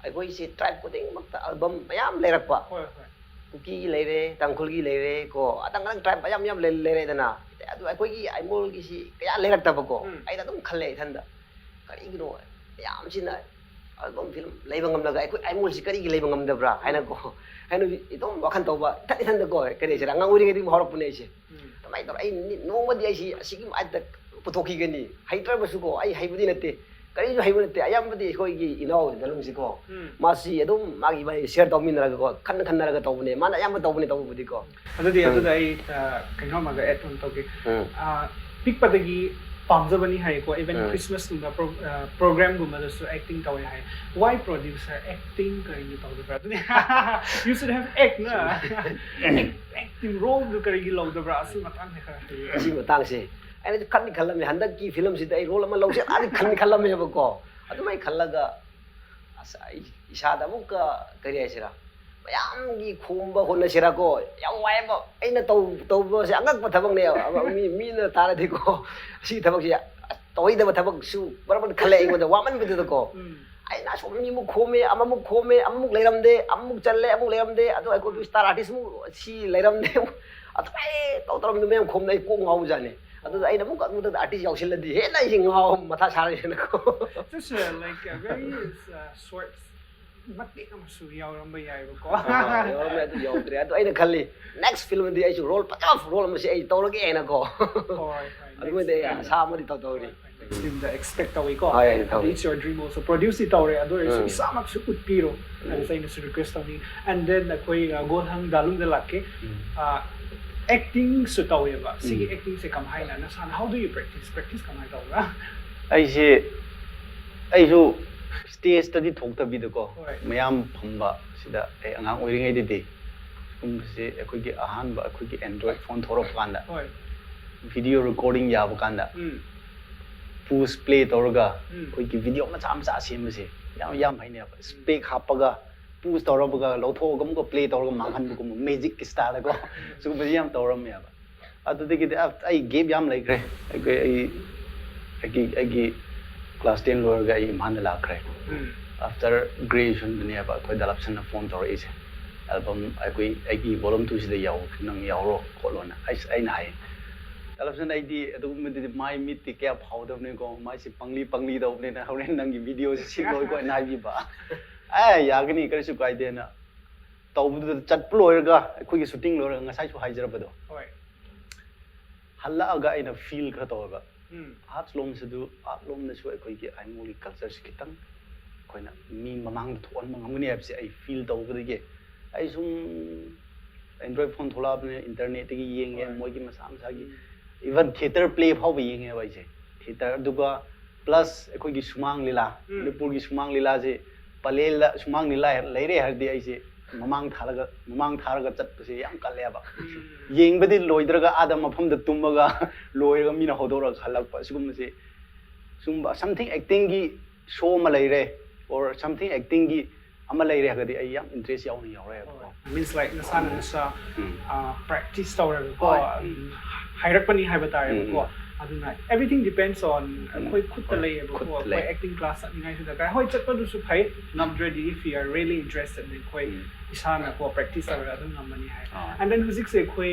ꯑꯩꯈꯣꯏꯁꯦ tribe ꯈꯨꯗꯤꯡꯃꯛꯇ album ꯃꯌꯥꯝ ꯂꯩꯔꯛꯄ꯫ ꯍꯣꯏ, ꯍꯣꯏ꯫ ꯀꯨꯀꯤꯒꯤ ꯂꯩꯔꯦ, ꯇꯥꯡꯈꯨꯜꯒꯤ ꯂꯩꯔꯦ ꯀꯣ, ꯑꯇꯪ ꯑꯇꯪ tribe ꯃꯌꯥꯝ ꯃꯌꯥꯝ ꯂꯩ- ꯂꯩꯔꯦꯗꯅ꯫ ꯑꯗꯨ ꯑꯩꯈꯣꯏꯒꯤ ꯑꯥꯏꯃꯣꯜꯒꯤꯁꯤ ꯀꯌꯥ ꯂꯩꯔꯛꯇꯕꯀꯣ꯫ ꯎꯝ꯫ ꯑꯩꯅ ꯑꯗꯨꯝ ꯈꯜꯂꯦ ꯏꯊꯟꯗ, ꯀꯔꯤꯒꯤꯅꯣ ꯃꯌꯥꯝꯁꯤꯅ album film ꯂꯩꯕ ꯉꯝꯂꯒ ꯑꯩꯈꯣꯏ ꯑꯥꯏꯃꯣꯜꯁꯤ ꯀꯔꯤꯒꯤ ꯂꯩꯕ ꯉꯝꯗꯕ꯭ꯔꯥ ꯍꯥꯏꯅꯀꯣ꯫ ꯍꯥꯏꯅ ꯏꯇꯣꯝ ꯋꯥꯈꯜ ꯇꯧꯕ ꯏꯊꯟ ꯏꯊꯟꯗꯀꯣ, ꯀꯔꯤ ꯍꯥꯏꯁꯤꯔꯥ, ꯑꯉꯥꯡ ꯑꯣꯏꯔꯤꯉꯩꯗꯒꯤ ꯍꯧꯔꯛꯄꯅꯦ ꯑꯩꯁꯦ꯫ ꯎꯝ꯫ ꯀꯃꯥꯏꯅ ꯇꯧꯔ ꯑꯩ ꯅꯤ- ꯅꯣꯡꯃꯗꯤ ꯑꯩꯁꯤ ꯑꯁꯤꯒꯤ ꯃꯥꯏꯗ ꯄꯨꯊꯣꯛꯈꯤꯒꯅꯤ꯫ ꯍꯩꯇ꯭ꯔꯕꯁꯨꯀꯣ, ꯑꯩ ꯍꯩꯕꯗꯤ ꯅꯠꯇꯦ, ꯀꯔꯤꯁꯨ ꯍꯩꯕ ꯅꯠꯇꯦ, ꯑꯌꯥꯝꯕꯗꯤ ꯑꯩꯈꯣꯏꯒꯤ ꯏꯅꯥꯎ ꯗꯂꯨꯡꯁꯤꯀꯣ, ꯎꯝ꯫ ꯃꯥꯁꯤ ꯑꯗꯨꯝ ꯃꯥꯒꯤ ꯏꯕꯥꯅꯤ share ꯇꯧꯃꯤꯟꯅꯔꯒꯀꯣ, ꯈꯟꯅ ꯈꯟꯅꯔꯒ ꯇꯧꯕꯅꯦ, ꯃꯥꯅ ꯑꯌꯥꯝꯕ ꯇꯧꯕꯅꯦ ꯇꯧꯕꯕꯨꯗꯤꯀꯣ꯫ ꯑꯗꯨꯗꯤ ꯎꯝ꯫ ꯑꯗꯨꯗ ꯑꯩ ꯑ, ꯀꯩꯅꯣꯝꯃꯒ add on ꯇꯧꯒꯦ꯫ ꯎꯝ꯫ ꯑ, ꯄꯤꯛꯄꯗꯒꯤ ꯄꯥꯝꯖꯕꯅꯤ ꯍꯥꯏꯀꯣ, even ꯎꯝ꯫ Christmas ꯀꯨꯝꯕ pro- ꯑ, program ꯒꯨꯝꯕꯗꯁꯨ acting ꯇꯧꯋꯦ ꯍꯥꯏ꯫ Why producer? Acting ꯀꯔꯤꯒꯤ ꯇꯧꯗꯕ꯭ꯔꯥ? ꯑꯗꯨꯗꯤ you should have act ꯅ꯫ Acting role ꯗꯨ ꯀꯔꯤꯒꯤ ꯂꯧꯗꯕ꯭ꯔꯥ? ꯑꯁꯤ ꯃꯇꯥꯡꯁꯦ ꯈꯔ ꯍꯥꯏꯕꯤꯌꯨ꯫ ꯑꯁꯤ ꯃꯇꯥꯡꯁꯦ ꯑꯩꯅꯗꯤ ꯈꯟꯗꯤ ꯈꯜꯂꯝꯃꯦ, ꯍꯟꯗꯛꯀꯤ film ꯁꯤꯗ ꯑꯩ role ꯑꯃ ꯂꯧꯁꯤꯔꯥꯗꯤ ꯈꯟꯗꯤ ꯈꯜꯂꯝꯃꯦꯕꯀꯣ꯫ ꯑꯗꯨꯃꯥꯏꯅ ꯈꯜꯂꯒ ꯑꯁ ꯑꯩ ꯏꯁꯥꯗ ꯑꯃꯨꯛꯀ ꯀꯔꯤ ꯍꯥꯏꯁꯤꯔꯥ, ꯃꯌꯥꯝꯒꯤ ꯈꯣꯝꯕ ꯍꯣꯠꯅꯁꯤꯔꯥꯀꯣ, ꯌꯥꯝ ꯋꯥꯏꯑꯦꯕ꯫ ꯑꯩꯅ ꯇꯧ ꯇꯧꯕꯁꯦ ꯑꯉꯛꯄ ꯊꯕꯛꯅꯦꯕ꯫ ꯑꯃ ꯃꯤ ꯃꯤꯅ ꯇꯥꯔꯗꯤꯀꯣ, ꯁꯤ ꯊꯕꯛꯁꯦ ꯇꯧꯍꯩꯗꯕ ꯊꯕꯛꯁꯨ ꯃꯔꯛ ꯃꯔꯛ ꯈꯜꯂꯦ ꯑꯩꯉꯣꯟꯗ ꯋꯥꯃꯟꯕꯗꯨꯗꯀꯣ꯫ ꯎꯝ꯫ ꯑꯩꯅ ꯑꯁꯣꯝ ꯃꯤꯃꯨꯛ ꯈꯣꯝꯃꯦ, ꯑꯃꯃꯨꯛ ꯈꯣꯝꯃꯦ, ꯑꯃꯃꯨꯛ ꯂꯩꯔꯝꯗꯦ, ꯑꯃꯃꯨꯛ ꯆꯜꯂꯦ, ꯑꯃꯨꯛ ꯂꯩꯔꯝꯗꯦ꯫ ꯑꯗꯣ ꯑꯩꯈꯣꯏ star artist ꯃꯨꯛ ꯁꯤ ꯂꯩꯔꯝꯗꯦ꯫ ꯑꯗꯨꯃꯥꯏꯅ ꯇꯧ ꯇꯧꯔꯝꯃꯤ ꯃꯌꯥꯝ ꯈꯣꯝꯗ ꯑꯩ ꯀꯣꯛ ꯉꯥꯎꯕꯖꯥꯠꯅꯤ꯫ ꯑꯗꯨꯗ ꯑꯩꯅ ꯑꯃꯨꯛꯀ ꯑꯗꯨꯗ ꯑꯥꯔꯇꯤꯁ ꯌꯥꯎꯁꯤꯜꯂꯗꯤ ꯍꯦꯟꯅ ꯑꯩꯁꯦ ꯉꯥꯎ ꯃꯊꯥ ꯁꯥꯔꯦꯅꯀꯣ. Just uh, like a very uh, short ꯃꯇꯦꯛ ꯑꯃꯁꯨ ꯌꯥꯎꯔꯝꯕ ꯌꯥꯏꯕꯀꯣ. ꯌꯥꯎꯔꯝꯃꯦ, ꯑꯗꯨ ꯌꯥꯎꯗ꯭ꯔꯦ. ꯑꯗꯨ ꯑꯩꯅ ꯈꯜꯂꯤ, ꯅꯦꯛꯁ ꯐꯤꯜꯝꯗꯤ ꯑꯩꯁꯨ ꯔꯣꯜ ꯐꯖꯕ ꯔꯣꯜ ꯑꯃꯁꯦ ꯑꯩ ꯇꯧꯔꯒꯦ ꯍꯥꯏꯅꯀꯣ. ꯍꯣꯏ ꯍꯣꯏ. ꯑꯗꯨꯃꯥꯏꯅ ꯑꯩ ꯑꯁꯥ ꯑꯃꯗꯤ ꯇꯧ ꯇꯧꯔꯤ. ꯐꯤꯜꯝꯗ ꯑꯦꯛꯁꯄꯦꯛ ꯇꯧꯏꯀꯣ. ꯍꯣꯏ, ꯑꯩꯅ ꯇꯧꯏ. It's your dream also. ꯄ꯭ꯔꯣꯗ꯭ꯌꯨꯁꯇꯤ ꯇꯧꯔꯦ, ꯑꯗꯨ ꯑꯣꯏꯔꯁꯨ ꯎꯝ. ꯏꯁꯥꯃꯛꯁꯨ ꯎꯠꯄꯤꯔꯣ ꯍꯥꯏꯅꯁꯨ ꯑꯩꯅꯁꯨ ꯔꯤꯀ꯭ꯋꯦꯁ ꯇꯧꯅꯤ. And then ꯑꯩꯈꯣꯏ ꯒꯣꯜꯍꯪ ꯗꯥꯂꯨꯡꯗ ꯂꯥꯛꯀꯦ. ꯑꯦꯛꯇꯤꯡꯁꯨ ꯇꯧꯋꯦꯕ. ꯁꯤꯒꯤ ꯑꯦꯛꯇꯤꯡꯁꯦ ꯀꯃꯥꯏꯅ ꯅꯁꯥꯅ, how do you practice? Practice ꯀꯃꯥꯏꯅ ꯇꯧꯕ꯭ꯔꯥ? ꯑꯩꯁꯦ ꯑꯩꯁꯨ ꯁ꯭ꯇꯦꯖꯇꯗꯤ ꯊꯣꯛꯇꯕꯤꯗꯀꯣ, ꯍꯣꯏ. ꯃꯌꯥꯝ ꯐꯝꯕ ꯁꯤꯗ ꯑꯩ ꯑꯉꯥꯡ ꯑꯣꯏꯔꯤꯉꯩꯗꯗꯤ ꯁꯤꯒꯨꯝꯕꯁꯦ ꯑꯩꯈꯣꯏꯒꯤ ꯑꯍꯥꯟꯕ ꯑꯩꯈꯣꯏꯒꯤ ꯑꯦꯟꯗ꯭ꯔꯣꯏꯗ ꯐꯣꯟ ꯊꯣꯛꯂꯛꯄ ꯀꯥꯟꯗ, ꯍꯣꯏ. ꯚꯤꯗꯤꯑꯣ ꯔꯦꯀꯣꯔꯗꯤꯡ ꯌꯥꯕ ꯀꯥꯟꯗ, ꯎꯝ. ꯄꯣꯁ ꯄ꯭ꯂꯦ ꯇꯧꯔꯒ ꯎꯝ. ꯑꯩꯈꯣꯏꯒꯤ ꯚꯤꯗꯤꯑꯣ ꯃꯆꯥ ꯃꯆꯥ ꯁꯦꯝꯕꯁꯦ ꯌꯥꯝ ꯌꯥꯝ ꯍꯩꯅꯩꯕ. ꯁ꯭ꯄꯦꯛ ꯍꯥꯞꯄꯒ ꯄꯣꯁ ꯇꯧꯔꯝꯃꯒ ꯂꯧꯊꯣꯛꯑꯒ ꯑꯃꯨꯛꯀ ꯄ꯭ꯂꯦ ꯇꯧꯔꯒ ꯃꯥꯡꯍꯟꯕꯒꯨꯝꯕ, ꯃꯦꯖꯤꯛꯀꯤ ꯁ꯭ꯇꯥꯏꯜꯗꯀꯣ, ꯁꯤꯒꯨꯝꯕꯁꯦ ꯌꯥꯝ ꯇꯧꯔꯝꯃꯦꯕ. ꯑꯗꯨꯗꯒꯤꯗꯤ ꯑ- ꯑꯩ ꯒꯦꯞ ꯌꯥꯝ ꯂꯩꯈ꯭ꯔꯦ. ꯑꯩꯈꯣꯏ ꯑꯩ ꯑꯩꯒꯤ ꯑꯩꯒꯤ ꯀ꯭ꯂꯥꯁ ꯇꯦꯟ ꯂꯣꯏꯔꯒ ꯑꯩ ꯏꯝꯐꯥꯜꯗ ꯂꯥꯛꯈ꯭ꯔꯦ. ꯎꯝ. ꯑꯥꯐꯇꯔ ꯒ꯭ꯔꯦꯖꯨꯌꯦꯁꯟꯗꯅꯦꯕ ꯑꯩꯈꯣꯏ ꯗꯥꯂꯞꯁꯟꯅ ꯐꯣꯟ ꯇꯧꯔꯛꯏꯁꯦ, ꯑꯦꯜꯕꯝ ꯑꯩꯈꯣꯏ ꯑꯩꯒꯤ ꯚꯣꯂꯨꯝ ꯇꯨꯁꯤꯗ ꯌꯥꯎ ꯅꯪ ꯌꯥꯎꯔꯣ ꯈꯣꯠꯂꯣꯅ ꯑꯩꯁ ꯑꯩꯅ ꯍꯥꯏꯌꯦ. ꯗꯥꯂꯞꯁꯟ, ꯑꯩꯗꯤ ꯑꯗꯨꯒꯨꯝꯕꯗꯨꯗꯤ ꯃꯥꯏ ꯃꯤꯠꯇꯤ ꯀꯌꯥ ꯐꯥꯎꯗꯕꯅꯤꯀꯣ, ꯃꯥꯏꯁꯤ ꯄꯪꯂꯤ ꯄꯪꯂꯤ ꯇꯧꯕꯅꯤꯅ ꯍꯣꯔꯦꯟ ꯅꯪꯒꯤ ꯚꯤꯗꯤꯑꯣꯁꯤ ꯁꯤꯠꯂꯣꯏꯀꯣ ꯍꯥꯏꯅ ꯍꯥꯏꯕꯤꯕ. ꯑꯦ, ꯌꯥꯒꯅꯤ, ꯀꯔꯤꯁꯨ ꯀꯥꯏꯗꯦꯅ ꯇꯧꯕꯗꯨꯗ ꯆꯠꯄ ꯂꯣꯏꯔꯒ, ꯑꯩꯈꯣꯏꯒꯤ ꯁꯨꯇꯤꯡ ꯂꯣꯏꯔꯒ, ꯉꯁꯥꯏꯁꯨ ꯍꯥꯏꯖꯔꯕꯗꯣ, ꯍꯣꯏ. ꯍꯜꯂꯛꯑꯒ ꯑꯩꯅ ꯐꯤꯜ ꯈꯔ ꯇꯧꯔꯒ, ꯎꯝ. ꯑꯥꯔꯠꯁ ꯂꯣꯝꯁꯤꯗ, ꯑꯥꯔꯠ ꯂꯣꯝꯗꯁꯨ ꯑꯩꯈꯣꯏꯒꯤ ꯑꯥꯏꯃꯣꯜꯒꯤ ꯀꯜꯆꯔꯁꯤ ꯈꯤꯇꯪ ꯑꯩꯈꯣꯏꯅ ꯃꯤ ꯃꯃꯥꯡꯗ ꯊꯣꯛꯍꯟꯕ ꯉꯝꯒꯅꯤ ꯍꯥꯏꯕꯁꯦ ꯑꯩ ꯐꯤꯜ ꯇꯧꯕꯗꯒꯤ, ꯑꯩ ꯁꯨꯝ ꯑꯦꯟꯗ꯭ꯔꯣꯏꯗ ꯐꯣꯟ ꯊꯣꯛꯂꯛꯑꯕꯅꯤꯅ ꯏꯟꯇꯔꯅꯦꯠꯇꯒꯤ ꯌꯦꯡꯉꯦ, ꯍꯣꯏ. ꯃꯣꯏꯒꯤ ꯃꯁꯥ ꯃꯁꯥꯒꯤ ꯏꯚꯟ ꯊꯤꯌꯦꯇꯔ ꯄ꯭ꯂꯦ ꯐꯥꯎꯕ ꯌꯦꯡꯉꯦꯕ ꯑꯩꯁꯦ. ꯊꯤꯌꯦꯇꯔ, ꯑꯗꯨꯒ ꯄ꯭ꯂꯁ ꯑꯩꯈꯣꯏꯒꯤ ꯁꯨꯃꯥꯡ ꯂꯤꯂꯥ, ꯎꯝ. ꯃꯅꯤꯄꯨꯔꯒꯤ ꯁꯨꯃꯥꯡ ꯂꯤꯂꯥꯁꯦ, ꯄꯂꯦꯜꯗ ꯁꯨꯃꯥꯡ ꯂꯤꯂꯥ ꯂꯩꯔꯦ ꯍꯥꯏꯔꯗꯤ ꯑꯩꯁꯦ ꯃꯃꯥꯡ ꯊꯥꯔꯒ, ꯃꯃꯥꯡ ꯊꯥꯔꯒ ꯆꯠꯄꯁꯦ ꯌꯥꯝ ꯀꯜꯂꯦꯕ. ꯌꯦꯡꯕꯗꯤ ꯂꯣꯏꯗ꯭ꯔꯒ ꯑꯥꯗ ꯃꯐꯝꯗ ꯇꯨꯝꯃꯒ ꯂꯣꯏꯔꯒ ꯃꯤꯅ ꯍꯧꯗꯣꯔꯒ ꯍꯜꯂꯛꯄ, ꯁꯤꯒꯨꯝꯕꯁꯦ, ꯁꯨꯝꯕ ꯁꯝꯊꯤꯡ ꯑꯦꯛꯇꯤꯡꯒꯤ ꯁꯣ ꯑꯃ ꯂꯩꯔꯦ, ꯑꯣꯔ ꯁꯝꯊꯤꯡ ꯑꯦꯛꯇꯤꯡꯒꯤ ꯑꯃ ꯂꯩꯔꯦ ꯍꯥꯏꯔꯒꯗꯤ ꯑꯩ ꯌꯥꯝ ꯏꯟꯇꯔꯦꯁ ꯌꯥꯎꯅ ꯌꯥꯎꯔꯦꯕꯀꯣ. Means like ꯅꯁꯥꯅ ꯅꯁꯥ ꯎꯝ. ꯄ꯭ꯔꯦꯛꯇꯤꯁ ꯇꯧꯔꯒꯀꯣ, ꯍꯣꯏ. ꯎꯝ, ꯍꯥꯏꯔꯛꯄꯅꯤ ꯍꯥꯏꯕ ꯇꯥꯔꯦꯕꯀꯣ. ꯎꯝ, ꯑꯗꯨꯅ everything depends on ꯎꯝ. ꯑꯩꯈꯣꯏ ꯈꯨꯠꯇ ꯍꯣꯏ, ꯂꯩꯌꯦꯕꯀꯣ. ꯈꯨꯠꯇ ꯑꯩꯈꯣꯏ ꯂꯩ. ꯑꯦꯛꯇꯤꯡ ꯀ꯭ꯂꯥꯁ ꯆꯠꯅꯤꯡꯉꯥꯏꯁꯨ ꯗꯔꯀꯥꯔ. ꯍꯣꯏ, ꯆꯠꯄꯗꯨꯁꯨ ꯐꯩ, ꯉꯝꯗ꯭ꯔꯗꯤ, if you are really interested, ꯑꯩꯈꯣꯏ ꯎꯝ. ꯏꯁꯥꯅꯀꯣ practice ꯇꯧꯔꯒ ꯑꯗꯨꯝ ꯉꯝꯃꯅꯤ ꯍꯥꯏ꯫ ꯑꯥ. And then ꯍꯧꯖꯤꯛꯁꯦ ꯑꯩꯈꯣꯏ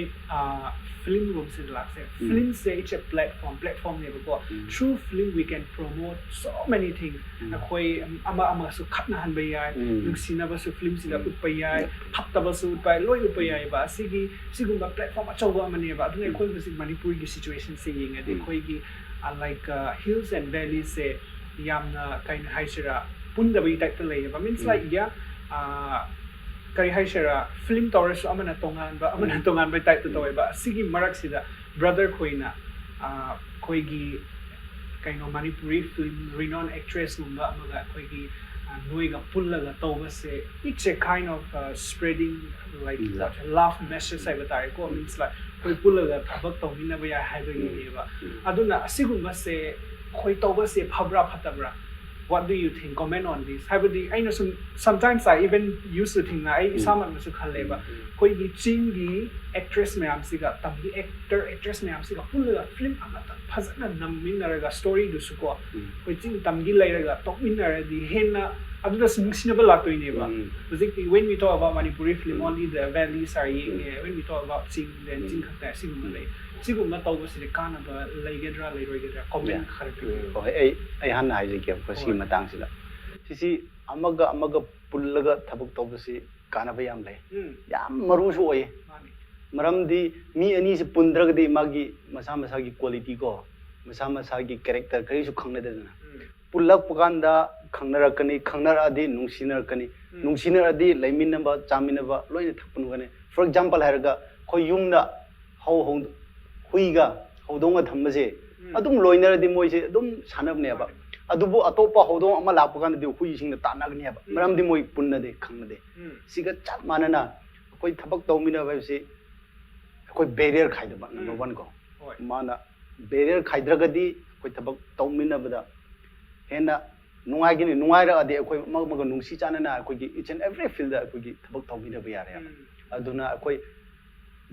film ꯔꯣꯝꯁꯤꯗ ꯂꯥꯛꯁꯦ꯫ Film say it's a platform, platform ꯅꯦꯕꯀꯣ꯫ Um. Through film we can promote so many things. ꯎꯝ. ꯑꯩꯈꯣꯏ ꯑꯃ ꯑꯃꯁꯨ ꯈꯠꯅꯍꯟꯕ ꯌꯥꯏ, ꯎꯝ. ꯅꯨꯡꯁꯤꯅꯕꯁꯨ film ꯁꯤꯗ ꯎꯝ. ꯎꯠꯄ ꯌꯥꯏ, ꯌꯥꯏ. ꯐꯠꯇꯕꯁꯨ ꯎꯠꯄ ꯌꯥꯏ, ꯂꯣꯏ ꯎꯠꯄ ꯌꯥꯏꯑꯕ꯫ ꯑꯁꯤꯒꯤ ꯁꯤꯒꯨꯝꯕ platform ꯑꯆꯧꯕ ꯑꯃꯅꯦꯕ꯫ ꯑꯗꯨꯅ ꯎꯝ. ꯑꯩꯈꯣꯏ ꯍꯧꯖꯤꯛ ꯃꯅꯤꯄꯨꯔꯒꯤ situation ꯁꯦ ꯌꯦꯡꯉꯗꯤ ꯎꯝ. ꯑꯩꯈꯣꯏꯒꯤ ꯑ, like, ꯑ, hills and valleys ꯁꯦ ꯌꯥꯝꯅ ꯀꯩꯅ ꯍꯥꯏꯁꯤꯔꯥ, ꯄꯨꯟꯗꯕꯒꯤ type ꯇ ꯂꯩꯌꯦꯕ꯫ Means ꯎꯝ. like, yeah, ꯑ, ꯀꯔꯤ ꯍꯥꯏꯁꯤꯔꯥ, film ꯇꯧꯔꯁꯨ ꯑꯃꯅ ꯇꯣꯉꯥꯟꯕ, ꯑꯃꯅ ꯎꯝ. ꯇꯣꯉꯥꯟꯕ type ꯇ ꯎꯝ. ꯇꯧꯋꯦꯕ꯫ ꯑꯁꯤꯒꯤ ꯃꯔꯛꯁꯤꯗ brother ꯈꯣꯏꯅ, ꯑ, ꯑꯩꯈꯣꯏꯒꯤ ꯀꯩꯅꯣ ꯃꯅꯤꯄꯨꯔꯤ film renowned actress ꯒꯨꯝꯕ ꯑꯃꯒ ꯑꯩꯈꯣꯏꯒꯤ, ꯑ, ꯅꯣꯏꯒ ꯄꯨꯜꯂꯒ ꯇꯧꯕꯁꯦ, it's a kind of, uh, spreading, like, Love. love message ꯍꯥꯏꯕ ꯇꯥꯔꯦꯀꯣ꯫ Means like, ꯑꯩꯈꯣꯏ ꯄꯨꯜꯂꯒ ꯊꯕꯛ ꯇꯧꯃꯤꯟꯅꯕ ꯌꯥꯏ ꯍꯥꯏꯕꯒꯤꯅꯦꯕ꯫ ꯎꯝ. ꯑꯗꯨꯅ ꯑꯁꯤꯒꯨꯝꯕꯁꯦ ꯑꯩꯈꯣꯏ ꯇꯧꯕꯁꯦ ꯐꯕ꯭ꯔꯥ ꯐꯠꯇꯕ꯭ꯔꯥ? What do you think? Comment on this. ꯍꯥꯏꯕꯗꯤ ꯑꯩꯅ ꯁꯨꯝ sometimes I even used to think, ꯑꯩ ꯎꯝ. ꯏꯁꯥꯃꯛꯅꯁꯨ ꯈꯜꯂꯦꯕ꯫ ꯎꯝ. ꯑꯩꯈꯣꯏꯒꯤ ꯆꯤꯡꯒꯤ actress ꯃꯌꯥꯝꯁꯤꯒ ꯇꯝꯒꯤ actor actress ꯃꯌꯥꯝꯁꯤꯒ ꯄꯨꯜꯂꯒ film ꯑꯃꯇꯪ ꯐꯖꯅ ꯅꯝꯃꯤꯟꯅꯔꯒ story ꯗꯨꯁꯨꯀꯣ, ꯎꯝ. ꯑꯩꯈꯣꯏ ꯆꯤꯡ ꯇꯝꯒꯤ ꯂꯩꯔꯒ ꯇꯧꯃꯤꯟꯅꯔꯗꯤ ꯍꯦꯟꯅ ꯑꯗꯨꯗꯁꯨ ꯅꯨꯡꯁꯤꯅꯕ ꯂꯥꯛꯇꯣꯏꯅꯦꯕ꯫ ꯎꯝ. ꯍꯧꯖꯤꯛꯇꯤ when we talk about Manipuri film, um. only the valleys are ꯌꯦꯡꯉꯦ, ꯎꯝ. when we talk about ꯆꯤꯡ, then ꯎꯝ. ꯆꯤꯡ ꯈꯛꯇ ꯑꯁꯤꯒꯨꯝꯕ ꯎꯝ. ꯂꯩ꯫ ꯁꯤꯒꯨꯝꯕ ꯇꯧꯕꯁꯤꯗꯤ ꯀꯥꯟꯅꯕ ꯂꯩꯒꯗ꯭ꯔꯥ ꯂꯩꯔꯣꯏꯒꯗ꯭ꯔꯥ? Comment Yeah. ꯈꯔ ꯄꯤꯕꯤꯌꯨ꯫ ꯍꯣꯏ, ꯑꯩ, ꯑꯩ ꯍꯥꯟꯅ ꯍꯥꯏꯖꯒꯦꯕꯀꯣ ꯁꯤꯒꯤ ꯍꯣꯏ. ꯃꯇꯥꯡꯁꯤꯗ꯫ ꯁꯤꯁꯤ ꯑꯃꯒ ꯑꯃꯒ ꯄꯨꯜꯂꯒ ꯊꯕꯛ ꯇꯧꯕꯁꯤ ꯀꯥꯟꯅꯕ ꯌꯥꯝ ꯂꯩ, ꯎꯝ. ꯌꯥꯝ ꯃꯔꯨꯁꯨ ꯑꯣꯏꯌꯦ꯫ ꯃꯥꯅꯤ. ꯃꯔꯝꯗꯤ ꯃꯤ ꯑꯅꯤꯁꯤ ꯄꯨꯟꯗ꯭ꯔꯒꯗꯤ ꯃꯥꯒꯤ ꯃꯁꯥ ꯃꯁꯥꯒꯤ quality ꯀꯣ, ꯃꯁꯥ ꯃꯁꯥꯒꯤ character ꯀꯔꯤꯁꯨ ꯈꯪꯅꯗꯦꯗꯅ꯫ ꯎꯝ. ꯄꯨꯜꯂꯛꯄ ꯀꯥꯟꯗ ꯈꯪꯅꯔꯛꯀꯅꯤ, ꯈꯪꯅꯔꯛꯑꯗꯤ ꯅꯨꯡꯁꯤꯅꯔꯛꯀꯅꯤ, ꯎꯝ. ꯅꯨꯡꯁꯤꯅꯔꯛꯑꯗꯤ ꯂꯩꯃꯤꯟꯅꯕ, ꯆꯥꯃꯤꯟꯅꯕ ꯂꯣꯏꯅ ꯊꯛꯄꯅꯒꯅꯤ꯫ For example ꯍꯥꯏꯔꯒ ꯑꯩꯈꯣꯏ ꯌꯨꯝꯗ ꯍꯧ, ꯍꯧ, ꯍꯨꯏꯒ ꯍꯧꯗꯣꯡꯒ ꯊꯝꯕꯁꯦ ꯎꯝ. ꯑꯗꯨꯝ ꯂꯣꯏꯅꯔꯗꯤ ꯃꯣꯏꯁꯦ ꯑꯗꯨꯝ ꯁꯥꯟꯅꯕꯅꯦꯕ꯫ ꯃꯥꯅꯦ. ꯑꯗꯨꯕꯨ ꯑꯇꯣꯞꯄ ꯍꯧꯗꯣꯡ ꯑꯃ ꯂꯥꯛꯄ ꯀꯥꯟꯗꯗꯤ ꯍꯨꯏꯁꯤꯡꯅ ꯇꯥꯟꯅꯒꯅꯦꯕ꯫ ꯎꯝ. ꯃꯔꯝꯗꯤ ꯃꯣꯏ ꯄꯨꯟꯅꯗꯦ, ꯈꯪꯅꯗꯦ꯫ ꯎꯝ. ꯁꯤꯒ ꯆꯞ ꯃꯥꯟꯅꯅ ꯑꯩꯈꯣꯏ ꯊꯕꯛ ꯇꯧꯃꯤꯟꯅꯕ ꯍꯥꯏꯕꯁꯤ ꯑꯩꯈꯣꯏ barrier ꯈꯥꯏꯗꯕ number ꯎꯝ. one ꯀꯣ꯫ ꯍꯣꯏ. ꯃꯥꯅ barrier ꯈꯥꯏꯗ꯭ꯔꯒꯗꯤ ꯑꯩꯈꯣꯏ ꯊꯕꯛ ꯇꯧꯃꯤꯟꯅꯕꯗ ꯍꯦꯟꯅ ꯅꯨꯡꯉꯥꯏꯒꯅꯤ꯫ ꯅꯨꯡꯉꯥꯏꯔꯛꯑꯗꯤ ꯑꯩꯈꯣꯏ ꯑꯃꯒ ꯑꯃꯒ ꯅꯨꯡꯁꯤ ꯆꯥꯟꯅꯅ ꯑꯩꯈꯣꯏꯒꯤ each and every field ꯑꯩꯈꯣꯏꯒꯤ ꯊꯕꯛ ꯇꯧꯃꯤꯟꯅꯕ ꯌꯥꯔꯦꯕ꯫ ꯎꯝ. ꯑꯗꯨꯅ ꯑꯩꯈꯣꯏ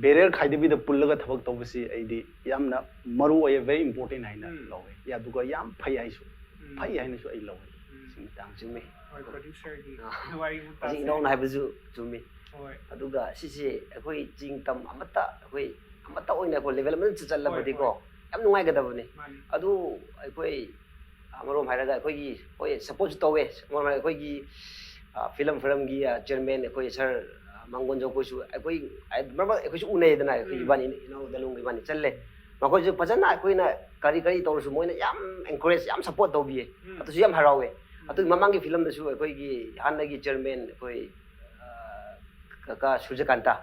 barrier ꯈꯥꯏꯗꯕꯤꯗ ꯄꯨꯜꯂꯒ ꯊꯕꯛ ꯇꯧꯕꯁꯤ ꯑꯩꯗꯤ ꯌꯥꯝꯅ ꯃꯔꯨ ꯑꯣꯏꯌꯦ, very important ꯍꯥꯏꯅ ꯎꯝ. ꯂꯧꯋꯦ꯫ ꯑꯗꯨꯒ ꯌꯥꯝ ꯐꯩ ꯍꯥꯏꯁꯨ, ꯎꯝ. ꯐꯩ ꯍꯥꯏꯅꯁꯨ ꯑꯩ ꯂꯧꯋꯦ꯫ ꯎꯝ. ꯁꯤ ꯃꯇꯥꯡꯁꯤꯃ ꯍꯣꯏ, producer ꯒꯤ ꯑꯥ꯫ ꯋꯥꯔꯤ ꯑꯃꯨꯛ ꯍꯧꯖꯤꯛ ꯇꯥꯁꯦ꯫ ꯏꯅꯥꯎꯅ ꯍꯥꯏꯕꯁꯨ ꯆꯨꯝꯃꯤ꯫ ꯍꯣꯏ꯫ ꯑꯗꯨꯒ ꯁꯤꯁꯦ ꯑꯩꯈꯣꯏ ꯆꯤꯡ ꯇꯝ ꯑꯃꯠꯇ, ꯑꯩꯈꯣꯏ ꯑꯃꯠꯇ ꯑꯣꯏꯅ ꯑꯩꯈꯣꯏ level ꯑꯃꯗ ꯆꯠꯂꯕꯗꯤꯀꯣ, ꯍꯣꯏ, ꯌꯥꯝ ꯅꯨꯡꯉꯥꯏꯒꯗꯕꯅꯤ꯫ ꯃꯥꯅꯤ꯫ ꯑꯗꯨ ꯑꯩꯈꯣꯏ ꯑꯃꯔꯣꯝ ꯍꯥꯏꯔꯒ ꯑꯩꯈꯣꯏꯒꯤ, ꯍꯣꯏ, support ꯁꯨ ꯇꯧꯋꯦ꯫ ꯑꯃꯔꯣꯝ ꯍꯥꯏꯔꯒ ꯑꯩꯈꯣꯏꯒꯤ, ꯑ, film ꯐꯤꯂꯝꯒꯤ, ꯑ, chairman ꯑꯩꯈꯣꯏ sir, ꯑ, ꯃꯥꯡꯒꯣꯟꯖꯧ ꯑꯩꯈꯣꯏꯁꯨ ꯑꯩꯈꯣꯏ, ꯑ, ꯃꯔꯛ ꯃꯔꯛ ꯑꯩꯈꯣꯏꯁꯨ ꯎꯅꯩꯗꯅ, ꯑꯩꯈꯣꯏ ꯎꯝ꯫ ꯏꯕꯥꯅꯤ, ꯏꯅꯥꯎ ꯗꯂꯨꯡ ꯏꯕꯥꯅꯤ ꯆꯠꯂꯦ꯫ ꯃꯈꯣꯏꯁꯨ ꯐꯖꯅ ꯑꯩꯈꯣꯏꯅ ꯀꯔꯤ ꯀꯔꯤ ꯇꯧꯔꯁꯨ ꯃꯣꯏꯅ ꯌꯥꯝ encourage, ꯌꯥꯝ support ꯇꯧꯕꯤꯌꯦ꯫ ꯎꯝ꯫ ꯑꯗꯨꯁꯨ ꯌꯥꯝ ꯍꯔꯥꯎꯋꯦ꯫ ꯎꯝ꯫ ꯑꯗꯨꯒꯤ ꯃꯃꯥꯡꯒꯤ film ꯗꯁꯨ ꯑꯩꯈꯣꯏꯒꯤ ꯍꯥꯟꯅꯒꯤ chairman ꯑꯩꯈꯣꯏ, ꯑ, ꯀꯀꯥ ꯁꯨꯔꯖꯀꯥꯟꯇ,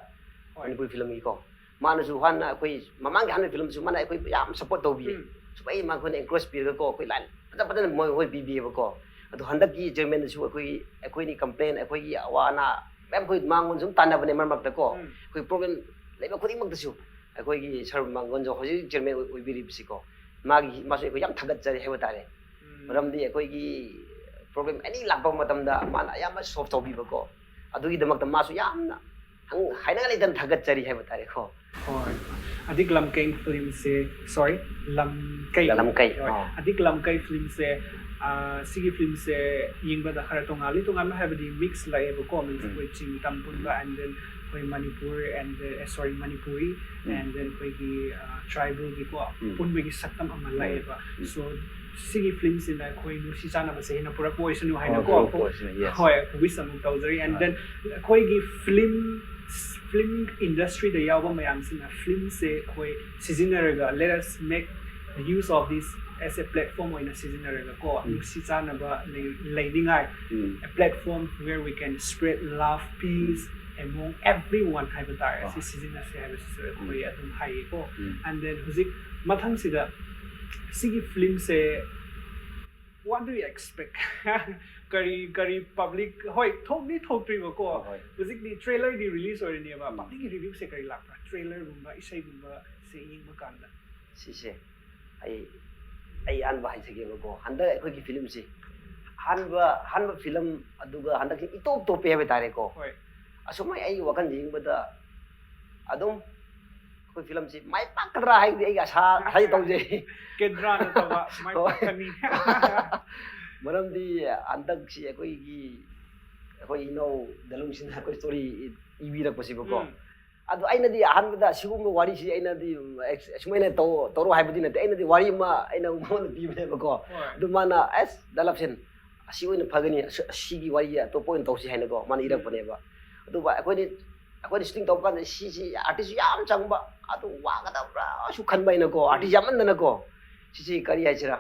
ꯍꯣꯏ꯫ ꯃꯅꯤꯄꯨꯔꯤ film ꯒꯤꯀꯣ, ꯃꯥꯅꯁꯨ ꯍꯥꯟꯅ ꯑꯩꯈꯣꯏ ꯃꯃꯥꯡꯒꯤ ꯍꯥꯟꯅ film ꯗꯁꯨ ꯃꯥꯅ ꯑꯩꯈꯣꯏ ꯌꯥꯝ support ꯇꯧꯕꯤꯌꯦ꯫ ꯎꯝ꯫ ꯁꯨꯃꯥꯏ ꯃꯈꯣꯏꯅ encourage ꯄꯤꯔꯒꯀꯣ, ꯑꯩꯈꯣꯏ line ꯐꯖ ꯐꯖꯅ ꯃꯣꯏ, ꯍꯣꯏ ꯄꯤꯕꯤꯌꯦꯕꯀꯣ꯫ ꯑꯗꯣ ꯍꯟꯗꯛꯀꯤ chairman ꯗꯁꯨ ꯑꯩꯈꯣꯏ, ꯑꯩꯈꯣꯏꯅꯤ complain, ꯑꯩꯈꯣꯏꯒꯤ ꯑꯋꯥ ꯑꯅꯥ ꯃꯌꯥꯝ ꯑꯩꯈꯣꯏ ꯃꯉꯣꯟꯗ ꯁꯨꯝ ꯇꯥꯟꯅꯕꯅꯦ ꯃꯔꯛ ꯃꯔꯛꯇꯀꯣ꯫ ꯎꯝ꯫ ꯑꯩꯈꯣꯏ problem ꯂꯩꯕ ꯈꯨꯗꯤꯡꯃꯛꯇꯁꯨ ꯑꯩꯈꯣꯏꯒꯤ sir ꯃꯥꯡꯒꯣꯟꯖꯧ ꯍꯧꯖꯤꯛ chairman ꯑꯣꯏ-, ꯑꯣꯏꯕꯤꯔꯤꯕꯁꯤꯀꯣ, ꯃꯥꯒꯤ, ꯃꯥꯁꯨ ꯑꯩꯈꯣꯏ ꯌꯥꯝ ꯊꯥꯒꯠꯆꯔꯤ ꯍꯥꯏꯕ ꯇꯥꯔꯦ꯫ ꯎꯝ꯫ ꯃꯔꯝꯗꯤ ꯑꯩꯈꯣꯏꯒꯤ problem any ꯂꯥꯛꯄ ꯃꯇꯝꯗ ꯃꯥꯅ ꯑꯌꯥꯝꯕ solve ꯇꯧꯕꯤꯕꯀꯣ, ꯑꯗꯨꯒꯤꯗꯃꯛꯇ ꯃꯥꯁꯨ ꯌꯥꯝꯅ ꯍꯪ-, ꯍꯥꯏꯅꯉꯥꯏ ꯂꯩꯇꯅ ꯊꯥꯒꯠꯆꯔꯤ ꯍꯥꯏꯕ ꯇꯥꯔꯦꯀꯣ꯫ ꯍꯣꯏ꯫ ꯑꯗꯤꯛ ꯂꯝꯀꯩ film ꯁꯦ, sorry, ꯂꯝꯀꯩ꯫ ꯂꯝꯀꯩ, ꯍꯣꯏ꯫ ꯑꯥ꯫ ꯑꯗꯤꯛ ꯂꯝꯀꯩ film ꯁꯦ, ꯑ, ꯁꯤꯒꯤ film ꯁꯦ ꯌꯦꯡꯕꯗ ꯈꯔ ꯇꯣꯉꯥꯜꯂꯤ, ꯇꯣꯉꯥꯟꯕ ꯍꯥꯏꯕꯗꯤ mix ꯂꯥꯛꯑꯦꯕꯀꯣ, means ꯎꯝ꯫ ꯑꯩꯈꯣꯏ ꯆꯤꯡ ꯇꯝ ꯄꯨꯟꯕ, and then ꯑꯩꯈꯣꯏ Manipur, and then, A, sorry, Manipuri, um. and then ꯑꯩꯈꯣꯏꯒꯤ, ꯑ, tribal ꯒꯤꯀꯣ, ꯎꯝ꯫ ꯄꯨꯟꯕꯒꯤ ꯁꯛꯇꯝ ꯑꯃ ꯎꯝ꯫ ꯂꯥꯛꯑꯦꯕ꯫ ꯎꯝ꯫ So, ꯁꯤꯒꯤ film ꯁꯤꯅ ꯑꯩꯈꯣꯏ ꯅꯨꯡꯁꯤ ꯆꯥꯟꯅꯕꯁꯦ ꯍꯦꯟꯅ ꯄꯨꯔꯛꯄ ꯑꯣꯏꯁꯅꯨ ꯍꯣꯏ, ꯍꯥꯏꯅꯀꯣ, ꯍꯣꯏ, ꯍꯣꯏ, ꯍꯣꯏ, yes. ꯍꯣꯏ, wish ꯑꯃꯨꯛ ꯇꯧꯖꯔꯤ꯫ And ꯍꯣꯏ꯫ Then ꯑꯩꯈꯣꯏꯒꯤ film, film industry ꯗ ꯌꯥꯎꯕ ꯃꯌꯥꯝꯁꯤꯅ film ꯁꯦ ꯑꯩꯈꯣꯏ ꯁꯤꯖꯤꯟꯅꯔꯒ, let us make use of this as a platform ꯑꯣꯏꯅ ꯁꯤꯖꯤꯟꯅꯔꯒꯀꯣ, ꯎꯝ꯫ ꯅꯨꯡꯁꯤ ꯆꯥꯟꯅꯕ ꯂꯩ-, ꯂꯩꯅꯤꯡꯉꯥꯏ, ꯎꯝ꯫ a platform where we can spread love, peace among everyone ꯍꯥꯏꯕ ꯇꯥꯔꯦ꯫ ꯍꯣꯏ꯫ ꯁꯤ ꯁꯤꯖꯤꯟꯅꯁꯦ ꯍꯥꯏꯕꯁꯤꯁꯨ ꯑꯩꯈꯣꯏ ꯎꯝ꯫ ꯑꯗꯨꯝ ꯍꯥꯏꯌꯦꯀꯣ꯫ ꯎꯝ꯫ And then ꯍꯧꯖꯤꯛ ꯃꯊꯪꯁꯤꯗ ꯁꯤꯒꯤ film say, what do you expect? ꯀꯔꯤ, ꯀꯔꯤ public, ꯍꯣꯏ, ꯊꯣꯛꯇꯤ ꯊꯣꯛꯇ꯭ꯔꯤꯕꯀꯣ꯫ ꯍꯣꯏ꯫ ꯍꯧꯖꯤꯛꯇꯤ trailer ꯗꯤ release ꯑꯣꯏꯔꯅꯦꯕ꯫ ꯎꯝ꯫ Public ꯀꯤ review ꯁꯦ ꯀꯔꯤ ꯂꯥꯛꯄ꯭ꯔꯥ? Trailer ꯒꯨꯝꯕ, ꯏꯁꯩꯒꯨꯝꯕ ꯁꯦ ꯌꯦꯡꯕ ꯀꯥꯟꯗ꯫ ꯁꯤꯁꯦ ꯑꯩ, ꯑꯩ ꯑꯍꯥꯟꯕ ꯍꯥꯏꯖꯒꯦꯕꯀꯣ꯫ ꯍꯟꯗꯛ ꯑꯩꯈꯣꯏꯒꯤ film ꯁꯤ ꯑꯍꯥꯟꯕ, ꯑꯍꯥꯟꯕ film, ꯑꯗꯨꯒ ꯍꯟꯗꯛꯀꯤ ꯏꯇꯣꯞ ꯇꯣꯞꯄꯦ ꯍꯥꯏꯕ ꯇꯥꯔꯦꯀꯣ꯫ ꯍꯣꯏ꯫ ꯑꯁꯨꯃꯥꯏ ꯑꯩꯒꯤ ꯋꯥꯈꯜ ꯌꯦꯡꯕꯗ ꯑꯗꯨꯝ ꯑꯩꯈꯣꯏ film ꯁꯤ ꯃꯥꯏ ꯄꯥꯛꯀꯗ꯭ꯔꯥ ꯍꯥꯏꯕꯗꯤ ꯑꯩꯒꯤ ꯑꯁꯥ ꯍꯥꯏ ꯇꯧꯖꯩ꯫ ꯀꯦꯟꯗ꯭ꯔꯥ ꯅꯠꯇꯕ ꯃꯥꯏ ꯍꯣꯏ꯫ ꯄꯥꯛꯀꯅꯤ꯫ ꯃꯔꯝꯗꯤ ꯍꯟꯗꯛꯁꯤ ꯑꯩꯈꯣꯏꯒꯤ ꯑꯩꯈꯣꯏ ꯏꯅꯥꯎ ꯗꯂꯨꯡꯁꯤꯅ ꯑꯩꯈꯣꯏ ꯁ꯭ꯇꯣꯔꯤ ꯏꯕꯤꯔꯛꯄꯁꯤꯕꯀꯣ, ꯎꯝ꯫ ꯑꯗꯨ ꯑꯩꯅꯗꯤ ꯑꯍꯥꯟꯕꯗ ꯁꯤꯒꯨꯝꯕ ꯋꯥꯔꯤꯁꯤ ꯑꯩꯅꯗꯤ ꯑꯁꯨꯃꯥꯏꯅ ꯇꯧ ꯇꯧꯔꯣ ꯍꯥꯏꯕꯗꯤ ꯅꯠꯇꯦ꯫ ꯑꯩꯅꯗꯤ ꯋꯥꯔꯤ ꯑꯃ ꯑꯩꯅ ꯃꯉꯣꯟꯗ ꯄꯤꯕꯅꯦꯕꯀꯣ꯫ ꯍꯣꯏ꯫ ꯑꯗꯨ ꯃꯥꯅ, "ꯑꯁ, ꯗꯥ ꯂꯞꯁꯦꯟ, ꯑꯁꯤ ꯑꯣꯏꯅ ꯐꯒꯅꯤ, ꯑꯁ, ꯑꯁꯤꯒꯤ ꯋꯥꯔꯤ ꯑꯇꯣꯞꯄ ꯑꯣꯏꯅ ꯇꯧꯁꯤ" ꯍꯥꯏꯅꯀꯣ ꯃꯥꯅ ꯏꯔꯛꯄꯅꯦꯕ꯫ ꯑꯗꯨꯒ ꯑꯩꯈꯣꯏꯗꯤ ꯑꯩꯈꯣꯏꯗꯤ ꯁꯨꯇꯤꯡ ꯇꯧꯕ ꯀꯥꯟꯗ ꯁꯤꯁꯤ ꯑꯥꯔꯇꯤꯁꯁꯨ ꯌꯥꯝ ꯆꯪꯕ, ꯑꯗꯨ ꯋꯥꯒꯗꯕ꯭ꯔꯥꯁꯨ ꯈꯟꯕ ꯑꯩꯅꯀꯣ, ꯑꯥꯔꯇꯤꯁ ꯌꯥꯝꯃꯟꯗꯅꯀꯣ꯫ ꯁꯤꯁꯤ ꯀꯔꯤ ꯍꯥꯏꯁꯤꯔꯥ,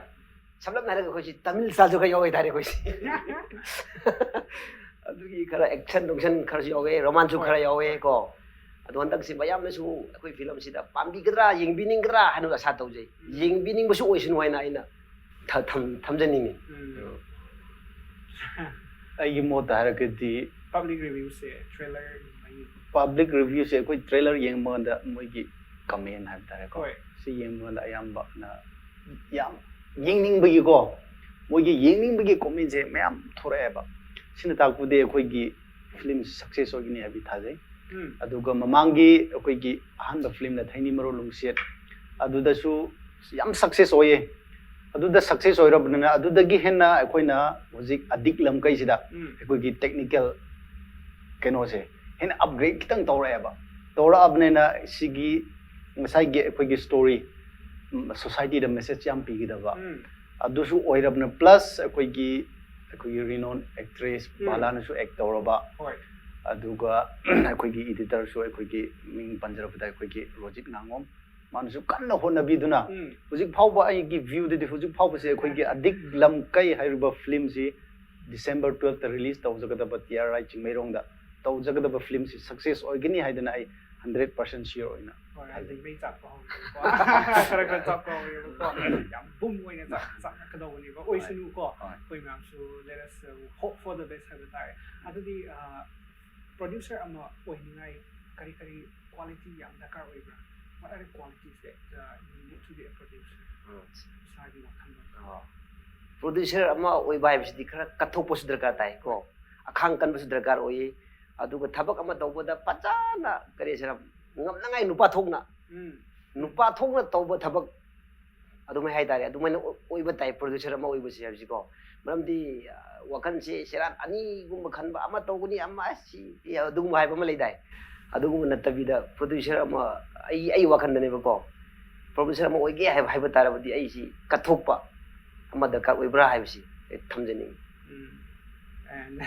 ꯁꯝꯂꯞꯅ ꯍꯥꯏꯔꯒ ꯑꯩꯈꯣꯏꯁꯤ ꯇꯥꯃꯤꯜ ꯁ꯭ꯇꯥꯏꯜꯁꯨ ꯈꯔ ꯌꯥꯎꯋꯦ ꯍꯥꯏꯇꯥꯔꯦ ꯑꯩꯈꯣꯏꯁꯤ꯫ ꯑꯗꯨꯒꯤ ꯈꯔ ꯑꯦꯛꯁꯟ ꯅꯨꯡꯁꯟ ꯈꯔꯁꯨ ꯌꯥꯎꯋꯦ, ꯔꯣꯃꯥꯟꯁꯁꯨ ꯈꯔ ꯌꯥꯎꯋꯦ ꯀꯣ꯫ ꯑꯗꯣ ꯍꯟꯗꯛꯁꯤ ꯃꯌꯥꯝꯅꯁꯨ ꯑꯩꯈꯣꯏ ꯐꯤꯂꯝꯁꯤꯗ ꯄꯥꯝꯕꯤꯒꯗ꯭ꯔꯥ, ꯌꯦꯡꯕꯤꯅꯤꯡꯒꯗ꯭ꯔꯥ ꯍꯥꯏꯅ ꯑꯁꯥ ꯇꯧꯖꯩ꯫ ꯎꯝ꯫ ꯌꯦꯡꯕꯤꯅꯤꯡꯕꯁꯨ ꯑꯣꯏꯁꯅꯨ ꯍꯥꯏꯅ ꯑꯩꯅ ꯊ- ꯊꯝ- ꯊꯝꯖꯅꯤꯡꯉꯤ꯫ ꯎꯝ꯫ ꯑꯩꯒꯤ ꯃꯣꯠꯇ ꯍꯥꯏꯔꯒꯗꯤ ꯄꯕ꯭ꯂꯤꯛ ꯔꯤꯚ꯭ꯌꯨꯁꯦ ꯇ꯭ꯔꯦꯂꯔ ꯄꯕ꯭ꯂꯤꯛ ꯔꯤꯚ꯭ꯌꯨꯁꯦ ꯑꯩꯈꯣꯏ ꯇ꯭ꯔꯦꯂꯔ ꯌꯦꯡꯕ ꯀꯥꯟꯗ ꯃꯣꯏꯒꯤ ꯀꯃꯦꯟ ꯍꯥꯏꯕ ꯇꯥꯔꯦꯀꯣ꯫ ꯍꯣꯏ꯫ ꯁꯤ ꯌꯦꯡꯕ ꯀꯥꯟꯗ ꯑꯌꯥꯝꯕꯅ ꯌꯥꯝ ꯌꯦꯡꯅꯤꯡꯕꯒꯤꯀꯣ, ꯃꯣꯏꯒꯤ ꯌꯦꯡꯅꯤꯡꯕꯒꯤ ꯀꯣꯃꯦꯟꯁꯦ ꯃꯌꯥꯝ ꯊꯣꯔꯛꯑꯦꯕ꯫ ꯁꯤꯅ ꯇꯥꯛꯄꯗꯤ ꯑꯩꯈꯣꯏꯒꯤ ꯐꯤꯂꯝ ꯁꯛꯁꯦꯁ ꯑꯣꯏꯒꯅꯤ ꯍꯥꯏꯕꯗꯤ ꯊꯥꯖꯩ꯫ ꯎꯝ꯫ ꯑꯗꯨꯒ ꯃꯃꯥꯡꯒꯤ ꯑꯩꯈꯣꯏꯒꯤ ꯑꯍꯥꯟꯕ ꯐꯤꯂꯝꯅ ꯊꯩꯅꯤ ꯃꯔꯨ ꯂꯨꯡꯁꯦꯠ, ꯑꯗꯨꯗꯁꯨ ꯌꯥꯝ ꯁꯛꯁꯦꯁ ꯑꯣꯏꯌꯦ꯫ ꯑꯗꯨꯗ ꯁꯛꯁꯦꯁ ꯑꯣꯏꯔꯕꯅꯤꯅ ꯑꯗꯨꯗꯒꯤ ꯍꯦꯟꯅ ꯑꯩꯈꯣꯏꯅ ꯍꯧꯖꯤꯛ ꯑꯗꯤꯛ ꯂꯝꯀꯩꯁꯤꯗ ꯎꯝ꯫ ꯑꯩꯈꯣꯏꯒꯤ ꯇꯦꯛꯅꯤꯀꯦꯜ ꯀꯩꯅꯣꯁꯦ ꯍꯦꯟꯅ ꯑꯞꯒ꯭ꯔꯦꯗ ꯈꯤꯇꯪ ꯇꯧꯔꯛꯑꯦꯕ꯫ ꯇꯧꯔꯛꯑꯕꯅꯤꯅ ꯁꯤꯒꯤ ꯉꯁꯥꯏꯒꯤ ꯑꯩꯈꯣꯏꯒꯤ ꯁ꯭ꯇꯣꯔꯤ, ꯎꯝ, ꯁꯣꯁꯥꯏꯇꯤꯗ ꯃꯦꯁꯦꯖ ꯌꯥꯝ ꯄꯤꯒꯗꯕ, ꯎꯝ꯫ ꯑꯗꯨꯁꯨ ꯑꯣꯏꯔꯕꯅ, ꯄ꯭ꯂꯁ ꯑꯩꯈꯣꯏꯒꯤ ꯑꯩꯈꯣꯏꯒꯤ ꯔꯤꯅꯣꯟ ꯑꯦꯛꯇ꯭ꯔꯦꯁ ꯎꯝ꯫ ꯕꯥꯂꯥꯅꯁꯨ ꯑꯦꯛ ꯇꯧꯔꯕ, ꯍꯣꯏ꯫ ꯑꯗꯨꯒ ꯑꯩꯈꯣꯏꯒꯤ ꯏꯗꯤꯇꯔꯁꯨ ꯑꯩꯈꯣꯏꯒꯤ ꯃꯤꯡ ꯄꯟꯖꯔꯕꯗ ꯑꯩꯈꯣꯏꯒꯤ ꯔꯣꯖꯤꯠ ꯉꯥꯉꯣꯝ, ꯃꯥꯅꯁꯨ ꯀꯟꯅ ꯍꯣꯠꯅꯕꯤꯗꯨꯅ ꯎꯝ꯫ ꯍꯧꯖꯤꯛ ꯐꯥꯎꯕ ꯑꯩꯒꯤ ꯚ꯭ꯌꯨꯗꯗꯤ ꯍꯧꯖꯤꯛ ꯐꯥꯎꯕꯁꯦ ꯑꯩꯈꯣꯏꯒꯤ ꯑꯗꯤꯛ ꯂꯝꯀꯩ ꯍꯥꯏꯔꯤꯕ ꯐꯤꯂꯝꯁꯤ ꯗꯤꯁꯦꯝꯕꯔ ꯇꯨꯋꯦꯜꯐꯇ ꯔꯤꯂꯤꯁ ꯇꯧꯖꯒꯗꯕ ꯇꯤ ꯑꯥꯔ ꯑꯥꯏ ꯆꯤꯡꯃꯩꯔꯣꯡꯗ ꯇꯧꯖꯒꯗꯕ ꯐꯤꯂꯝꯁꯤ ꯁꯛꯁꯦꯁ ꯑꯣꯏꯒꯅꯤ ꯍꯥꯏꯗꯅ ꯑꯏ ꯍꯟꯗ꯭ꯔꯦꯠ ꯄꯥꯔꯁꯦꯟ ꯁꯤꯌꯣꯔ ꯑꯣꯏꯅ ꯍꯣꯏ, ꯊꯥꯖꯩ꯫ ꯍꯥꯏꯗꯤ ꯃꯩ ꯆꯥꯛꯄ ꯍꯧꯔꯦꯕꯀꯣ꯫ ꯈꯔ ꯈꯔ ꯆꯥꯛꯄ ꯍꯧꯔꯦꯕꯀꯣ꯫ ꯌꯥꯝ ꯕꯨꯝ ꯑꯣꯏꯅ ꯆꯥꯛ-, ꯆꯥꯛꯂꯛꯀꯗꯧꯕꯅꯦꯕ꯫ ꯍꯣꯏ꯫ ꯑꯣꯏꯁꯅꯨꯀꯣ꯫ ꯍꯣꯏ꯫ ꯑꯩꯈꯣꯏ ꯃꯌꯥꯝꯁꯨ let us, uh, hope for the best ꯍꯥꯏꯕ ꯇꯥꯔꯦ꯫ ꯑꯗꯨꯗꯤ, ꯑ, ꯄ꯭ꯔꯣꯗ꯭ꯌꯨꯁꯔ ꯑꯃ ꯑꯣꯏꯅꯤꯡꯉꯥꯏ ꯀꯔꯤ ꯀꯔꯤ ꯀ꯭ꯋꯥꯂꯤꯇꯤ ꯌꯥꯝ ꯗꯔꯀꯥꯔ ꯑꯣꯏꯕ꯭ꯔꯥ? What are the qualities that, uh, you need to be a producer? ꯎꯝ꯫ ꯏꯁꯥꯒꯤ ꯋꯥꯈꯜꯂꯣꯟ꯫ ꯑ, ꯄ꯭ꯔꯣꯗ꯭ꯌꯨꯁꯔ ꯑꯃ ꯑꯣꯏꯕ ꯍꯥꯏꯕꯁꯤꯗꯤ ꯈꯔ ꯀꯠꯊꯣꯛꯄꯁꯨ ꯗꯔꯀꯥꯔ ꯇꯥꯏ ꯀꯣ꯫ ꯑꯈꯥꯡ ꯀꯟꯕꯁꯨ ꯗꯔꯀꯥꯔ ꯑꯣꯏꯌꯦ꯫ ꯑꯗꯨꯒ ꯊꯕꯛ ꯑꯃ ꯇꯧꯕꯗ ꯐꯖꯅ, ꯀꯔꯤ ꯍꯥꯏꯁꯤꯔꯥ, ꯉꯝꯅꯉꯥꯏ ꯅꯨꯄꯥ ꯊꯣꯛꯅ, ꯎꯝ꯫ ꯅꯨꯄꯥ ꯊꯣꯛꯅ ꯇꯧꯕ ꯊꯕꯛ ꯑꯗꯨꯃꯥꯏꯅ ꯍꯥꯏꯇꯥꯔꯦ꯫ ꯑꯗꯨꯃꯥꯏꯅ ꯑꯣꯏꯕ ꯇꯥꯏ producer ꯑꯃ ꯑꯣꯏꯕꯁꯦ ꯍꯥꯏꯕꯁꯤꯀꯣ꯫ ꯃꯔꯝꯗꯤ ꯋꯥꯈꯜꯁꯦ ꯁꯦꯔꯥꯟ ꯑꯅꯤꯒꯨꯝꯕ ꯈꯟꯕ, ꯑꯃ ꯇꯧꯒꯅꯤ, ꯑꯃ ꯁꯤ ꯑꯗꯨꯒꯨꯝꯕ ꯍꯥꯏꯕ ꯑꯃ ꯂꯩꯗꯥꯏ꯫ ꯑꯗꯨꯒꯨꯝꯕ ꯅꯠꯇꯕꯤꯗ producer ꯑꯃ, ꯑꯩ ꯑꯩ ꯋꯥꯈꯜꯗꯅꯦꯕꯀꯣ, producer ꯑꯃ ꯑꯣꯏꯒꯦ ꯍꯥꯏꯕ ꯍꯥꯏꯕ ꯇꯥꯔꯕꯗꯤ ꯑꯩꯁꯤ ꯀꯠꯊꯣꯛꯄ ꯑꯃ ꯗꯔꯀꯥꯔ ꯑꯣꯏꯕ꯭ꯔꯥ ꯍꯥꯏꯕꯁꯤ ꯑꯩ ꯊꯝꯖꯅꯤꯡꯉꯤ꯫ And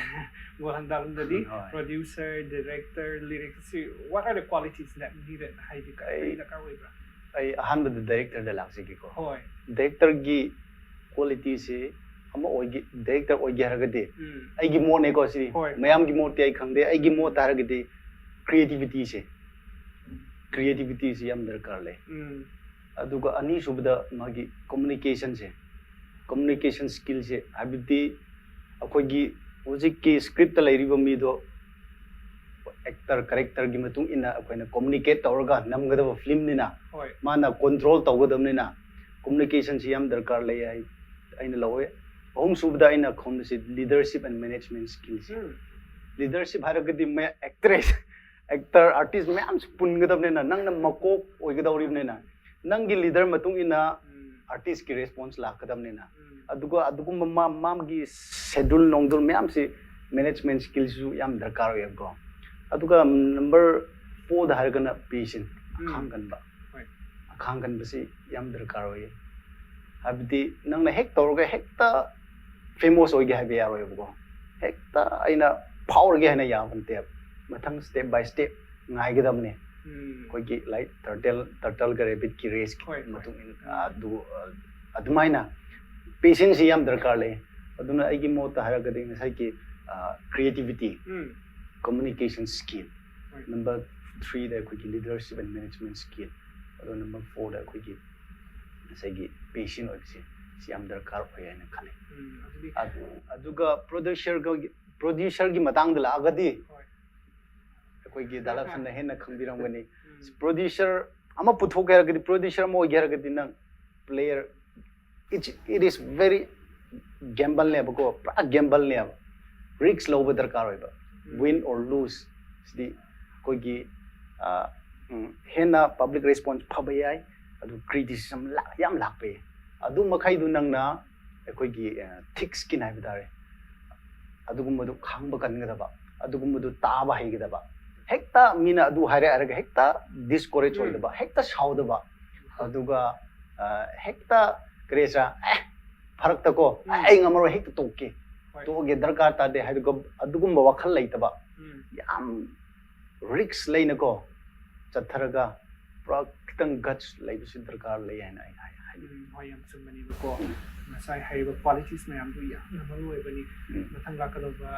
ꯒꯣꯜꯍꯟꯗꯥ ꯂꯣꯝꯗꯗꯤ ꯍꯣꯏ꯫ Producer, director, lyrics ꯁꯤ what are the qualities that needed ꯍꯥꯏꯗꯤ ꯀꯔꯤ ꯑꯩ- ꯗꯔꯀꯥꯔ ꯑꯣꯏꯕ꯭ꯔꯥ? ꯑꯩ ꯑꯍꯥꯟꯕꯗ director ꯗ ꯂꯥꯛꯆꯒꯦꯀꯣ꯫ ꯍꯣꯏ꯫ Director ꯒꯤ quality ꯁꯤ ꯑꯃ ꯑꯣꯏꯒꯦ, director ꯑꯣꯏꯒꯦ ꯍꯥꯏꯔꯒꯗꯤ ꯎꯝ. ꯑꯩꯒꯤ ꯃꯣꯠꯅꯦꯀꯣ ꯁꯤꯗꯤ꯫ ꯍꯣꯏ. ꯃꯌꯥꯝꯒꯤ ꯃꯣꯠꯇꯤ ꯑꯩ ꯈꯪꯗꯦ꯫ ꯑꯩꯒꯤ ꯃꯣꯠꯇ ꯍꯥꯏꯔꯒꯗꯤ creativity ꯁꯦ, creativity ꯁꯤ ꯌꯥꯝ ꯗꯔꯀꯥꯔ ꯂꯩ꯫ ꯎꯝ. ꯑꯗꯨꯒ ꯑꯅꯤꯁꯨꯕꯗ ꯃꯥꯒꯤ communication ꯁꯦ, communication skill ꯁꯦ, ꯍꯥꯏꯕꯗꯤ ꯑꯩꯈꯣꯏꯒꯤ ꯍꯧꯖꯤꯛꯀꯤ script ꯇ ꯂꯩꯔꯤꯕ ꯃꯤꯗꯣ actor character ꯒꯤ ꯃꯇꯨꯡ ꯏꯟꯅ ꯑꯩꯈꯣꯏꯅ communicate ꯇꯧꯔꯒ ꯅꯝꯒꯗꯕ film ꯅꯤꯅ ꯍꯣꯏ. ꯃꯥꯅ control ꯇꯧꯒꯗꯕꯅꯤꯅ communication ꯁꯤ ꯌꯥꯝ ꯗꯔꯀꯥꯔ ꯂꯩ ꯍꯥꯏ ꯑꯩꯅ ꯂꯧꯋꯦ꯫ ꯑꯍꯨꯝꯁꯨꯕꯗ ꯑꯩꯅ ꯈꯣꯝꯕꯁꯤ leadership and management skill ꯁꯤ꯫ ꯎꯝ. Leadership ꯍꯥꯏꯔꯒꯗꯤ ꯃꯌꯥꯝ actress, actor, artist ꯃꯌꯥꯝꯁꯨ ꯄꯨꯟꯒꯗꯕꯅꯤꯅ ꯅꯪꯅ ꯃꯀꯣꯛ ꯑꯣꯏꯒꯗꯧꯔꯤꯕꯅꯤꯅ ꯅꯪꯒꯤ leader ꯃꯇꯨꯡ ꯏꯟꯅ ꯎꯝ. artist ꯀꯤ response ꯂꯥꯛꯀꯗꯕꯅꯤꯅ ꯎꯝ. ꯑꯗꯨꯒ ꯑꯗꯨꯒꯨꯝꯕ ꯃꯥ ꯃꯥꯒꯤ schedule ꯅꯣꯡꯗꯨꯜ ꯃꯌꯥꯝꯁꯤ management skill ꯁꯨ ꯌꯥꯝ ꯗꯔꯀꯥꯔ ꯑꯣꯏꯌꯦꯕꯀꯣ꯫ ꯑꯗꯨꯒ number four ꯗ ꯍꯥꯏꯔꯒꯅ patient, ꯎꯝ. ꯑꯈꯥꯡ ꯀꯟꯕ꯫ ꯍꯣꯏ. ꯑꯈꯥꯡ ꯀꯟꯕꯁꯤ ꯌꯥꯝ ꯗꯔꯀꯥꯔ ꯑꯣꯏꯌꯦ꯫ ꯍꯥꯏꯕꯗꯤ ꯅꯪꯅ ꯍꯦꯛ ꯇꯧꯔꯒ ꯍꯦꯛꯇ famous ꯑꯣꯏꯒꯦ ꯍꯥꯏꯕ ꯌꯥꯔꯣꯏꯕꯀꯣ꯫ ꯍꯦꯛꯇ ꯑꯩꯅ ꯐꯥꯎꯔꯒꯦ ꯍꯥꯏꯅ ꯌꯥꯕ ꯅꯠꯇꯦꯕ꯫ ꯃꯊꯪ step by step ꯉꯥꯏꯒꯗꯕꯅꯦ꯫ ꯎꯝ. ꯑꯩꯈꯣꯏꯒꯤ like turtle, turtle ꯒ rabbit ꯀꯤ race ꯀꯤ ꯍꯣꯏ, ꯍꯣꯏ. ꯃꯇꯨꯡ ꯏꯟꯅ ꯑꯗꯨ, ꯑꯗꯨꯃꯥꯏꯅ patient ꯁꯤ ꯌꯥꯝ ꯗꯔꯀꯥꯔ ꯂꯩ꯫ ꯑꯗꯨꯅ ꯑꯩꯒꯤ ꯃꯣꯠꯇ ꯍꯥꯏꯔꯒꯗꯤ ꯉꯁꯥꯏꯒꯤ creativity, ꯎꯝ. communication skill, ꯍꯣꯏ. number three ꯗ ꯑꯩꯈꯣꯏꯒꯤ leadership and management skill, ꯑꯗꯣ number four ꯗ ꯑꯩꯈꯣꯏꯒꯤ ꯉꯁꯥꯏꯒꯤ patient ꯑꯣꯏꯕꯁꯦ ꯁꯤ ꯌꯥꯝ ꯗꯔꯀꯥꯔ ꯑꯣꯏ ꯍꯥꯏꯅ ꯈꯜꯂꯤ꯫ ꯎꯝ. ꯑꯗꯨꯗꯤ ꯑꯗꯨ- ꯑꯗꯨꯒ producer ꯒ producer ꯒꯤ ꯃꯇꯥꯡꯗ ꯂꯥꯛꯑꯒꯗꯤ ꯍꯣꯏ. ꯑꯩꯈꯣꯏꯒꯤ ꯗꯥ ꯂꯥꯜꯁꯟꯅ ꯍꯦꯟꯅ ꯈꯪꯕꯤꯔꯝꯒꯅꯤ꯫ ꯎꯝ. Producer ꯑꯃ ꯄꯨꯊꯣꯛꯀꯦ ꯍꯥꯏꯔꯒꯗꯤ, producer ꯑꯃ ꯑꯣꯏꯒꯦ ꯍꯥꯏꯔꯒꯗꯤ ꯅꯪ player, it, it is very gamble ꯅꯦꯕꯀꯣ, ꯄꯨꯔꯥ gamble ꯅꯦꯕ꯫ Risk ꯂꯧꯕ ꯗꯔꯀꯥꯔ ꯑꯣꯏꯕ꯫ ꯎꯝ. Win or lose ꯁꯤꯗꯤ ꯑꯩꯈꯣꯏꯒꯤ ꯑ, ꯎꯝ, ꯍꯦꯟꯅ public response ꯐꯕ ꯌꯥꯏ, ꯑꯗꯨ ꯀ꯭ꯔꯤꯇꯤꯁꯤꯖꯝ ꯌꯥꯝ ꯂꯥꯛꯄ꯫ ꯑꯗꯨ ꯃꯈꯩꯗꯨ ꯅꯪꯅ ꯑꯩꯈꯣꯏꯒꯤ ꯊꯤꯛ ꯁ꯭ꯀꯤꯟ ꯍꯥꯏꯕ ꯇꯥꯔꯦ, ꯑꯗꯨꯒꯨꯝꯕꯗꯨ ꯈꯥꯡꯕ ꯀꯟꯒꯗꯕ, ꯑꯗꯨꯒꯨꯝꯕꯗꯨ ꯇꯥꯕ ꯍꯩꯒꯗꯕ꯫ ꯍꯦꯛꯇ ꯃꯤꯅ ꯑꯗꯨ ꯍꯥꯏꯔꯦ ꯍꯥꯏꯔꯒ ꯍꯦꯛꯇ ꯗꯤꯁꯀꯣꯔꯦꯖ ꯎꯝ. ꯑꯣꯏꯗꯕ, ꯍꯦꯛꯇ ꯁꯥꯎꯗꯕ, ꯑꯗꯨꯒ ꯑ, ꯍꯦꯛꯇ ꯀꯔꯤ ꯍꯥꯏꯁꯤꯔꯥ, ꯑꯦ, ꯐꯔꯛꯇꯀꯣ, ꯎꯝ. ꯑꯩ ꯉꯝꯃꯔꯣꯏ, ꯍꯦꯛꯇ ꯇꯣꯛꯀꯦ, ꯍꯣꯏ. ꯇꯣꯛꯑꯒꯦ, ꯗꯔꯀꯥꯔ ꯇꯥꯗꯦ ꯍꯥꯏꯗꯨꯒ ꯑꯗꯨꯒꯨꯝꯕ ꯋꯥꯈꯜ ꯂꯩꯇꯕ, ꯎꯝ. ꯌꯥꯝ ꯔꯤꯛꯁ ꯂꯩꯅꯀꯣ ꯆꯠꯊꯔꯒ ꯄꯨꯔꯥ ꯈꯤꯇꯪ ꯒꯠꯁ ꯂꯩꯕꯁꯤ ꯗꯔꯀꯥꯔ ꯂꯩ ꯍꯥꯏꯅ ꯑꯩ ꯍꯥꯏ- ꯍꯥꯏꯅꯤꯡꯉꯤ꯫ ꯎꯝ, ꯍꯣꯏ, ꯌꯥꯝ ꯆꯨꯝꯕꯅꯦꯕꯀꯣ꯫ ꯉꯁꯥꯏ ꯍꯥꯏꯔꯤꯕ ꯀ꯭ꯋꯥꯂꯤꯇꯤꯁ ꯃꯌꯥꯝꯗꯨ ꯌꯥꯝꯅ ꯃꯔꯨ ꯑꯣꯏꯕꯅꯤ꯫ ꯎꯝ. ꯃꯊꯪ ꯂꯥꯛꯀꯗꯧꯕ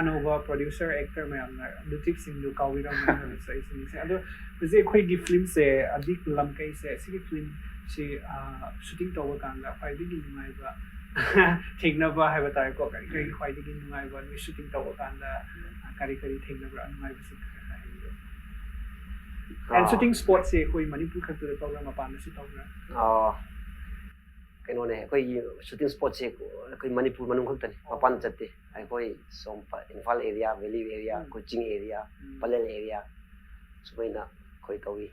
ꯑꯅꯧꯕ ꯄ꯭ꯔꯣꯗ꯭ꯌꯨꯁꯔ, ꯑꯦꯛꯇꯔ ꯃꯌꯥꯝꯅ ꯂꯨꯇꯤꯛꯁꯤꯡꯗꯨ ꯀꯥꯎꯕꯤꯔꯝꯒꯅꯤ ꯍꯥꯏꯕꯁꯨ ꯑꯩꯁꯨ ꯅꯤꯡꯁꯤꯡꯉꯤ꯫ ꯑꯗꯣ ꯍꯧꯖꯤꯛ ꯑꯩꯈꯣꯏꯒꯤ ꯐꯤꯂꯝꯁꯦ, ꯑꯗꯤꯛ ꯂꯝꯀꯩꯁꯦ, ꯁꯤꯒꯤ ꯐꯤꯂꯝꯁꯤ ꯁꯨꯇꯤꯡ ꯇꯧꯕ ꯀꯥꯟꯗ ꯈ꯭ꯋꯥꯏꯗꯒꯤ ꯅꯨꯡꯉꯥꯏꯕ ꯊꯦꯡꯅꯕ ꯍꯥꯏꯕ ꯇꯥꯔꯦꯀꯣ, ꯀꯔꯤ ꯀꯔꯤ ꯈ꯭ꯋꯥꯏꯗꯒꯤ ꯅꯨꯡꯉꯥꯏꯕ, ꯅꯣꯏ ꯁꯨꯇꯤꯡ ꯇꯧꯕ ꯀꯥꯟꯗ ꯀꯔꯤ ꯀꯔꯤ ꯊꯦꯡꯅꯕ꯭ꯔꯥ, ꯑꯅꯨꯡꯉꯥꯏꯕꯁꯤꯡ ꯈꯔ ꯈꯔ ꯍꯥꯏꯕꯤꯌꯨ꯫ And ah. ꯁꯨꯇꯤꯡ ꯁ꯭ꯄꯣꯠꯁꯦ ꯑꯩꯈꯣꯏ ꯃꯅꯤꯄꯨꯔ ꯈꯛꯇꯗ ꯇꯧꯕ꯭ꯔꯥ, ꯃꯄꯥꯟꯗꯁꯨ ꯇꯧꯕ꯭ꯔꯥ? ꯑꯥ, ꯀꯩꯅꯣꯅꯦ, ꯑꯩꯈꯣꯏꯒꯤ ꯁꯨꯇꯤꯡ ꯁ꯭ꯄꯣꯠꯁꯦ ꯑꯩꯈꯣꯏ ꯃꯅꯤꯄꯨꯔ ꯃꯅꯨꯡ ꯈꯛꯇꯅꯤ, ꯃꯄꯥꯟ ꯆꯠꯇꯦ꯫ ꯑꯩꯈꯣꯏ ꯁꯣꯝ ꯏꯝꯐꯥꯜ ꯑꯦꯔꯤꯌꯥ, ꯚꯦꯂꯤ ꯑꯦꯔꯤꯌꯥ, ꯎꯝ. ꯑꯩꯈꯣꯏ ꯆꯤꯡ ꯑꯦꯔꯤꯌꯥ, ꯎꯝ. ꯄꯂꯦꯜ ꯑꯦꯔꯤꯌꯥ, ꯁꯨꯃꯥꯏꯅ ꯑꯩꯈꯣꯏ ꯇꯧꯏ꯫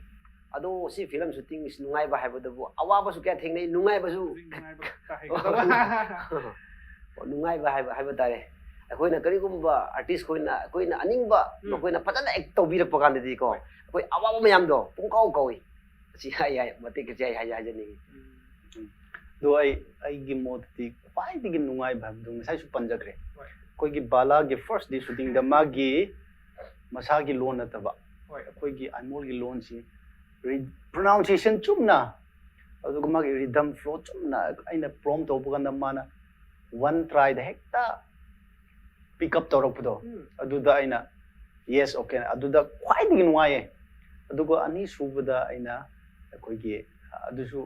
ꯑꯗꯣ ꯁꯤ ꯐꯤꯂꯝ ꯁꯨꯇꯤꯡ ꯅꯨꯡꯉꯥꯏꯕ ꯍꯥꯏꯕꯗꯕꯨ ꯑꯋꯥꯕꯁꯨ ꯀꯌꯥ ꯊꯦꯡꯅꯩ, ꯅꯨꯡꯉꯥꯏꯕꯁꯨ ꯍꯧꯖꯤꯛ ꯅꯨꯡꯉꯥꯏꯕ ꯈꯛꯇ ꯍꯥꯏꯒꯗꯕ꯫ ꯅꯨꯡꯉꯥꯏꯕ ꯍꯥꯏꯕ ꯍꯥꯏꯕ ꯇꯥꯔꯦ꯫ ꯑꯩꯈꯣꯏꯅ ꯀꯔꯤꯒꯨꯝꯕ ꯑꯥꯔꯇꯤꯁ ꯈꯣꯏꯅ, ꯑꯩꯈꯣꯏꯅ ꯑꯅꯤꯡꯕ, ꯎꯝ. ꯃꯈꯣꯏꯅ ꯐꯖꯅ ꯑꯦꯛ ꯇꯧꯕꯤꯔꯛꯄ ꯀꯥꯟꯗꯗꯤꯀꯣ, ꯍꯣꯏ. ꯑꯩꯈꯣꯏ ꯑꯋꯥꯕ ꯃꯌꯥꯝꯗꯣ ꯄꯨꯡꯀꯥꯎ ꯀꯥꯎꯏ꯫ ꯑꯁꯤ ꯍꯥꯏ ꯍꯥꯏ ꯃꯇꯦꯛ ꯑꯁꯤ ꯑꯩ ꯍꯥꯏꯖ- ꯍꯥꯏꯖꯅꯤꯡꯉꯤ꯫ ꯎꯝ. ꯑꯗꯣ ꯑꯩ ꯑꯩꯒꯤ ꯃꯣꯠꯇꯗꯤ ꯈ꯭ꯋꯥꯏꯗꯒꯤ ꯅꯨꯡꯉꯥꯏꯕ ꯍꯥꯏꯕꯗꯣ ꯉꯁꯥꯏꯁꯨ ꯄꯟꯖꯈ꯭ꯔꯦ꯫ ꯍꯣꯏ. ꯑꯩꯈꯣꯏꯒꯤ ꯕꯥꯂꯥꯒꯤ ꯐꯥꯔꯁ ꯗꯦ ꯁꯨꯇꯤꯡꯗ ꯃꯥꯒꯤ ꯃꯁꯥꯒꯤ ꯂꯣꯟ ꯅꯠꯇꯕ, ꯍꯣꯏ. ꯑꯩꯈꯣꯏꯒꯤ ꯑꯥꯏꯃꯣꯜꯒꯤ ꯂꯣꯟꯁꯤ, ꯄ꯭ꯔꯣꯅꯥꯎꯟꯁꯤꯌꯦꯁꯟ ꯆꯨꯝꯅ, ꯑꯗꯨꯒ ꯃꯥꯒꯤ ꯔꯤꯗꯝ ꯐ꯭ꯂꯣ ꯆꯨꯝꯅ ꯑꯩꯅ ꯄ꯭ꯔꯣꯝ ꯇꯧꯕ ꯀꯥꯟꯗ ꯃꯥꯅ ꯋꯥꯟ ꯇ꯭ꯔꯥꯏꯗ ꯍꯦꯛꯇ ꯄꯤꯛ ꯑꯞ ꯇꯧꯔꯛꯄꯗꯣ, ꯎꯝ. ꯑꯗꯨꯗ ꯑꯩꯅ ꯌꯦꯁ, ꯑꯣꯀꯦ, ꯑꯗꯨꯗ ꯈ꯭ꯋꯥꯏꯗꯒꯤ ꯅꯨꯡꯉꯥꯏꯌꯦ꯫ ꯑꯗꯨꯒ ꯑꯅꯤꯁꯨꯕꯗ ꯑꯩꯅ ꯑꯩꯈꯣꯏꯒꯤ, ꯑꯗꯨꯁꯨ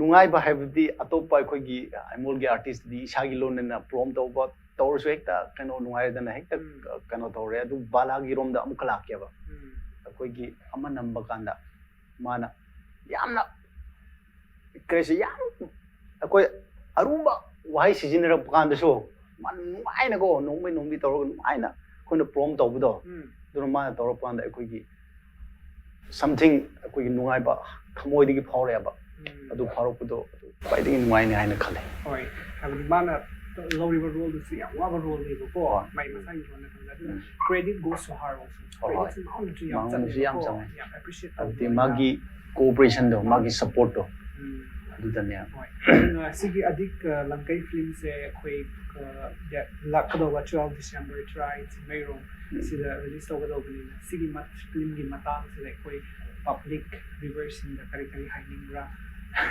ꯅꯨꯡꯉꯥꯏꯕ ꯍꯥꯏꯕꯗꯤ ꯑꯇꯣꯞꯄ ꯑꯩꯈꯣꯏꯒꯤ ꯑꯥꯏꯃꯣꯜꯒꯤ ꯑꯥꯔꯇꯤꯁꯇꯗꯤ ꯏꯁꯥꯒꯤ ꯂꯣꯟꯅ ꯄ꯭ꯔꯣꯝ ꯇꯧꯕ ꯇꯧꯔꯁꯨ ꯍꯦꯛꯇ ꯀꯩꯅꯣ ꯅꯨꯡꯉꯥꯏꯔꯗꯅ ꯍꯦꯛꯇ ꯎꯝ. ꯀꯩꯅꯣ ꯇꯧꯔꯦ꯫ ꯑꯗꯨ ꯕꯥꯂꯥꯒꯤ ꯔꯣꯝꯗ ꯑꯃꯨꯛꯀ ꯂꯥꯛꯀꯦꯕ꯫ ꯎꯝ. ꯑꯩꯈꯣꯏꯒꯤ ꯑꯃ ꯅꯝꯕ ꯀꯥꯟꯗ ꯃꯥꯅ ꯌꯥꯝꯅ ꯀꯔꯤꯁꯦ ꯌꯥꯝ ꯑꯩꯈꯣꯏ ꯑꯔꯨꯕ ꯋꯥꯍꯩ ꯁꯤꯖꯤꯟꯅꯔꯛꯄ ꯀꯥꯟꯗꯁꯨ ꯃꯥꯅ ꯅꯨꯡꯉꯥꯏꯅꯀꯣ ꯅꯣꯡꯃꯩ ꯅꯣꯡꯃꯩ ꯇꯧꯔꯒ ꯅꯨꯡꯉꯥꯏꯅ ꯑꯩꯈꯣꯏꯅ ꯄ꯭ꯔꯣꯝ ꯇꯧꯕꯗꯣ, ꯎꯝ. ꯑꯗꯨꯅ ꯃꯥꯅ ꯇꯧꯔꯛꯄ ꯀꯥꯟꯗ ꯑꯩꯈꯣꯏꯒꯤ something ꯑꯩꯈꯣꯏꯒꯤ ꯅꯨꯡꯉꯥꯏꯕ ꯊꯃꯣꯏꯗꯒꯤ ꯐꯥꯎꯔꯛꯑꯦꯕ꯫ ꯑꯗꯨ ꯐꯥꯎꯔꯛꯄꯗꯣ ꯑꯗꯨ ꯈ꯭ꯋꯥꯏꯗꯒꯤ ꯅꯨꯡꯉꯥꯏꯅꯤ ꯍꯥꯏꯅ ꯈꯜꯂꯦ꯫ ꯍꯣꯏ, ꯍꯥꯏꯕꯗꯤ ꯃꯥꯅ ꯂꯧꯔꯤꯕ ꯔꯣꯜꯗꯨꯁꯨ ꯌꯥꯝ ꯋꯥꯕ ꯔꯣꯜꯅꯦꯕꯀꯣ꯫ ꯍꯣꯏ. ꯃꯥꯏ ꯃꯁꯥꯒꯤ ꯔꯣꯜ ꯅꯠꯇꯕ ꯑꯗꯨꯅ credit goes to her also. ꯍꯣꯏ, ꯍꯣꯏ. Credit ꯁꯤ ꯃꯉꯣꯟꯗꯁꯨ ꯌꯥꯝ ꯃꯉꯣꯟꯗꯁꯨ ꯌꯥꯝ ꯆꯠꯂꯦꯕꯀꯣ꯫ ꯆꯪꯉꯦ꯫ ꯌꯥꯝ appreciate ꯍꯥꯏꯕꯗꯤ ꯇꯧꯕ ꯃꯥꯒꯤ cooperation ꯗꯣ, ꯃꯥꯒꯤ support ꯇꯣ, ꯎꯝ. ꯑꯗꯨꯗꯅꯦ꯫ ꯍꯣꯏ. ꯑꯗꯨꯅ ꯁꯤꯒꯤ ꯑꯗꯤꯛ, ꯑ, ꯂꯝꯀꯩ ꯐꯤꯂꯝꯁꯦ ꯑꯩꯈꯣꯏ, ꯑ, ꯗꯦꯠ ꯂꯥꯛꯀꯗꯧꯕ twelve December ꯇꯔꯥ ꯆꯤꯡꯃꯩꯔꯣꯡ ꯎꯝ. ꯁꯤꯗ release ꯇꯧꯒꯗꯧꯕꯅꯤꯅ ꯁꯤꯒꯤ ꯃꯠ-, ꯐꯤꯂꯝꯒꯤ ꯃꯇꯥꯡꯁꯤꯗ ꯑꯩꯈꯣꯏ public viewerꯁꯤꯡꯗ ꯀꯔꯤ ꯀꯔꯤ ꯍꯥꯏꯅꯤꯡꯕ꯭ꯔꯥ?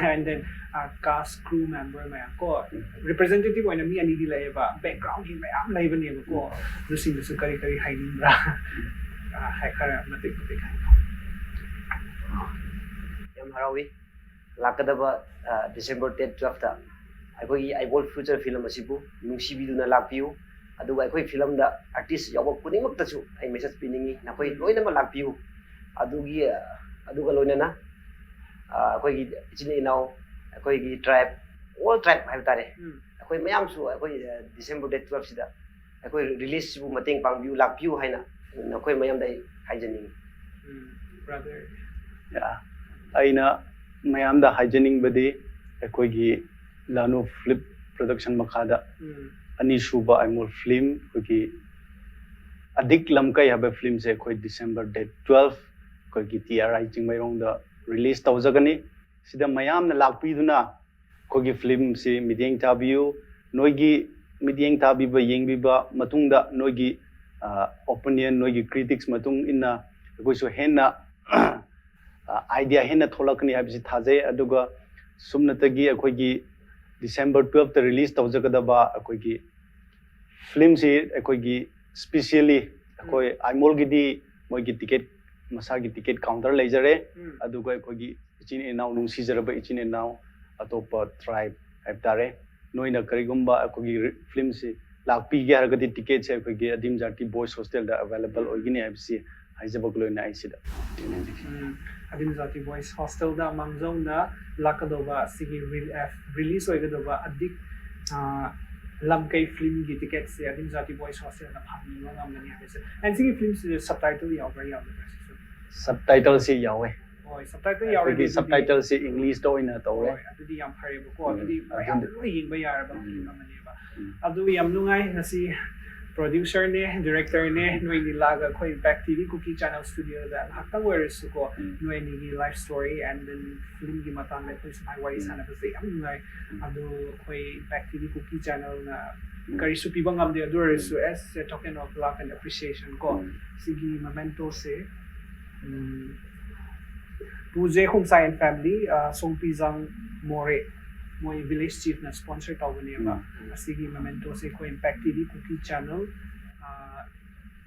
And then, ꯑ, cast, crew member ꯃꯌꯥꯝ ꯀꯣ, representative ꯑꯣꯏꯅ ꯃꯤ ꯑꯅꯤꯗꯤ ꯂꯩꯌꯦꯕ, backgroundꯒꯤ ꯃꯌꯥꯝ ꯂꯩꯕꯅꯦꯕꯀꯣ, ꯑꯗꯨꯁꯤꯡꯗꯨꯁꯨ ꯀꯔꯤ ꯀꯔꯤ ꯍꯥꯏꯅꯤꯡꯕ꯭ꯔꯥ? ꯑ, ꯍꯥꯏ, ꯈꯔ ꯃꯇꯦꯛ ꯃꯇꯦꯛ ꯍꯥꯏꯕꯤꯌꯣ꯫ ꯌꯥꯝ ꯍꯔꯥꯎꯏ꯫ ꯂꯥꯛꯀꯗꯕ, ꯑ, December date twelveꯇ ꯑꯩꯈꯣꯏꯒꯤ ꯑꯥꯏꯕꯣꯜ ꯐ꯭ꯌꯨꯆꯔ ꯐꯤꯂꯝ ꯑꯁꯤꯕꯨ ꯅꯨꯡꯁꯤꯕꯤꯗꯨꯅ ꯂꯥꯛꯄꯤꯌꯨ꯫ ꯑꯗꯨꯒ ꯑꯩꯈꯣꯏ ꯐꯤꯂꯝꯗ artist ꯌꯥꯎꯕ ꯈꯨꯗꯤꯡꯃꯛꯇꯁꯨ ꯑꯩ message ꯄꯤꯅꯤꯡꯏ, ꯅꯈꯣꯏ ꯂꯣꯏꯅꯃꯛ ꯂꯥꯛꯄꯤꯌꯨ꯫ ꯑꯗꯨꯒꯤ, ꯑ, ꯑꯗꯨꯒ ꯂꯣꯏꯅꯅ, ꯑ, ꯑꯩꯈꯣꯏꯒꯤ ꯏꯆꯤꯟ ꯏꯅꯥꯎ, ꯑꯩꯈꯣꯏꯒꯤ tribe, all tribe ꯍꯥꯏꯕ ꯇꯥꯔꯦ, ꯎꯝ. ꯑꯩꯈꯣꯏ ꯃꯌꯥꯝꯁꯨ ꯑꯩꯈꯣꯏ, ꯑ, December date twelveꯁꯤꯗ ꯑꯩꯈꯣꯏ releaseꯁꯤꯕꯨ ꯃꯇꯦꯡ ꯄꯥꯡꯕꯤꯌꯨ, ꯂꯥꯛꯄꯤꯌꯨ ꯍꯥꯏꯅ ꯅꯈꯣꯏ ꯃꯌꯥꯝꯗ ꯑꯩ ꯍꯥꯏꯖꯅꯤꯡꯏ꯫ ꯎꯝ. Brother. ꯌꯥ, ꯑꯩꯅ ꯃꯌꯥꯝꯗ ꯍꯥꯏꯖꯅꯤꯡꯕꯗꯤ ꯑꯩꯈꯣꯏꯒꯤ ꯂꯥꯅꯨ ꯐꯤꯂꯝ production ꯃꯈꯥꯗ ꯎꯝ. ꯑꯅꯤꯁꯨꯕ ꯑꯥꯏꯃꯣꯜ ꯐꯤꯂꯝ, ꯑꯩꯈꯣꯏꯒꯤ ꯑꯗꯤꯛ ꯂꯝꯀꯩ ꯍꯥꯏꯕ ꯐꯤꯂꯝꯁꯦ ꯑꯩꯈꯣꯏ December date twelve ꯑꯩꯈꯣꯏꯒꯤ T R I ꯆꯤꯡꯃꯩꯔꯣꯡꯗ release ꯇꯧꯖꯒꯅꯤ꯫ ꯁꯤꯗ ꯃꯌꯥꯝꯅ ꯂꯥꯛꯄꯤꯗꯨꯅ ꯑꯩꯈꯣꯏꯒꯤ ꯐꯤꯂꯝꯁꯤ ꯃꯤꯠꯌꯦꯡ ꯊꯥꯕꯤꯌꯨ꯫ ꯅꯣꯏꯒꯤ ꯃꯤꯠꯌꯦꯡ ꯊꯥꯕꯤꯕ, ꯌꯦꯡꯕꯤꯕ ꯃꯇꯨꯡꯗ ꯅꯣꯏꯒꯤ, ꯑ, opinion, ꯅꯣꯏꯒꯤ critics ꯃꯇꯨꯡ ꯏꯟꯅ ꯑꯩꯈꯣꯏꯁꯨ ꯍꯦꯟꯅ, ꯑ, idea ꯍꯦꯟꯅ ꯊꯣꯛꯂꯛꯀꯅꯤ ꯍꯥꯏꯕꯁꯤ ꯊꯥꯖꯩ꯫ ꯑꯗꯨꯒ ꯁꯨꯞꯅꯇꯒꯤ ꯑꯩꯈꯣꯏꯒꯤ December twelveꯇ release ꯇꯧꯖꯒꯗꯕ ꯑꯩꯈꯣꯏꯒꯤ ꯐꯤꯂꯝꯁꯤ ꯑꯩꯈꯣꯏꯒꯤ specially ꯑꯩꯈꯣꯏ ꯑꯥꯏꯃꯣꯜꯒꯤꯗꯤ ꯃꯣꯏꯒꯤ ticket, ꯃꯁꯥꯒꯤ ticket counter ꯂꯩꯖꯔꯦ꯫ ꯎꯝ. ꯑꯗꯨꯒ ꯑꯩꯈꯣꯏꯒꯤ ꯏꯆꯤꯟ ꯏꯅꯥꯎ, ꯅꯨꯡꯁꯤꯖꯔꯕ ꯏꯆꯤꯟ ꯏꯅꯥꯎ ꯑꯇꯣꯞꯄ tribe ꯍꯥꯏꯕ ꯇꯥꯔꯦ, ꯅꯣꯏꯅ ꯀꯔꯤꯒꯨꯝꯕ ꯑꯩꯈꯣꯏꯒꯤ ꯔꯤ-, ꯐꯤꯂꯝꯁꯤ ꯂꯥꯛꯄꯤꯒꯦ ꯍꯥꯏꯔꯒꯗꯤ ticketꯁꯦ ꯑꯩꯈꯣꯏꯒꯤ ꯑꯗꯤꯝ ꯖꯥꯇꯤ ꯕꯣꯏꯁ ꯍꯣꯁꯇꯦꯜꯗ available ꯑꯣꯏꯒꯅꯤ ꯍꯥꯏꯕꯁꯤ ꯍꯥꯏꯖꯕꯒ ꯂꯣꯏꯅ ꯑꯩ ꯁꯤꯗ ꯎꯝ, ꯑꯗꯤꯝ ꯖꯥꯇꯤ ꯕꯣꯏꯁ ꯍꯣꯁꯇꯦꯜꯗ ꯃꯥꯡꯖꯧꯅ ꯂꯥꯛꯀꯗꯧꯕ ꯁꯤꯒꯤ ꯔꯤ-, ꯑ, release ꯑꯣꯏꯒꯗꯧꯕ ꯑꯗꯤꯛ, ꯑ, ꯂꯝꯀꯩ ꯐꯤꯂꯝꯒꯤ ticketꯁꯦ ꯑꯗꯤꯝ ꯖꯥꯇꯤ ꯕꯣꯏꯁ ꯍꯣꯁꯇꯦꯜꯅ ꯐꯪꯕ ꯉꯝꯒꯅꯤ ꯍꯥꯏꯕꯁꯦ꯫ And ꯁꯤꯒꯤ ꯐꯤꯂꯝꯁꯤꯗ subtitle ꯌꯥꯎꯕ꯭ꯔꯥ ꯌꯥꯎꯗꯕ꯭ꯔꯥ ꯁꯤꯁꯨ? Subtitle ꯁꯤ ꯌꯥꯎꯋꯦ꯫ ꯍꯣꯏ, subtitle ꯑꯩꯈꯣꯏꯒꯤ ꯌꯥꯎꯔꯗꯤ ꯑꯗꯨꯗꯤ- Subtitle ꯁꯤ English ꯇ ꯑꯣꯏꯅ ꯇꯧꯔꯦ꯫ ꯍꯣꯏ, ꯑꯗꯨꯗꯤ ꯌꯥꯝ ꯐꯔꯦꯕꯀꯣ꯫ ꯎꯝ, ꯑꯗꯨꯗꯤ ꯑꯗꯨꯗꯤ- ꯃꯌꯥꯝ ꯂꯣꯏ ꯌꯦꯡꯕ ꯌꯥꯔꯕ ꯎꯝ. ꯐꯤꯂꯝ ꯑꯃꯅꯦꯕ꯫ ꯎꯝ. ꯑꯗꯨ ꯌꯥꯝ ꯅꯨꯡꯉꯥꯏ ꯉꯁꯤ producer ꯅꯦ, director ꯅꯦ, ꯅꯣꯏꯅꯤ ꯂꯥꯛꯑꯒ ꯑꯩꯈꯣꯏ Impact T V Kuki Channel studio ꯗ ꯉꯥꯏꯍꯥꯛꯇꯪ ꯑꯣꯏꯔꯁꯨꯀꯣ, ꯎꯝ. ꯅꯣꯏꯅꯤꯒꯤ life story and then film ꯒꯤ ꯃꯇꯥꯡꯗ ꯑꯩꯈꯣꯏ ꯁꯨꯃꯥꯏꯅ ꯋꯥꯔꯤ ꯎꯝ. ꯁꯥꯟꯅꯕꯁꯦ ꯌꯥꯝ ꯅꯨꯡꯉꯥꯏ꯫ ꯎꯝ. ꯑꯗꯨ ꯑꯩꯈꯣꯏ Impact T V Kuki Channel ꯅ ꯎꯝ. ꯀꯔꯤꯁꯨ ꯄꯤꯕ ꯉꯝꯗꯦ, ꯑꯗꯨ ꯑꯣꯏꯔꯁꯨ as a token of love and appreciation ꯀꯣ, ꯎꯝ. ꯁꯤꯒꯤ memento say, um, ꯄꯨꯖꯦ ꯈꯣꯡꯁꯥꯏ and family, ꯑ, ꯁꯣꯡꯄꯤꯖꯥꯡ ꯃꯣꯔꯦ, ꯃꯣꯏ village chief ꯅ sponsor ꯇꯧꯕꯅꯦꯕ꯫ ꯎꯝ. ꯑꯁꯤꯒꯤ memento ꯁꯦ ꯑꯩꯈꯣꯏ Impact T V Kuki Channel, ꯑ,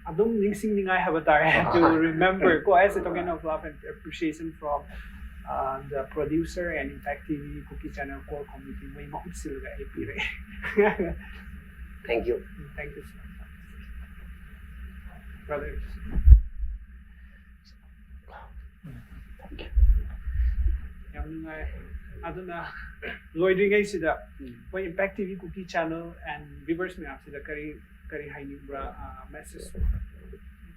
ꯑꯗꯨꯝ ꯅꯤꯡꯁꯤꯡꯅꯤꯡꯉꯥꯏ ꯍꯥꯏꯕ ꯇꯥꯔꯦ, to remember ꯀꯣ, as a token of love and appreciation from, uh, the producer and Impact T V Kuki Channel core committee ꯃꯣꯏ ꯃꯍꯨꯠ ꯁꯤꯜꯂꯒ ꯑꯩ ꯄꯤꯔꯛꯑꯦ꯫ Thank you. Thank you so much, brother. ꯌꯥꯝ ꯅꯨꯡꯉꯥꯏ꯫ ꯑꯗꯨꯅ ꯂꯣꯏꯗ꯭ꯔꯤꯉꯩꯁꯤꯗ ꯑꯩꯈꯣꯏ Impact T V Kuki Channel and viewers ꯃꯌꯥꯝꯁꯤꯗ ꯀꯔꯤ ꯀꯔꯤ ꯍꯥꯏꯅꯤꯡꯕ꯭ꯔꯥ? ꯑ, message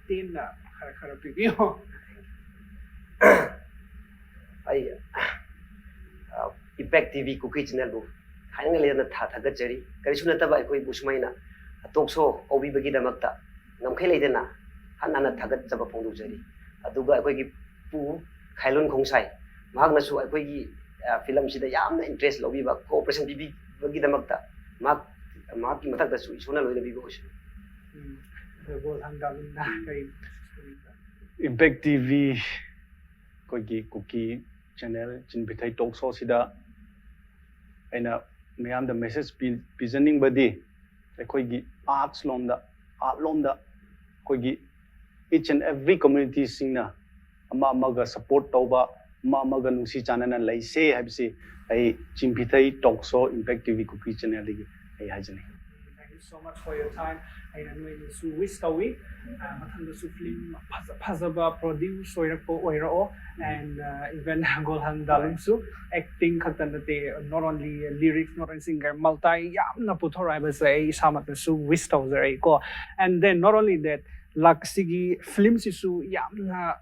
ꯇꯦꯟꯅ ꯈꯔ ꯈꯔ ꯄꯤꯕꯤꯌꯣ꯫ ꯑꯩ ꯑ, Impact T V Kuki Channel ꯕꯨ ꯊꯥꯏꯅ ꯂꯩꯗꯅ ꯊꯥ ꯊꯥꯒꯠꯆꯔꯤ꯫ ꯀꯔꯤꯁꯨ ꯅꯠꯇꯕ ꯑꯩꯈꯣꯏꯕꯨ ꯁꯨꯃꯥꯏꯅ talk show ꯀꯧꯕꯤꯕꯒꯤꯗꯃꯛꯇ ꯉꯝꯈꯩ ꯂꯩꯇꯅ ꯍꯟꯅ ꯍꯟꯅ ꯊꯥꯒꯠꯆꯕ ꯐꯣꯡꯗꯣꯛꯆꯔꯤ꯫ ꯑꯗꯨꯒ ꯑꯩꯈꯣꯏꯒꯤ ꯄꯨ ꯈꯥꯏꯂꯨꯟ ꯈꯣꯡꯁꯥꯏ, ꯃꯍꯥꯛꯅꯁꯨ ꯑꯩꯈꯣꯏꯒꯤ, ꯑ, film ꯁꯤꯗ ꯌꯥꯝꯅ interest ꯂꯧꯕꯤꯕ, cooperation ꯄꯤꯕꯤꯕꯒꯤꯗꯃꯛꯇ ꯃꯍꯥꯛ, ꯃꯍꯥꯛꯀꯤ ꯃꯊꯛꯇꯁꯨ ꯏꯁꯣꯔꯅ ꯂꯣꯏꯅꯕꯤꯕ ꯑꯣꯏꯁꯅꯨ꯫ ꯎꯝ, ꯑꯗꯣ ꯒꯣꯜꯍꯟꯗꯥꯂꯨꯝꯅ ꯀꯔꯤ message ꯄꯤꯕꯤꯕ꯭ꯔꯥ? Impact T V ꯑꯩꯈꯣꯏꯒꯤ Kuki Channel ꯆꯤꯟ ꯄꯤꯊꯩ talk show ꯁꯤꯗ ꯑꯩꯅ ꯃꯌꯥꯝꯗ message ꯄꯤ-, ꯄꯤꯖꯅꯤꯡꯕꯗꯤ, ꯑꯩꯈꯣꯏꯒꯤ arts ꯂꯣꯝꯗ, art ꯂꯣꯝꯗ ꯑꯩꯈꯣꯏꯒꯤ each and every community ꯁꯤꯡꯅ ꯑꯃ ꯑꯃꯒ support ꯇꯧꯕ, ꯑꯃ ꯑꯃꯒ ꯅꯨꯡꯁꯤ ꯆꯥꯟꯅꯅ ꯂꯩꯁꯦ ꯍꯥꯏꯕꯁꯤ ꯑꯩ ꯆꯤꯟ ꯄꯤꯊꯩ talk show Impact T V Kuki Channel ꯗꯒꯤ ꯑꯩ ꯍꯥꯏꯖꯅꯤꯡꯏ꯫ Thank you so much for your time. ꯑꯩꯅ ꯅꯣꯏꯅꯁꯨ wish ꯇꯧꯏ, ꯑ, ꯃꯊꯪꯗꯁꯨ film ꯐꯖ ꯐꯖꯕ produce ꯑꯣꯏꯔꯛꯄ ꯑꯣꯏꯔꯛꯑꯣ, and, uh, even ꯒꯣꯜꯍꯟꯗꯥꯂꯨꯝꯁꯨ acting ꯈꯛꯇ ꯅꯠꯇꯦ, not only lyrics, not only singer, multi ꯌꯥꯝꯅ ꯄꯨꯊꯣꯔꯛꯑꯣ ꯍꯥꯏꯕꯁꯦ ꯑꯩ ꯏꯁꯥꯃꯛꯅꯁꯨ wish ꯇꯧꯖꯔꯛꯏꯀꯣ꯫ And then not only that, ꯂꯥꯛꯁꯤꯒꯤ film ꯁꯤꯁꯨ ꯌꯥꯝꯅ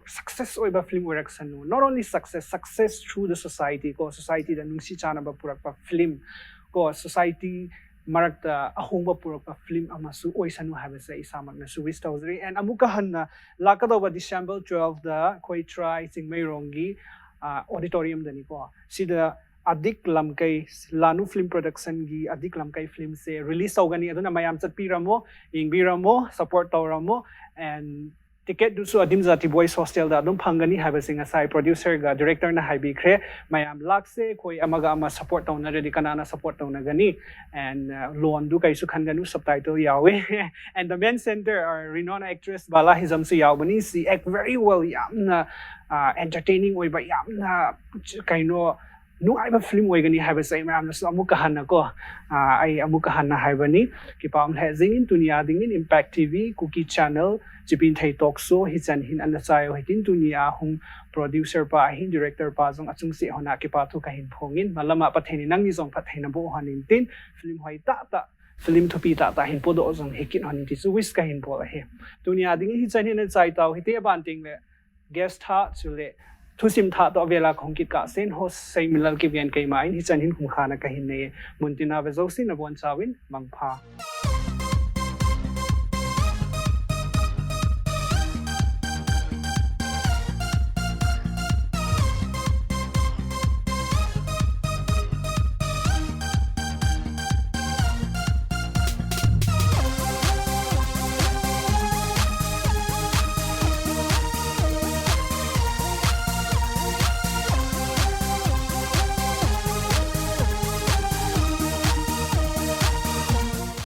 success ꯑꯣꯏꯕ film ꯑꯣꯏꯔꯛꯁꯅꯨ, not only success, success through the society ꯀꯣ, society ꯗ ꯅꯨꯡꯁꯤ ꯆꯥꯟꯅꯕ ꯄꯨꯔꯛꯄ film ꯀꯣ, society ꯃꯔꯛꯇ ꯑꯍꯣꯡꯕ ꯄꯨꯔꯛꯄ film ꯑꯃꯁꯨ ꯑꯣꯏꯁꯅꯨ ꯍꯥꯏꯕꯁꯦ ꯏꯁꯥꯃꯛꯅꯁꯨ wish ꯇꯧꯖꯔꯤ꯫ And ꯑꯃꯨꯛꯀ ꯍꯟꯅ ꯂꯥꯛꯀꯗꯧꯕ December twelve ꯗ ꯑꯩꯈꯣꯏ ꯇ꯭ꯔꯥꯏ ꯆꯤꯡꯃꯩꯔꯣꯡꯒꯤ ꯑꯣꯗꯤꯇꯣꯔꯤꯌꯝꯗꯅꯤꯀꯣ, ꯁꯤꯗ ꯑꯗꯤꯛ ꯂꯝꯀꯩ, ꯂꯥꯅꯨ film production ꯒꯤ ꯑꯗꯤꯛ ꯂꯝꯀꯩ film ꯁꯦ release ꯇꯧꯒꯅꯤ꯫ ꯑꯗꯨꯅ ꯃꯌꯥꯝ ꯆꯠꯄꯤꯔꯝꯃꯣ, ꯌꯦꯡꯕꯤꯔꯝꯃꯣ, support ꯇꯧꯔꯝꯃꯣ꯫ And ticket ꯗꯨꯁꯨ ꯑꯗꯤꯝ ꯖꯥꯇꯤ Boys Hostel ꯗ ꯑꯗꯨꯝ ꯐꯪꯒꯅꯤ ꯍꯥꯏꯕꯁꯤ ꯉꯁꯥꯏ producer ꯒ director ꯅ ꯍꯥꯏꯕꯤꯈ꯭ꯔꯦ꯫ ꯃꯌꯥꯝ ꯂꯥꯛꯁꯦ, ꯑꯩꯈꯣꯏ ꯑꯃꯒ ꯑꯃ support ꯇꯧꯅꯔꯗꯤ ꯀꯅꯥꯅ support ꯇꯧꯅꯒꯅꯤ? And ꯂꯣꯟꯗꯨ ꯀꯩꯁꯨ ꯈꯟꯒꯅꯨ, subtitle ꯌꯥꯎꯋꯦ꯫ And the main center, renowned actress ꯕꯥꯂꯥ ꯍꯤꯖꯝꯁꯨ ꯌꯥꯎꯕꯅꯤ꯫ She act very well, ꯌꯥꯝꯅ entertaining ꯑꯣꯏꯕ, ꯌꯥꯝꯅ ꯀꯩꯅꯣ ꯅꯨꯡꯉꯥꯏꯕ film ꯑꯣꯏꯒꯅꯤ ꯍꯥꯏꯕꯁꯦ ꯑꯩ ꯃꯌꯥꯝꯅꯁꯨ ꯑꯃꯨꯛꯀ ꯍꯟꯅ ꯀꯣ, ꯑꯩ ꯑꯃꯨꯛꯀ ꯍꯟꯅ ꯍꯥꯏꯕꯅꯤ꯫ ꯀꯤꯄꯥꯝ ꯍꯦꯖꯤꯡ ꯇꯨꯅꯤꯌꯥ ꯗꯤꯡ ꯏꯟ Impact T V, Kuki Channel, ꯆꯤꯄꯤꯟꯊꯩ talk show, ꯍꯤꯆꯟ ꯍꯤꯟ ꯑꯟꯅ ꯆꯥꯌꯣ ꯍꯤꯇꯤꯟ ꯇꯨꯅꯤꯌꯥ ꯍꯨꯝ producer ꯄꯥ ꯑꯍꯤꯟ director ꯄꯥ ꯖꯣꯡ ꯑꯆꯨꯡꯁꯤ ꯍꯣꯅ ꯀꯤꯄꯥ ꯊꯨ ꯀꯍꯤꯟ ꯐꯣꯡꯏꯟ ꯃꯂꯝ ꯑꯄ ꯊꯦꯅꯤ ꯅꯪꯅꯤ ꯖꯣꯡ ꯐꯠ ꯊꯦꯅꯕꯣ ꯍꯣꯅꯤꯟ ꯇꯤꯟ film ꯍꯣꯏ ꯇꯥ ꯇꯥ film ꯊꯨꯄꯤ ꯇꯥ ꯇꯥ ꯍꯤꯟ ꯄꯣꯗꯣ ꯖꯣꯡ ꯍꯤꯀꯤꯟ ꯍꯣꯅꯤꯟ ꯇꯤꯁꯨ wish ꯀꯍꯤꯟ ꯄꯣ ꯑꯍꯤ꯫ ꯇꯨꯅꯤꯌꯥ ꯗꯤꯡ ꯍꯤꯆꯟ ꯍꯤꯟ ꯆꯥꯏ ꯇꯥꯎ ꯍꯤꯇꯦ ꯕꯥꯟ ꯇꯤꯡ ꯂꯦ guest ꯊꯥ ꯆꯨꯂꯦ ꯊꯨꯁꯤꯝ ꯊꯥ ꯇꯣ ꯕꯦꯂꯥ ꯈꯣꯡꯀꯤꯠ ꯀꯥ ꯁꯦꯟ ꯍꯣ ꯁꯦꯃꯤꯂꯜ ꯀꯤꯕꯦꯟ ꯀꯩꯃꯥꯏꯟ ꯍꯤꯆꯟ ꯍꯤꯟ ꯈꯨꯝꯈꯥꯅ ꯀꯍꯤꯟ ꯅꯩꯌꯦ꯫ ꯃꯨꯟꯇꯤꯅꯥ ꯕꯦꯖꯧꯁꯤ ꯅꯕꯣꯟ ꯆꯥꯋꯤꯟ ꯃꯪꯐꯥ꯫